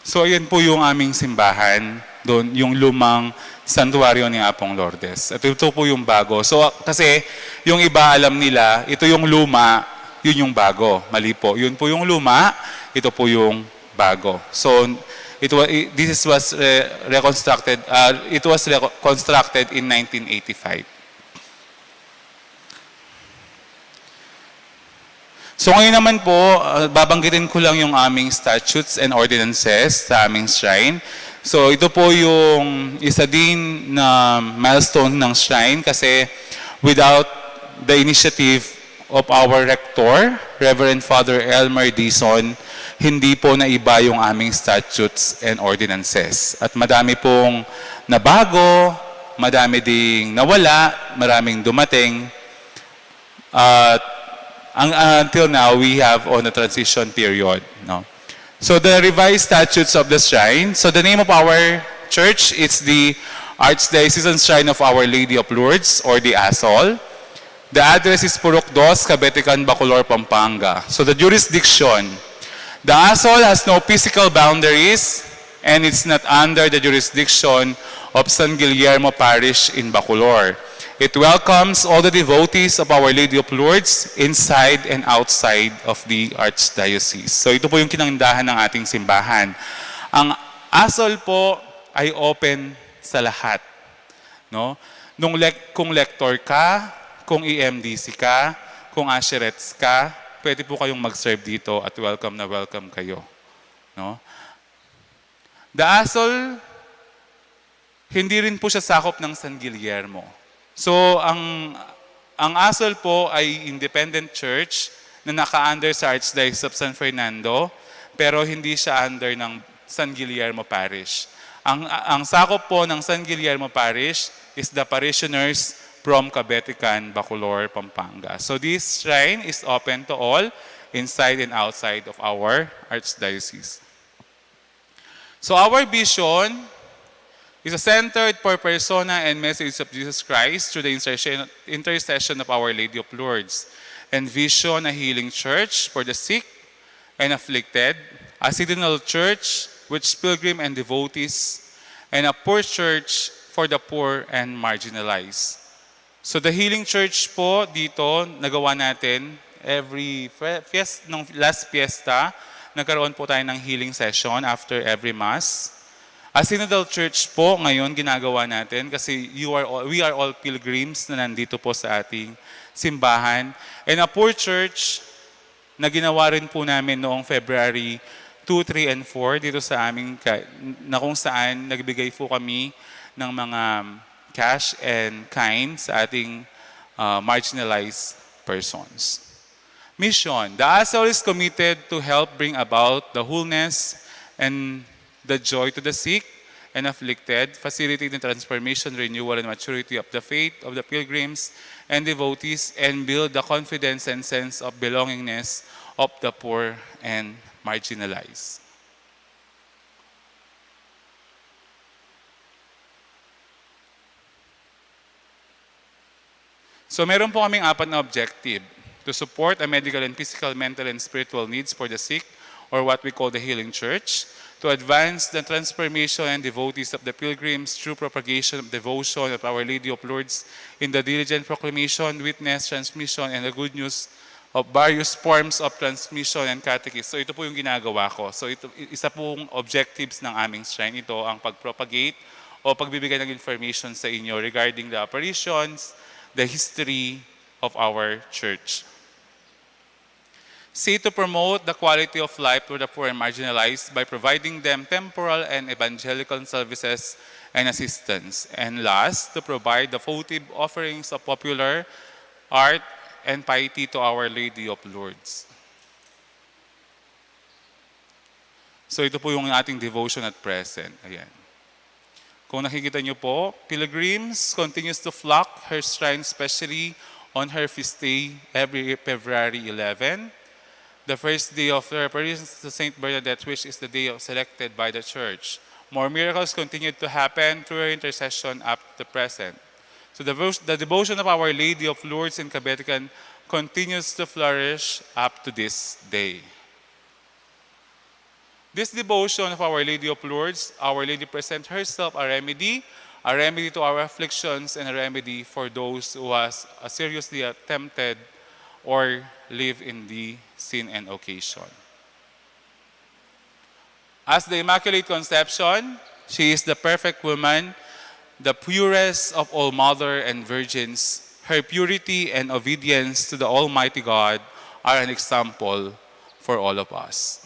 So, ayan po yung aming simbahan, doon, yung lumang santuwaryo ni Apong Lourdes. At ito po yung bago. So, kasi yung iba alam nila, ito yung luma, yun yung bago. Mali po. Yun po yung luma, ito po yung bago. So, it was, this is, was re- reconstructed, uh, it was reco- constructed in nineteen eighty-five. So ngayon naman po, ah, babanggitin ko lang yung aming statutes and ordinances sa aming shrine. So ito po yung isa din na milestone ng shrine kasi without the initiative of our rector, Reverend Father Elmer Dizon, hindi po naiba yung aming statutes and ordinances. At madami pong nabago, madami ding nawala, maraming dumating. At ang, until now, we have on a transition period. No? So the revised statutes of the shrine. So the name of our church is the Archdiocesan Shrine of Our Lady of Lourdes or the ASOL. The address is Purok Dos, Cabetican, Bacolor, Pampanga. So the jurisdiction. The ASOL has no physical boundaries and it's not under the jurisdiction of San Guillermo Parish in Bacolor. It welcomes all the devotees of Our Lady of Lourdes inside and outside of the Archdiocese. So ito po yung kinandahan ng ating simbahan. Ang ASOL po ay open sa lahat. No? Nung lec- kung lector ka, kung E M D C ka, kung usherettes ka, pwede po kayong mag-serve dito at welcome na welcome kayo. No? The ASOL, hindi rin po siya sakop ng San Guillermo. So, ang, ang ASOL po ay independent church na naka-under sa Archdiocese of San Fernando, pero hindi siya under ng San Guillermo Parish. Ang, ang sakop po ng San Guillermo Parish is the parishioners from Cabetican, Bacolor, Pampanga. So this shrine is open to all, inside and outside of our archdiocese. So our vision is a centered per persona and message of Jesus Christ through the intercession, intercession of Our Lady of Lourdes. Envision a healing church for the sick and afflicted, a citadel church with pilgrim and devotees, and a poor church for the poor and marginalized. So the healing church po dito, nagawa natin every fe- fies- nung last fiesta, nagkaroon po tayo ng healing session after every mass. A synodal church po ngayon ginagawa natin kasi you are all, we are all pilgrims na nandito po sa ating simbahan. And a poor church na ginawa rin po namin noong February two, three, and four dito sa aming ka- na kung saan nagbigay po kami ng mga cash and kind sa ating uh, marginalized persons. Mission. The ASOL is committed to help bring about the wholeness and the joy to the sick and afflicted, facilitate the transformation, renewal, and maturity of the faith of the pilgrims and devotees, and build the confidence and sense of belongingness of the poor and marginalized. So meron po kaming apat na objective. To support a medical and physical, mental and spiritual needs for the sick, or what we call the healing church. To advance the transformation and devotees of the pilgrims through propagation of devotion of Our Lady of Lourdes in the diligent proclamation, witness, transmission, and the good news of various forms of transmission and catechists. So ito po yung ginagawa ko. So ito, isa pong objectives ng aming shrine ito, ang pag-propagate o pagbibigay ng information sa inyo regarding the apparitions, the history of our church. C, to promote the quality of life for the poor and marginalized by providing them temporal and evangelical services and assistance. And last, to provide the votive offerings of popular art and piety to Our Lady of Lourdes. So ito po yung ating devotion at present. Ayan. Kung nakikita niyo po, pilgrims continues to flock her shrine, especially on her feast day every February eleven, the first day of her appearance to Saint Bernadette, which is the day of, selected by the Church. More miracles continued to happen through her intercession up to present. So the, devo- the devotion of Our Lady of Lourdes in Kabetican continues to flourish up to this day. This devotion of Our Lady of Lourdes, Our Lady present herself a remedy, a remedy to our afflictions and a remedy for those who has a seriously tempted or live in the sin and occasion. As the Immaculate Conception, she is the perfect woman, the purest of all mother and virgins. Her purity and obedience to the Almighty God are an example for all of us.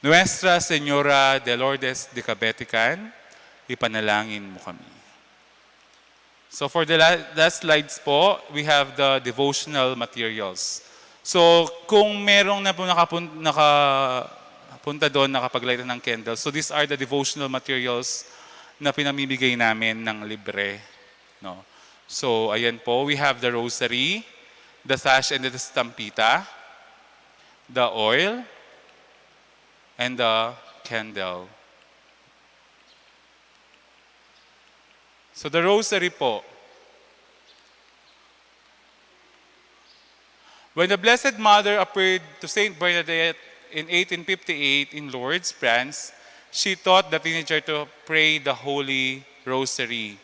Nuestra Señora de Lourdes de Cabetican, ipanalangin mo kami. So for the la- last slides po, we have the devotional materials. So kung merong na po nakapun- nakapunta doon, nakapag-light ng candle, so these are the devotional materials na pinamimigay namin ng libre. No? So ayan po, we have the rosary, the sash and the estampita, the oil, and the candle. So the rosary po. When the Blessed Mother appeared to Saint Bernadette in eighteen fifty-eight in Lourdes, France, she taught the teenager to pray the Holy Rosary.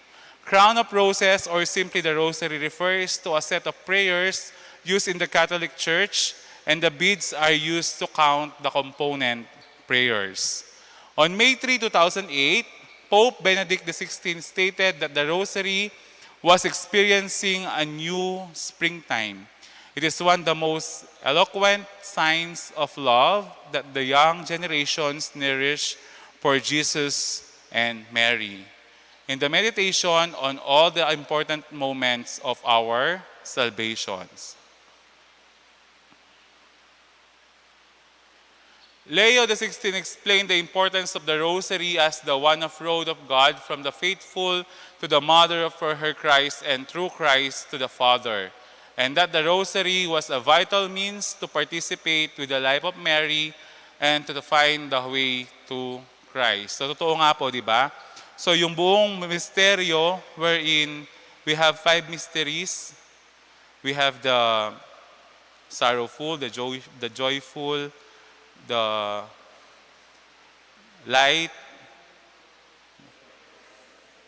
Crown of Roses or simply the Rosary refers to a set of prayers used in the Catholic Church, and the beads are used to count the component prayers. On May three, two thousand eight, Pope Benedict the sixteenth stated that the Rosary was experiencing a new springtime. It is one of the most eloquent signs of love that the young generations nourish for Jesus and Mary in the meditation on all the important moments of our salvations. Leo the sixteenth explained the importance of the Rosary as the one-off road of God from the faithful to the mother of her Christ and through Christ to the Father, and that the Rosary was a vital means to participate with the life of Mary and to find the way to Christ. So, totoo nga po, di ba? So, yung buong misteryo wherein we have five mysteries, we have the sorrowful, the joy, the joyful, the light,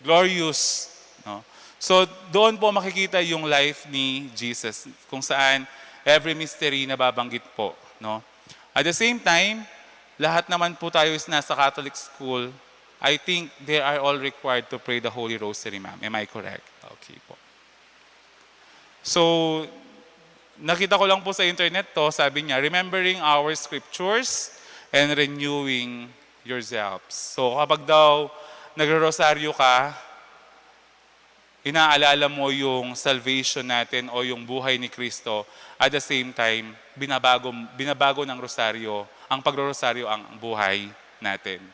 glorious, no? So, doon po makikita yung life ni Jesus, kung saan every mystery nababanggit po, no? At the same time, lahat naman po tayo is nasa Catholic school. I think they are all required to pray the Holy Rosary, ma'am. Am I correct? Okay po. So, nakita ko lang po sa internet to, sabi niya, "Remembering our scriptures and renewing yourselves." So, kapag daw nagro-rosaryo ka, inaalala mo yung salvation natin o yung buhay ni Kristo. At the same time, binabago, binabago ng rosaryo, ang pagro-rosaryo ang buhay natin.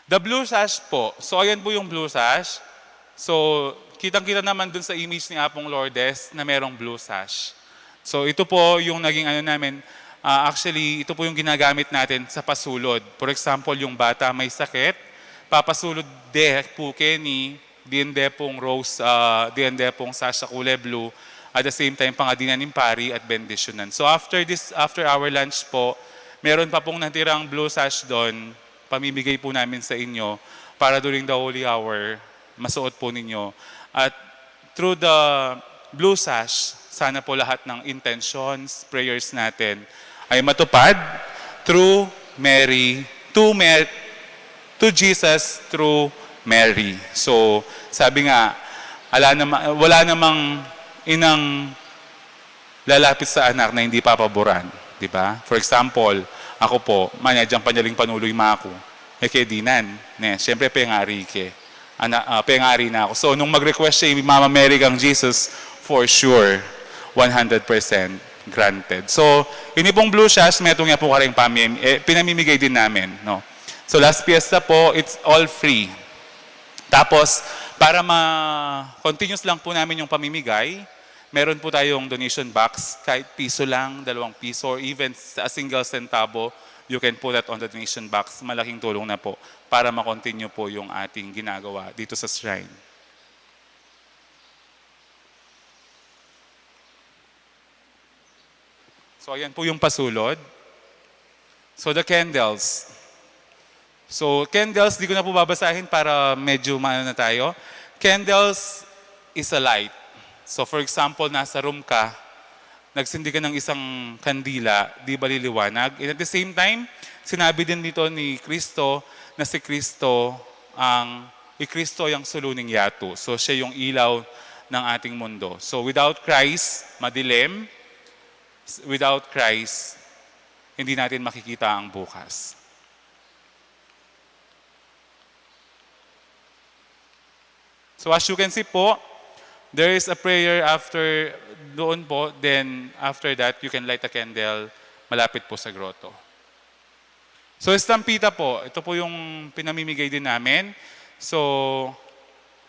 The blue sash po. So, ayan po yung blue sash. So, kitang-kita naman dun sa image ni Apong Lourdes na merong blue sash. So, ito po yung naging ano namin. Ah, actually, ito po yung ginagamit natin sa pasulod. For example, yung bata may sakit, papasulod de po keni, diin de pong rose, ah, diin de pong sash a kule blue, at the same time, pangadinan ning pari at bendisyonan. So after this, after our lunch po, meron pa pong natirang blue sash doon, pamimigay po namin sa inyo para during the Holy Hour, masuot po ninyo. At through the blue sash, sana po lahat ng intentions, prayers natin ay matupad through Mary to Mary, to Jesus through Mary. So, sabi nga, ala nama, wala namang inang lalapit sa anak na hindi papaboran, di ba? For example, ako po, manyad yang panyaling panuluy maku, e ke dinan, ne, siyempre pengari ke. Ana, ah, pengari na ako. So, nung mag-request siya, Mama Mary kang Jesus, for sure, one hundred percent granted. So, ini pong blue sash, metung niya po kareng pamim-, eh, pinamimigay din namin, no? So, last fiesta po, it's all free. Tapos, para ma-continuous lang po namin yung pamimigay, meron po tayong donation box, kahit piso lang, dalawang piso, or even sa single centavo, you can put that on the donation box. Malaking tulong na po para ma-continue po yung ating ginagawa dito sa shrine. So, ayan po yung pasulod. So, the candles. So, candles, di ko na po babasahin para medyo maano na tayo. Candles is a light. So, for example, nasa room ka, nagsindi ka ng isang kandila, di ba liliwanag? And at the same time, sinabi din dito ni Kristo na si Kristo ang, i Kristo yang sulu ning yatu. So, siya yung ilaw ng ating mundo. So, without Christ, madilim. Without Christ, hindi natin makikita ang bukas. So as you can see po, there is a prayer after doon po. Then after that, you can light a candle malapit po sa grotto. So, estampita po. Ito po yung pinamimigay din namin. So,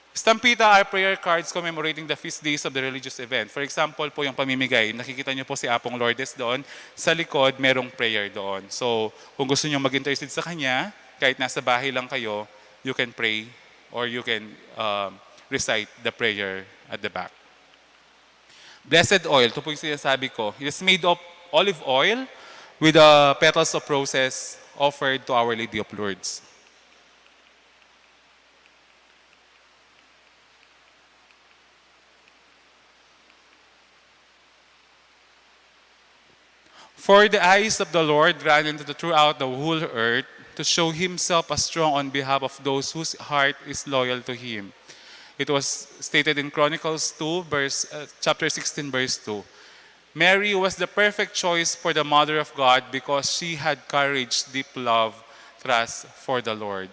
estampita are prayer cards commemorating the feast days of the religious event. For example po, yung pamimigay. Nakikita niyo po si Apong Lourdes doon. Sa likod, merong prayer doon. So, kung gusto niyo mag-intercede sa kanya, kahit nasa bahay lang kayo, you can pray or you can, um, recite the prayer at the back. Blessed oil, ito po yung sinasabi ko. It is made of olive oil with the petals of roses offered to Our Lady of Lourdes. For the eyes of the Lord run into the, throughout the whole earth to show himself as strong on behalf of those whose heart is loyal to him. It was stated in Chronicles two, verse, uh, chapter sixteen, verse two. Mary was the perfect choice for the Mother of God because she had courage, deep love, trust for the Lord.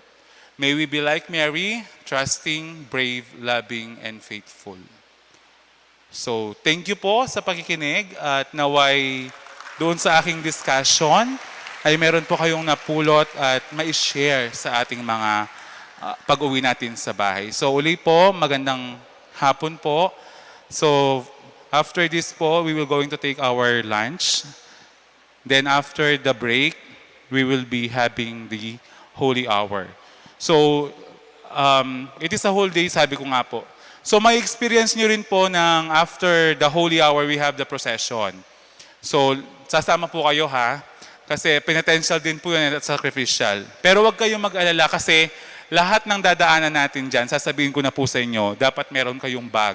May we be like Mary, trusting, brave, loving, and faithful. So, thank you po sa pakikinig at naway doon sa aking discussion ay meron po kayong napulot at mai-share sa ating mga, ah, pag-uwi natin sa bahay. So, uli po, magandang hapon po. So, after this po, we will going to take our lunch. Then after the break, we will be having the holy hour. So, um, it is a whole day, sabi ko nga po. So, may experience nyo rin po ng after the holy hour, we have the procession. So, sasama po kayo ha, kasi penitential din po yan at sacrificial. Pero wag kayong mag-alala kasi lahat ng dadaanan natin dyan, sasabihin ko na po sa inyo, dapat meron kayong bag.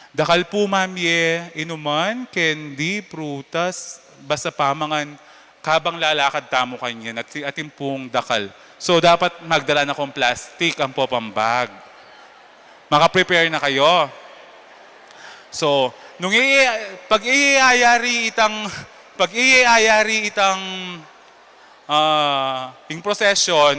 Dakal pu mamie inuman, candy, prutas, basta pamangan, kabang lalakad tamu kanyan, at, atin pung dakal. So, dapat magdala na kung plastic, ampo pang bag. Maka-prepare na kayo. So, nung i-, pag iayari itang, pag iayari itang ah, ing procession,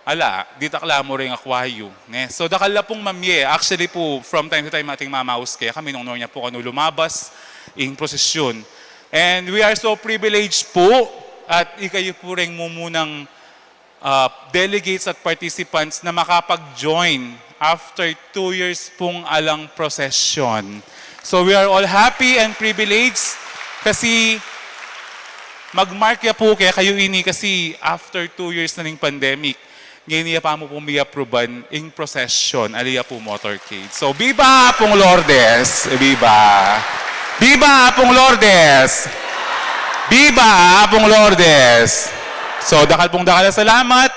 ala, ditak la mu ring akwayu, ne? So, dakal la pung mamie. Actually pu, from time to time, ating mamaus kaya kami nung nor nya pu kanu lumabas ing procession. And we are so privileged pu, at ikayu pu ring mumunang, ah, delegates at participants na makapag-join after two years pung alang procession. So we are all happy and privileged kasi mag-mark ya pu kaya kayu ini kasi after two years na ning pandemic, ngeni ya pa mu pu mi-approvean ing procession, ali ya pu motorcade. So, viva Apung Lourdes! Viva! Viva Apung Lourdes! Viva Apung Lourdes! So, dakal pung dakal a salamat.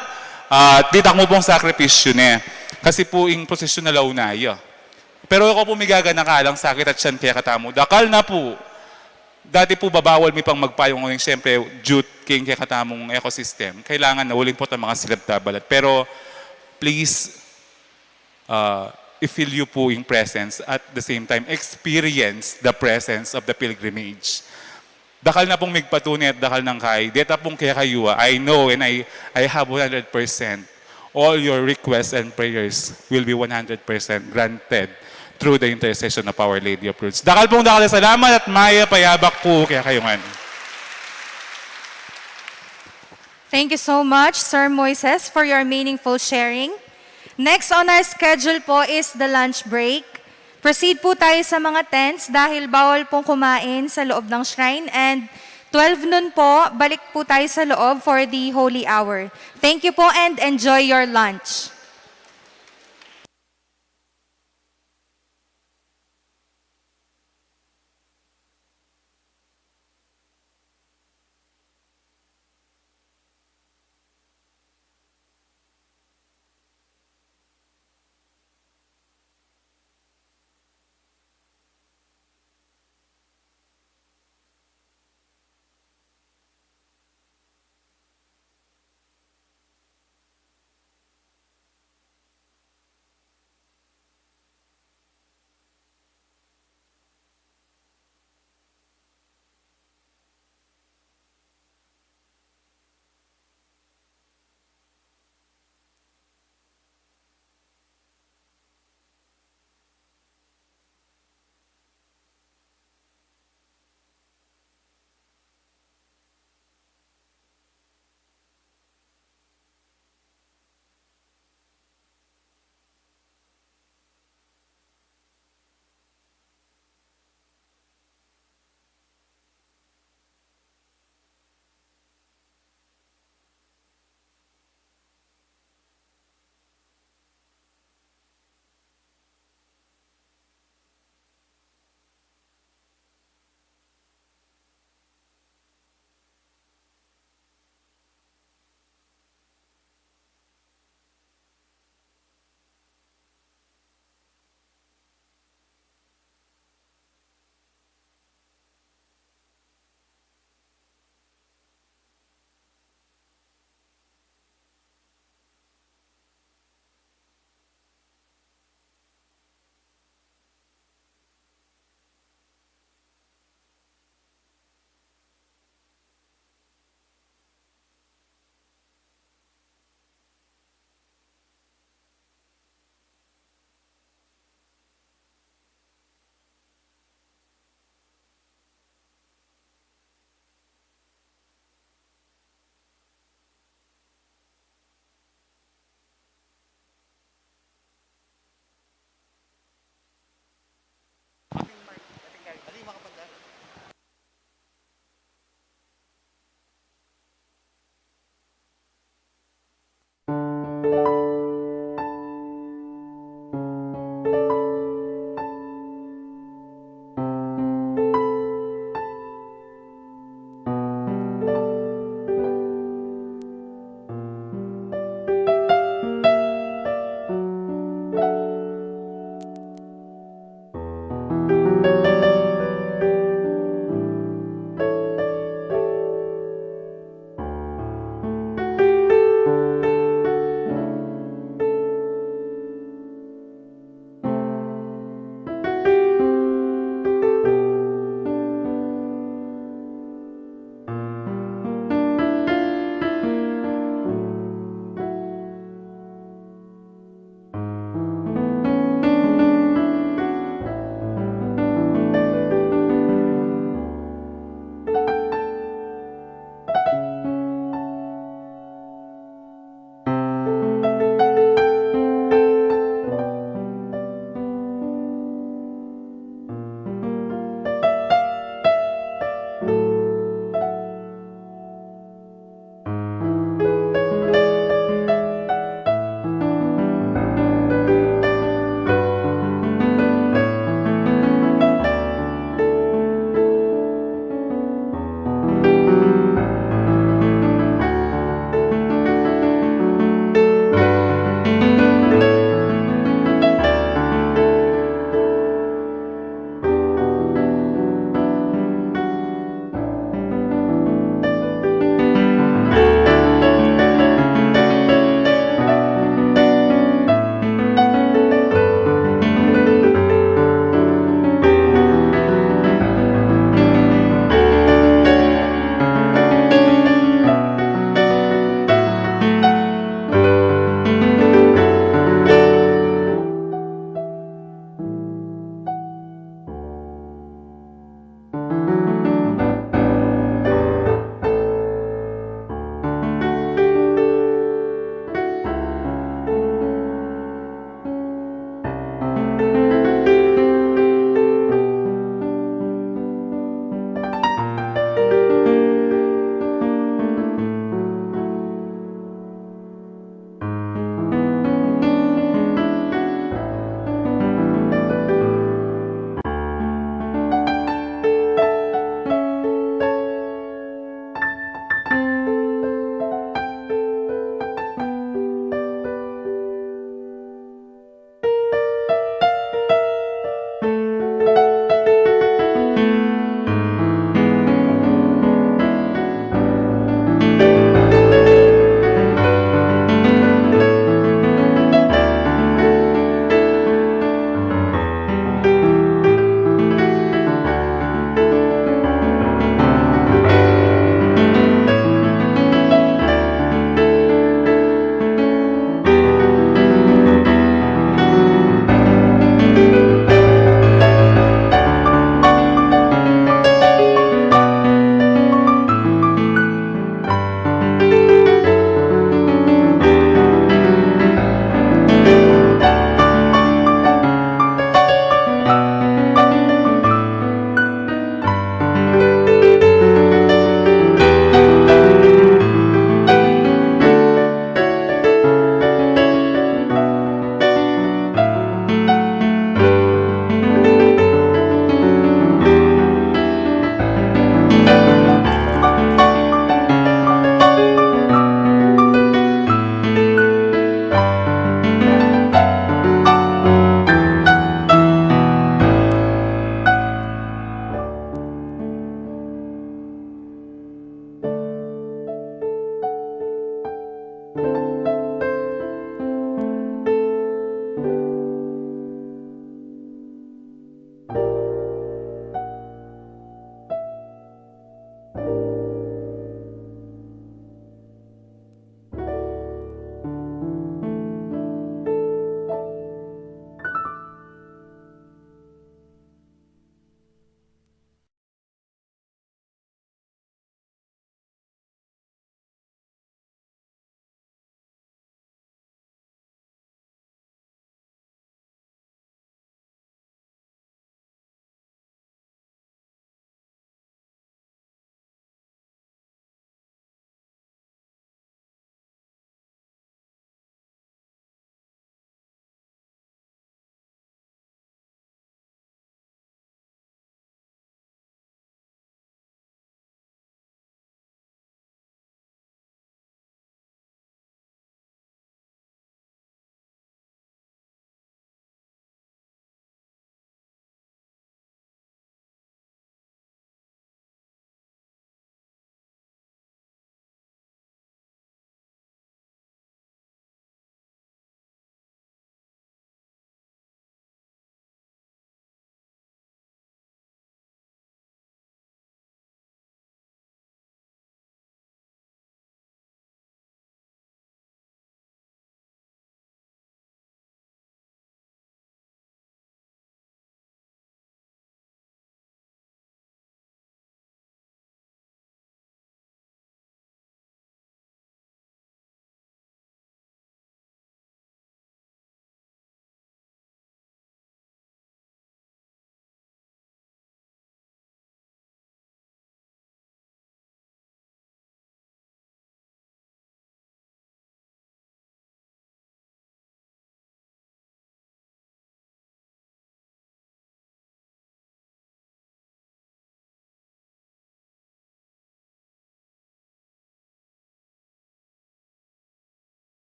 At ditak mu pung sakripisyu ne. Kasi pu ing prosesyon na launay, ah. Pero aku pu migaganaka lang, sakit at tiyan kaya katamu. Dakal na pu. Dati pu babawal mi pang magpayung uling siyempre due king kekatamung ecosystem, kailangan na uling pu ta makasilip ta balat. Pero, please, uh, i-feel yu pu ing presence at the same time, experience the presence of the pilgrimage. Dakal na pung migpatuni at dakal nang kai, deta pung kekayu, I know and I, I have one hundred percent all your requests and prayers will be one hundred percent granted through the intercession of Our Lady of Lourdes. Dakal pung dakal a salamat at mayap a yabak pu kekayu ngan. Thank you so much, Sir Moises, for your meaningful sharing. Next on our schedule po is the lunch break. Proceed po tayo sa mga tents dahil bawal pong kumain sa loob ng shrine, and twelve noon po, balik po tayo sa loob for the holy hour. Thank you po and enjoy your lunch.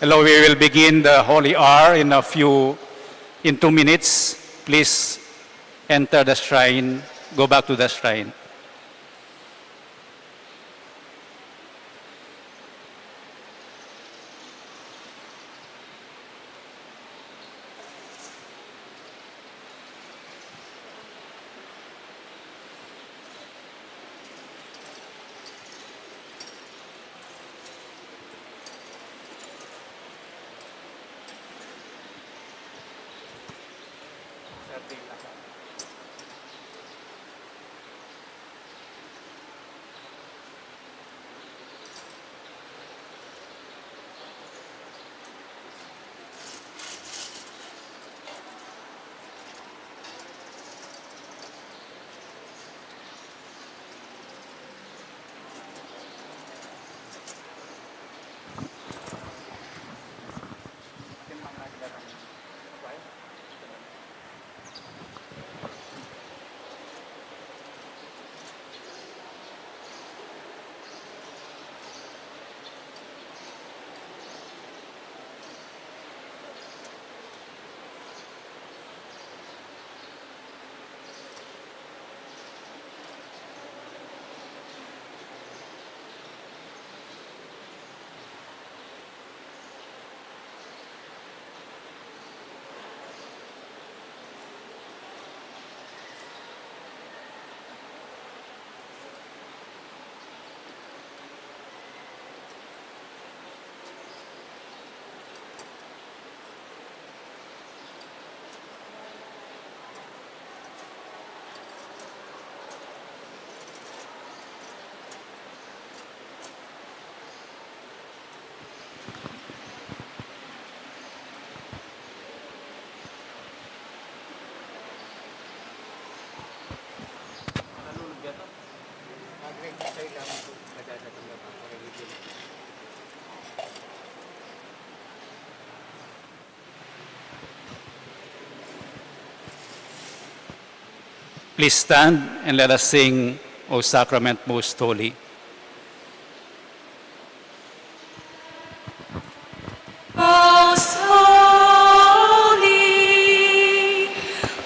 Hello, we will begin the Holy Hour in a few, in two minutes. Please enter the shrine, go back to the shrine. Please stand and let us sing, O Sacrament most holy. Most holy,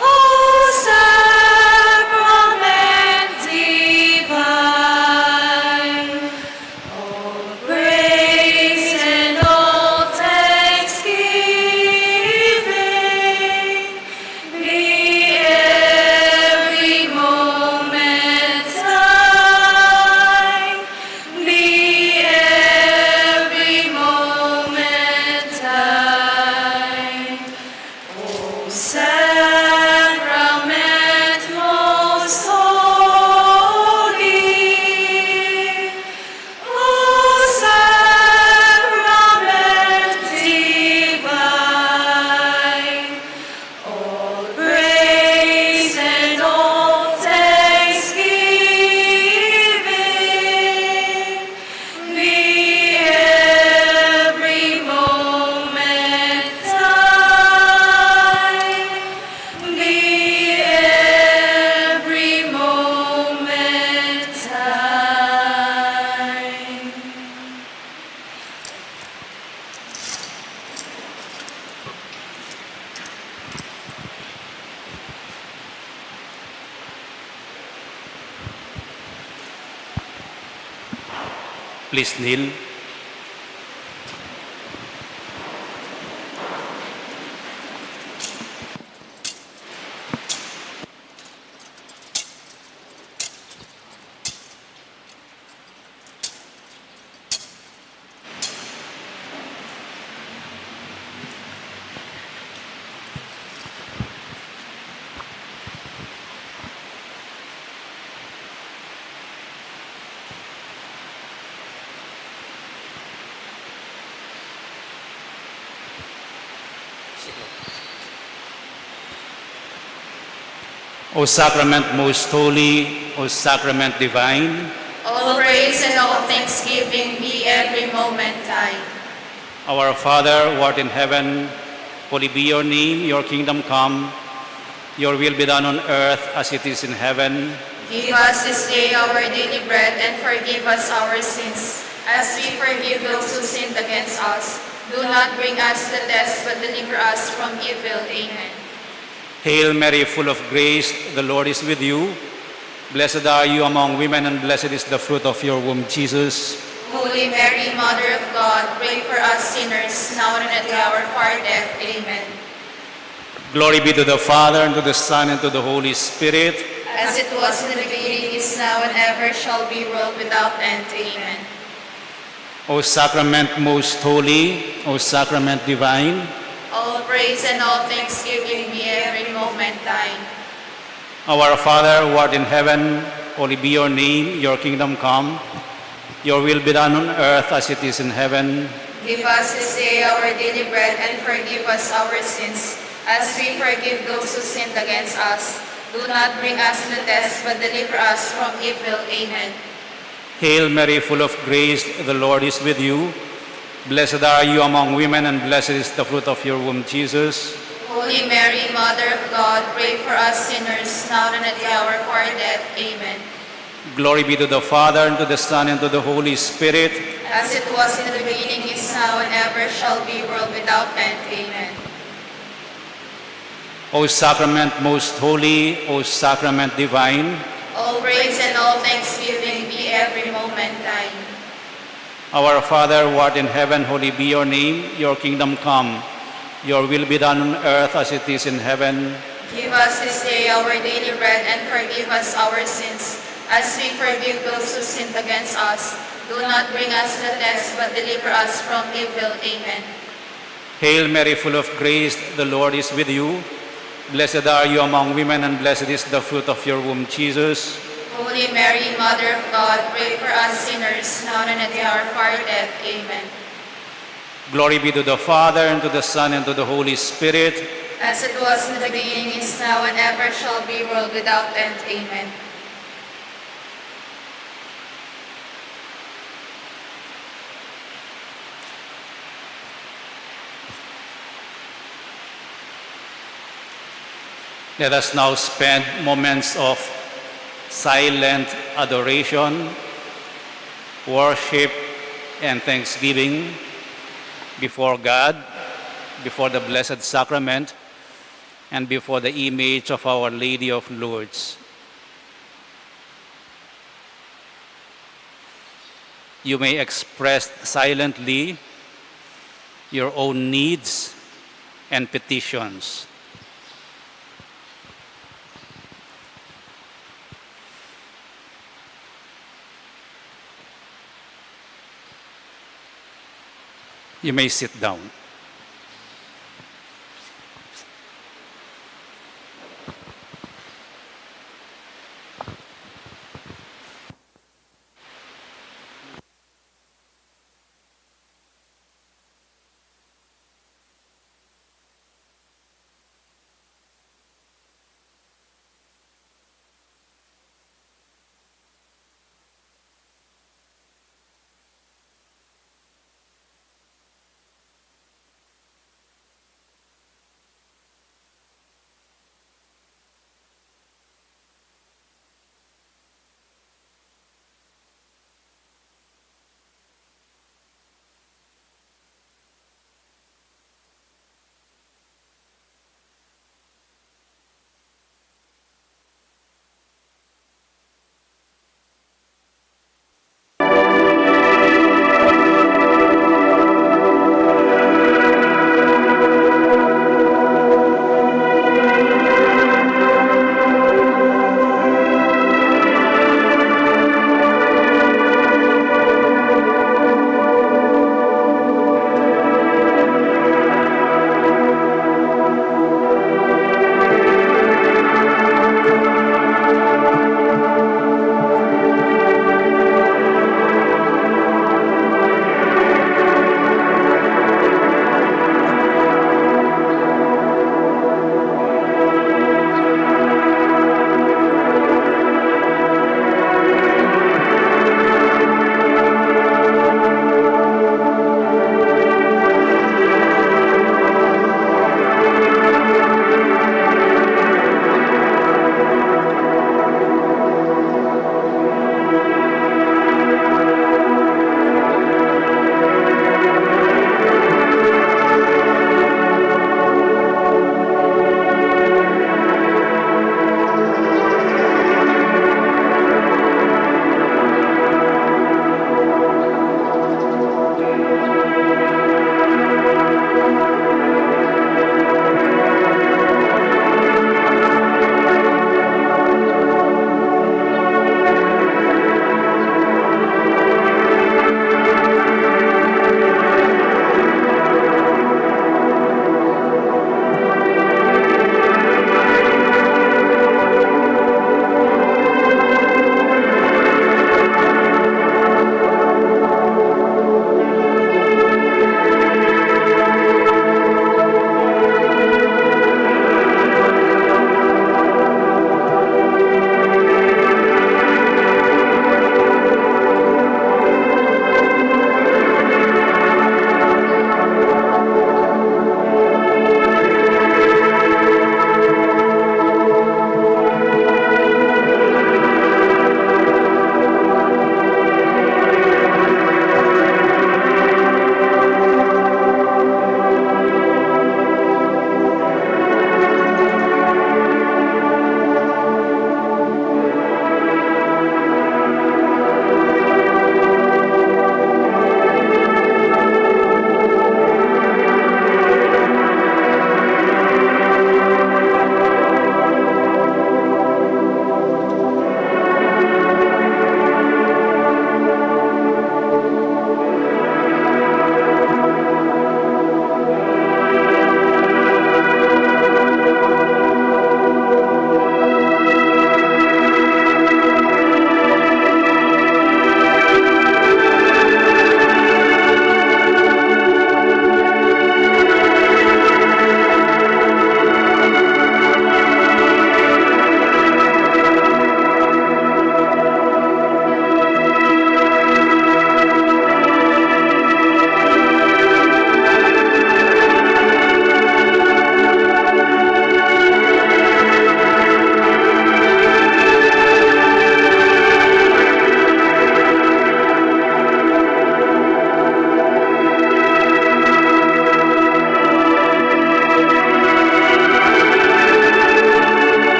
O Sacrament divine, all praise and all thanksgiving be every moment thine, be every moment thine. O Sacrament most holy, O Sacrament divine, all praise and all thanksgiving be every moment thine, be every moment thine. Please kneel. O sacrament most holy, O sacrament divine. All praise and all thanksgiving be every moment thine. Our Father, who art in heaven, holy be your name, your kingdom come, your will be done on earth as it is in heaven. Give us this day our daily bread, and forgive us our sins, as we forgive those who sin against us. Do not bring us to test, but deliver us from evil. Amen. Hail Mary, full of grace, the Lord is with you. Blessed are you among women, and blessed is the fruit of your womb, Jesus. Holy Mary, Mother of God, pray for us sinners, now and at the hour of our death. Amen. Glory be to the Father, and to the Son, and to the Holy Spirit. As it was in the beginning, is now, and ever shall be, world without end. Amen. O sacrament most holy, O sacrament divine. All praise and all thanksgiving be every moment thine. Our Father, who art in heaven, holy be your name, your kingdom come, your will be done on earth as it is in heaven. Give us this day our daily bread, and forgive us our sins, as we forgive those who sin against us. Do not bring us to test, but deliver us from evil. Amen. Hail Mary, full of grace, the Lord is with you. Blessed are you among women, and blessed is the fruit of your womb, Jesus. Holy Mary, Mother of God, pray for us sinners, now and at the hour of our death. Amen. Glory be to the Father, and to the Son, and to the Holy Spirit. As it was in the beginning, is now, and ever shall be, world without end. Amen. O sacrament most holy, O sacrament divine. All praise and all thanksgiving be every moment thine. Our Father, who art in heaven, holy be your name. Your kingdom come. Your will be done on earth as it is in heaven. Give us this day our daily bread, and forgive us our sins, as we forgive those who sin against us. Do not bring us to test, but deliver us from evil. Amen. Hail Mary, full of grace, the Lord is with you. Blessed are you among women, and blessed is the fruit of your womb, Jesus. Holy Mary, Mother of God, pray for us sinners, now and at the hour of our death. Amen. Glory be to the Father, and to the Son, and to the Holy Spirit. As it was in the beginning, is now, and ever shall be, world without end. Amen. Let us now spend moments of silent adoration, worship, and thanksgiving before God, before the Blessed Sacrament, and before the image of Our Lady of Lourdes. You may express silently your own needs and petitions. You may sit down.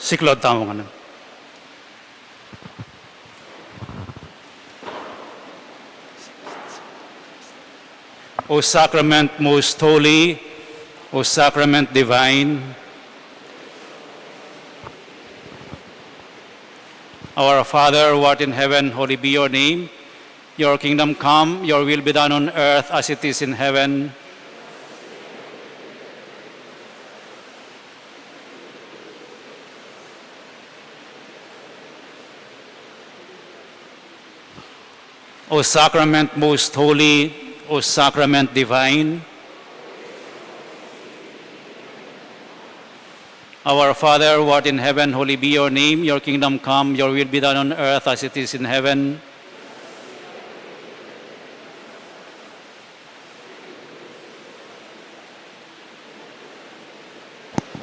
Siklaud tamu ngan. O sacrament most holy, O sacrament divine, Our Father, who art in heaven, holy be your name. Your kingdom come, your will be done on earth as it is in heaven. O sacrament most holy, O sacrament divine, Our Father, who art in heaven, holy be your name. Your kingdom come, your will be done on earth as it is in heaven.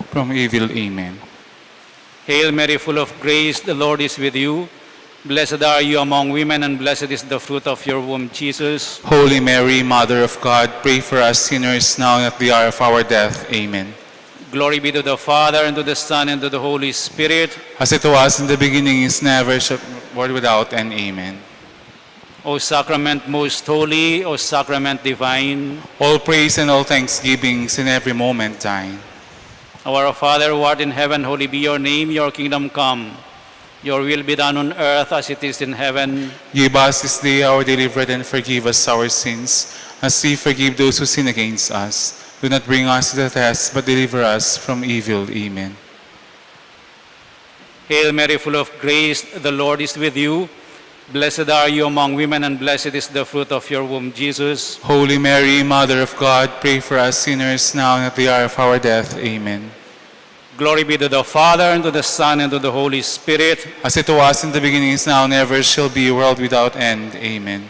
From evil, amen. Hail Mary, full of grace, the Lord is with you. Blessed are you among women, and blessed is the fruit of your womb, Jesus. Holy Mary, Mother of God, pray for us sinners, now and at the hour of our death. Amen. Glory be to the Father, and to the Son, and to the Holy Spirit. As it was in the beginning, is never, shall, world without end. Amen. O sacrament most holy, O sacrament divine. All praise and all thanksgivings in every moment thine. Our Father, who art in heaven, holy be your name. Your kingdom come. Your will be done on earth as it is in heaven. Give us this day our daily bread, and forgive us our sins, as we forgive those who sin against us. Do not bring us to the test, but deliver us from evil. Amen. Hail Mary, full of grace, the Lord is with you. Blessed are you among women, and blessed is the fruit of your womb, Jesus. Holy Mary, Mother of God, pray for us sinners, now and at the hour of our death. Amen. Glory be to the Father, and to the Son, and to the Holy Spirit. As it was in the beginning, is now, and ever shall be, world without end. Amen.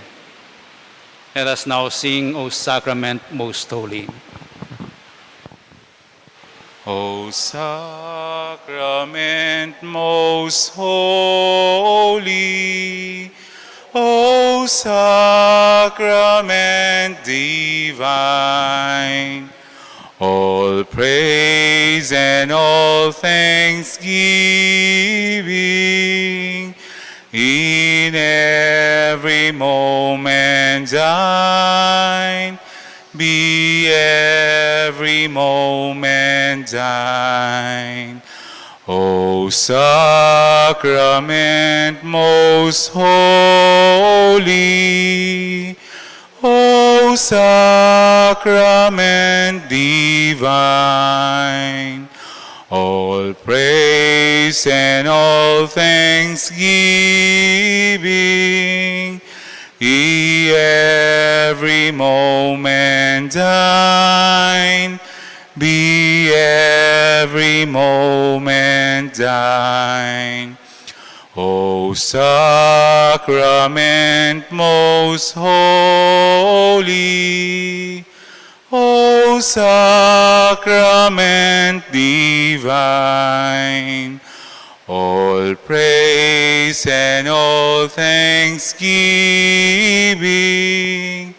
Let us now sing, O sacrament most holy. O sacrament most holy, O sacrament divine, all praise and all thanksgiving in every moment thine, be every moment thine. O sacrament most holy, O sacrament divine, all praise and all thanksgiving be every moment thine, be every moment thine. O sacrament most holy, O sacrament divine, all praise and all thanksgiving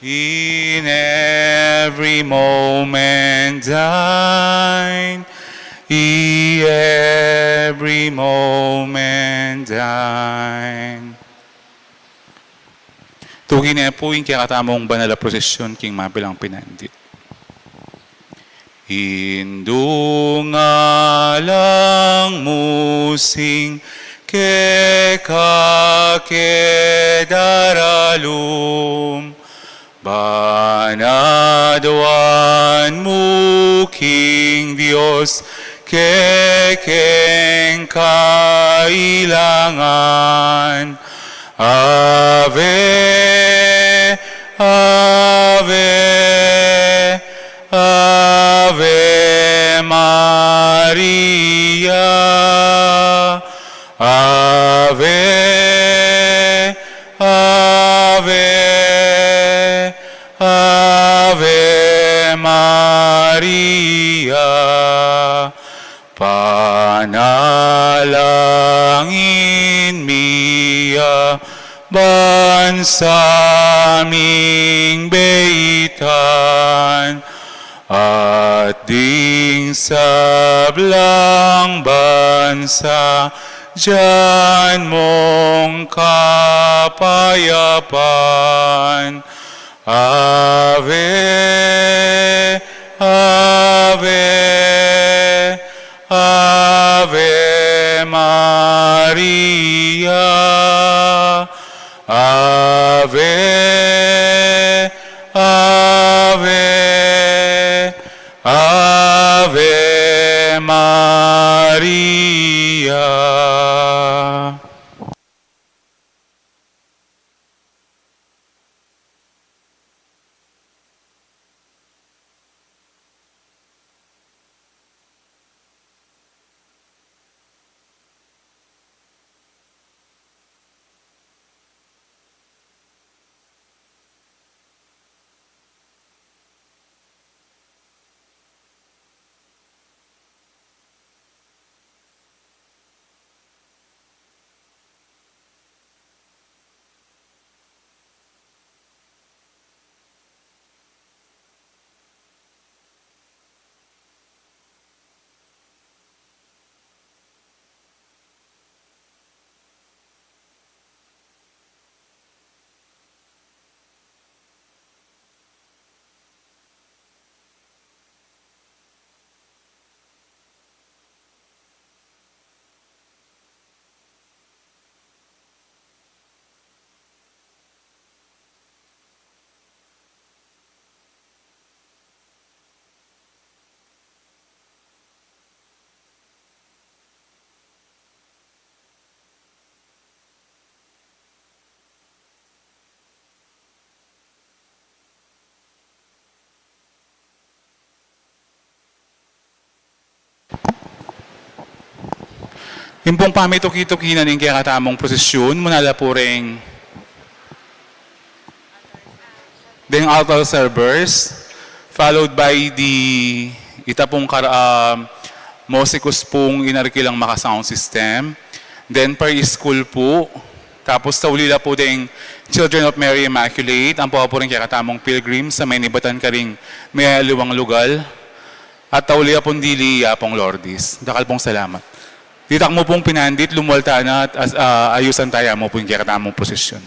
in every moment thine, in every moment thine. Tugin ne pu ing kekatamung banal a prosesyon king mabilang pinandit. Indu ngalang mu sing keka ke daralum, ban aduan mu king Dios kekeng kailangan. Ave, Ave, Ave Maria. Ave, Ave, Ave Maria. Panalangin mi ya bansa ming beitan, At ding sablang bansa, diyan mong kapayapan. Ave, Ave, Ave Maria. Ave, Ave, Ave Maria. Ing pung pamituki-tuki na ning kekatamung prosesyon, muna la pu reng deng altar servers, followed by the ita pung kar-, ah, musikus pung inarkilang maka-sound system, then per school pu, tapos tauli la pu deng Children of Mary Immaculate, ampo pu reng kekatamung pilgrims a menibatan karing mayaliwang lugal, at tauli la pung dili Yapong Lourdes. Dakal pung salamat. Ditak mu pung pinandit, lumwal tana at as-, ah, ayusan taya mu pu ing kekatamung prosesyon.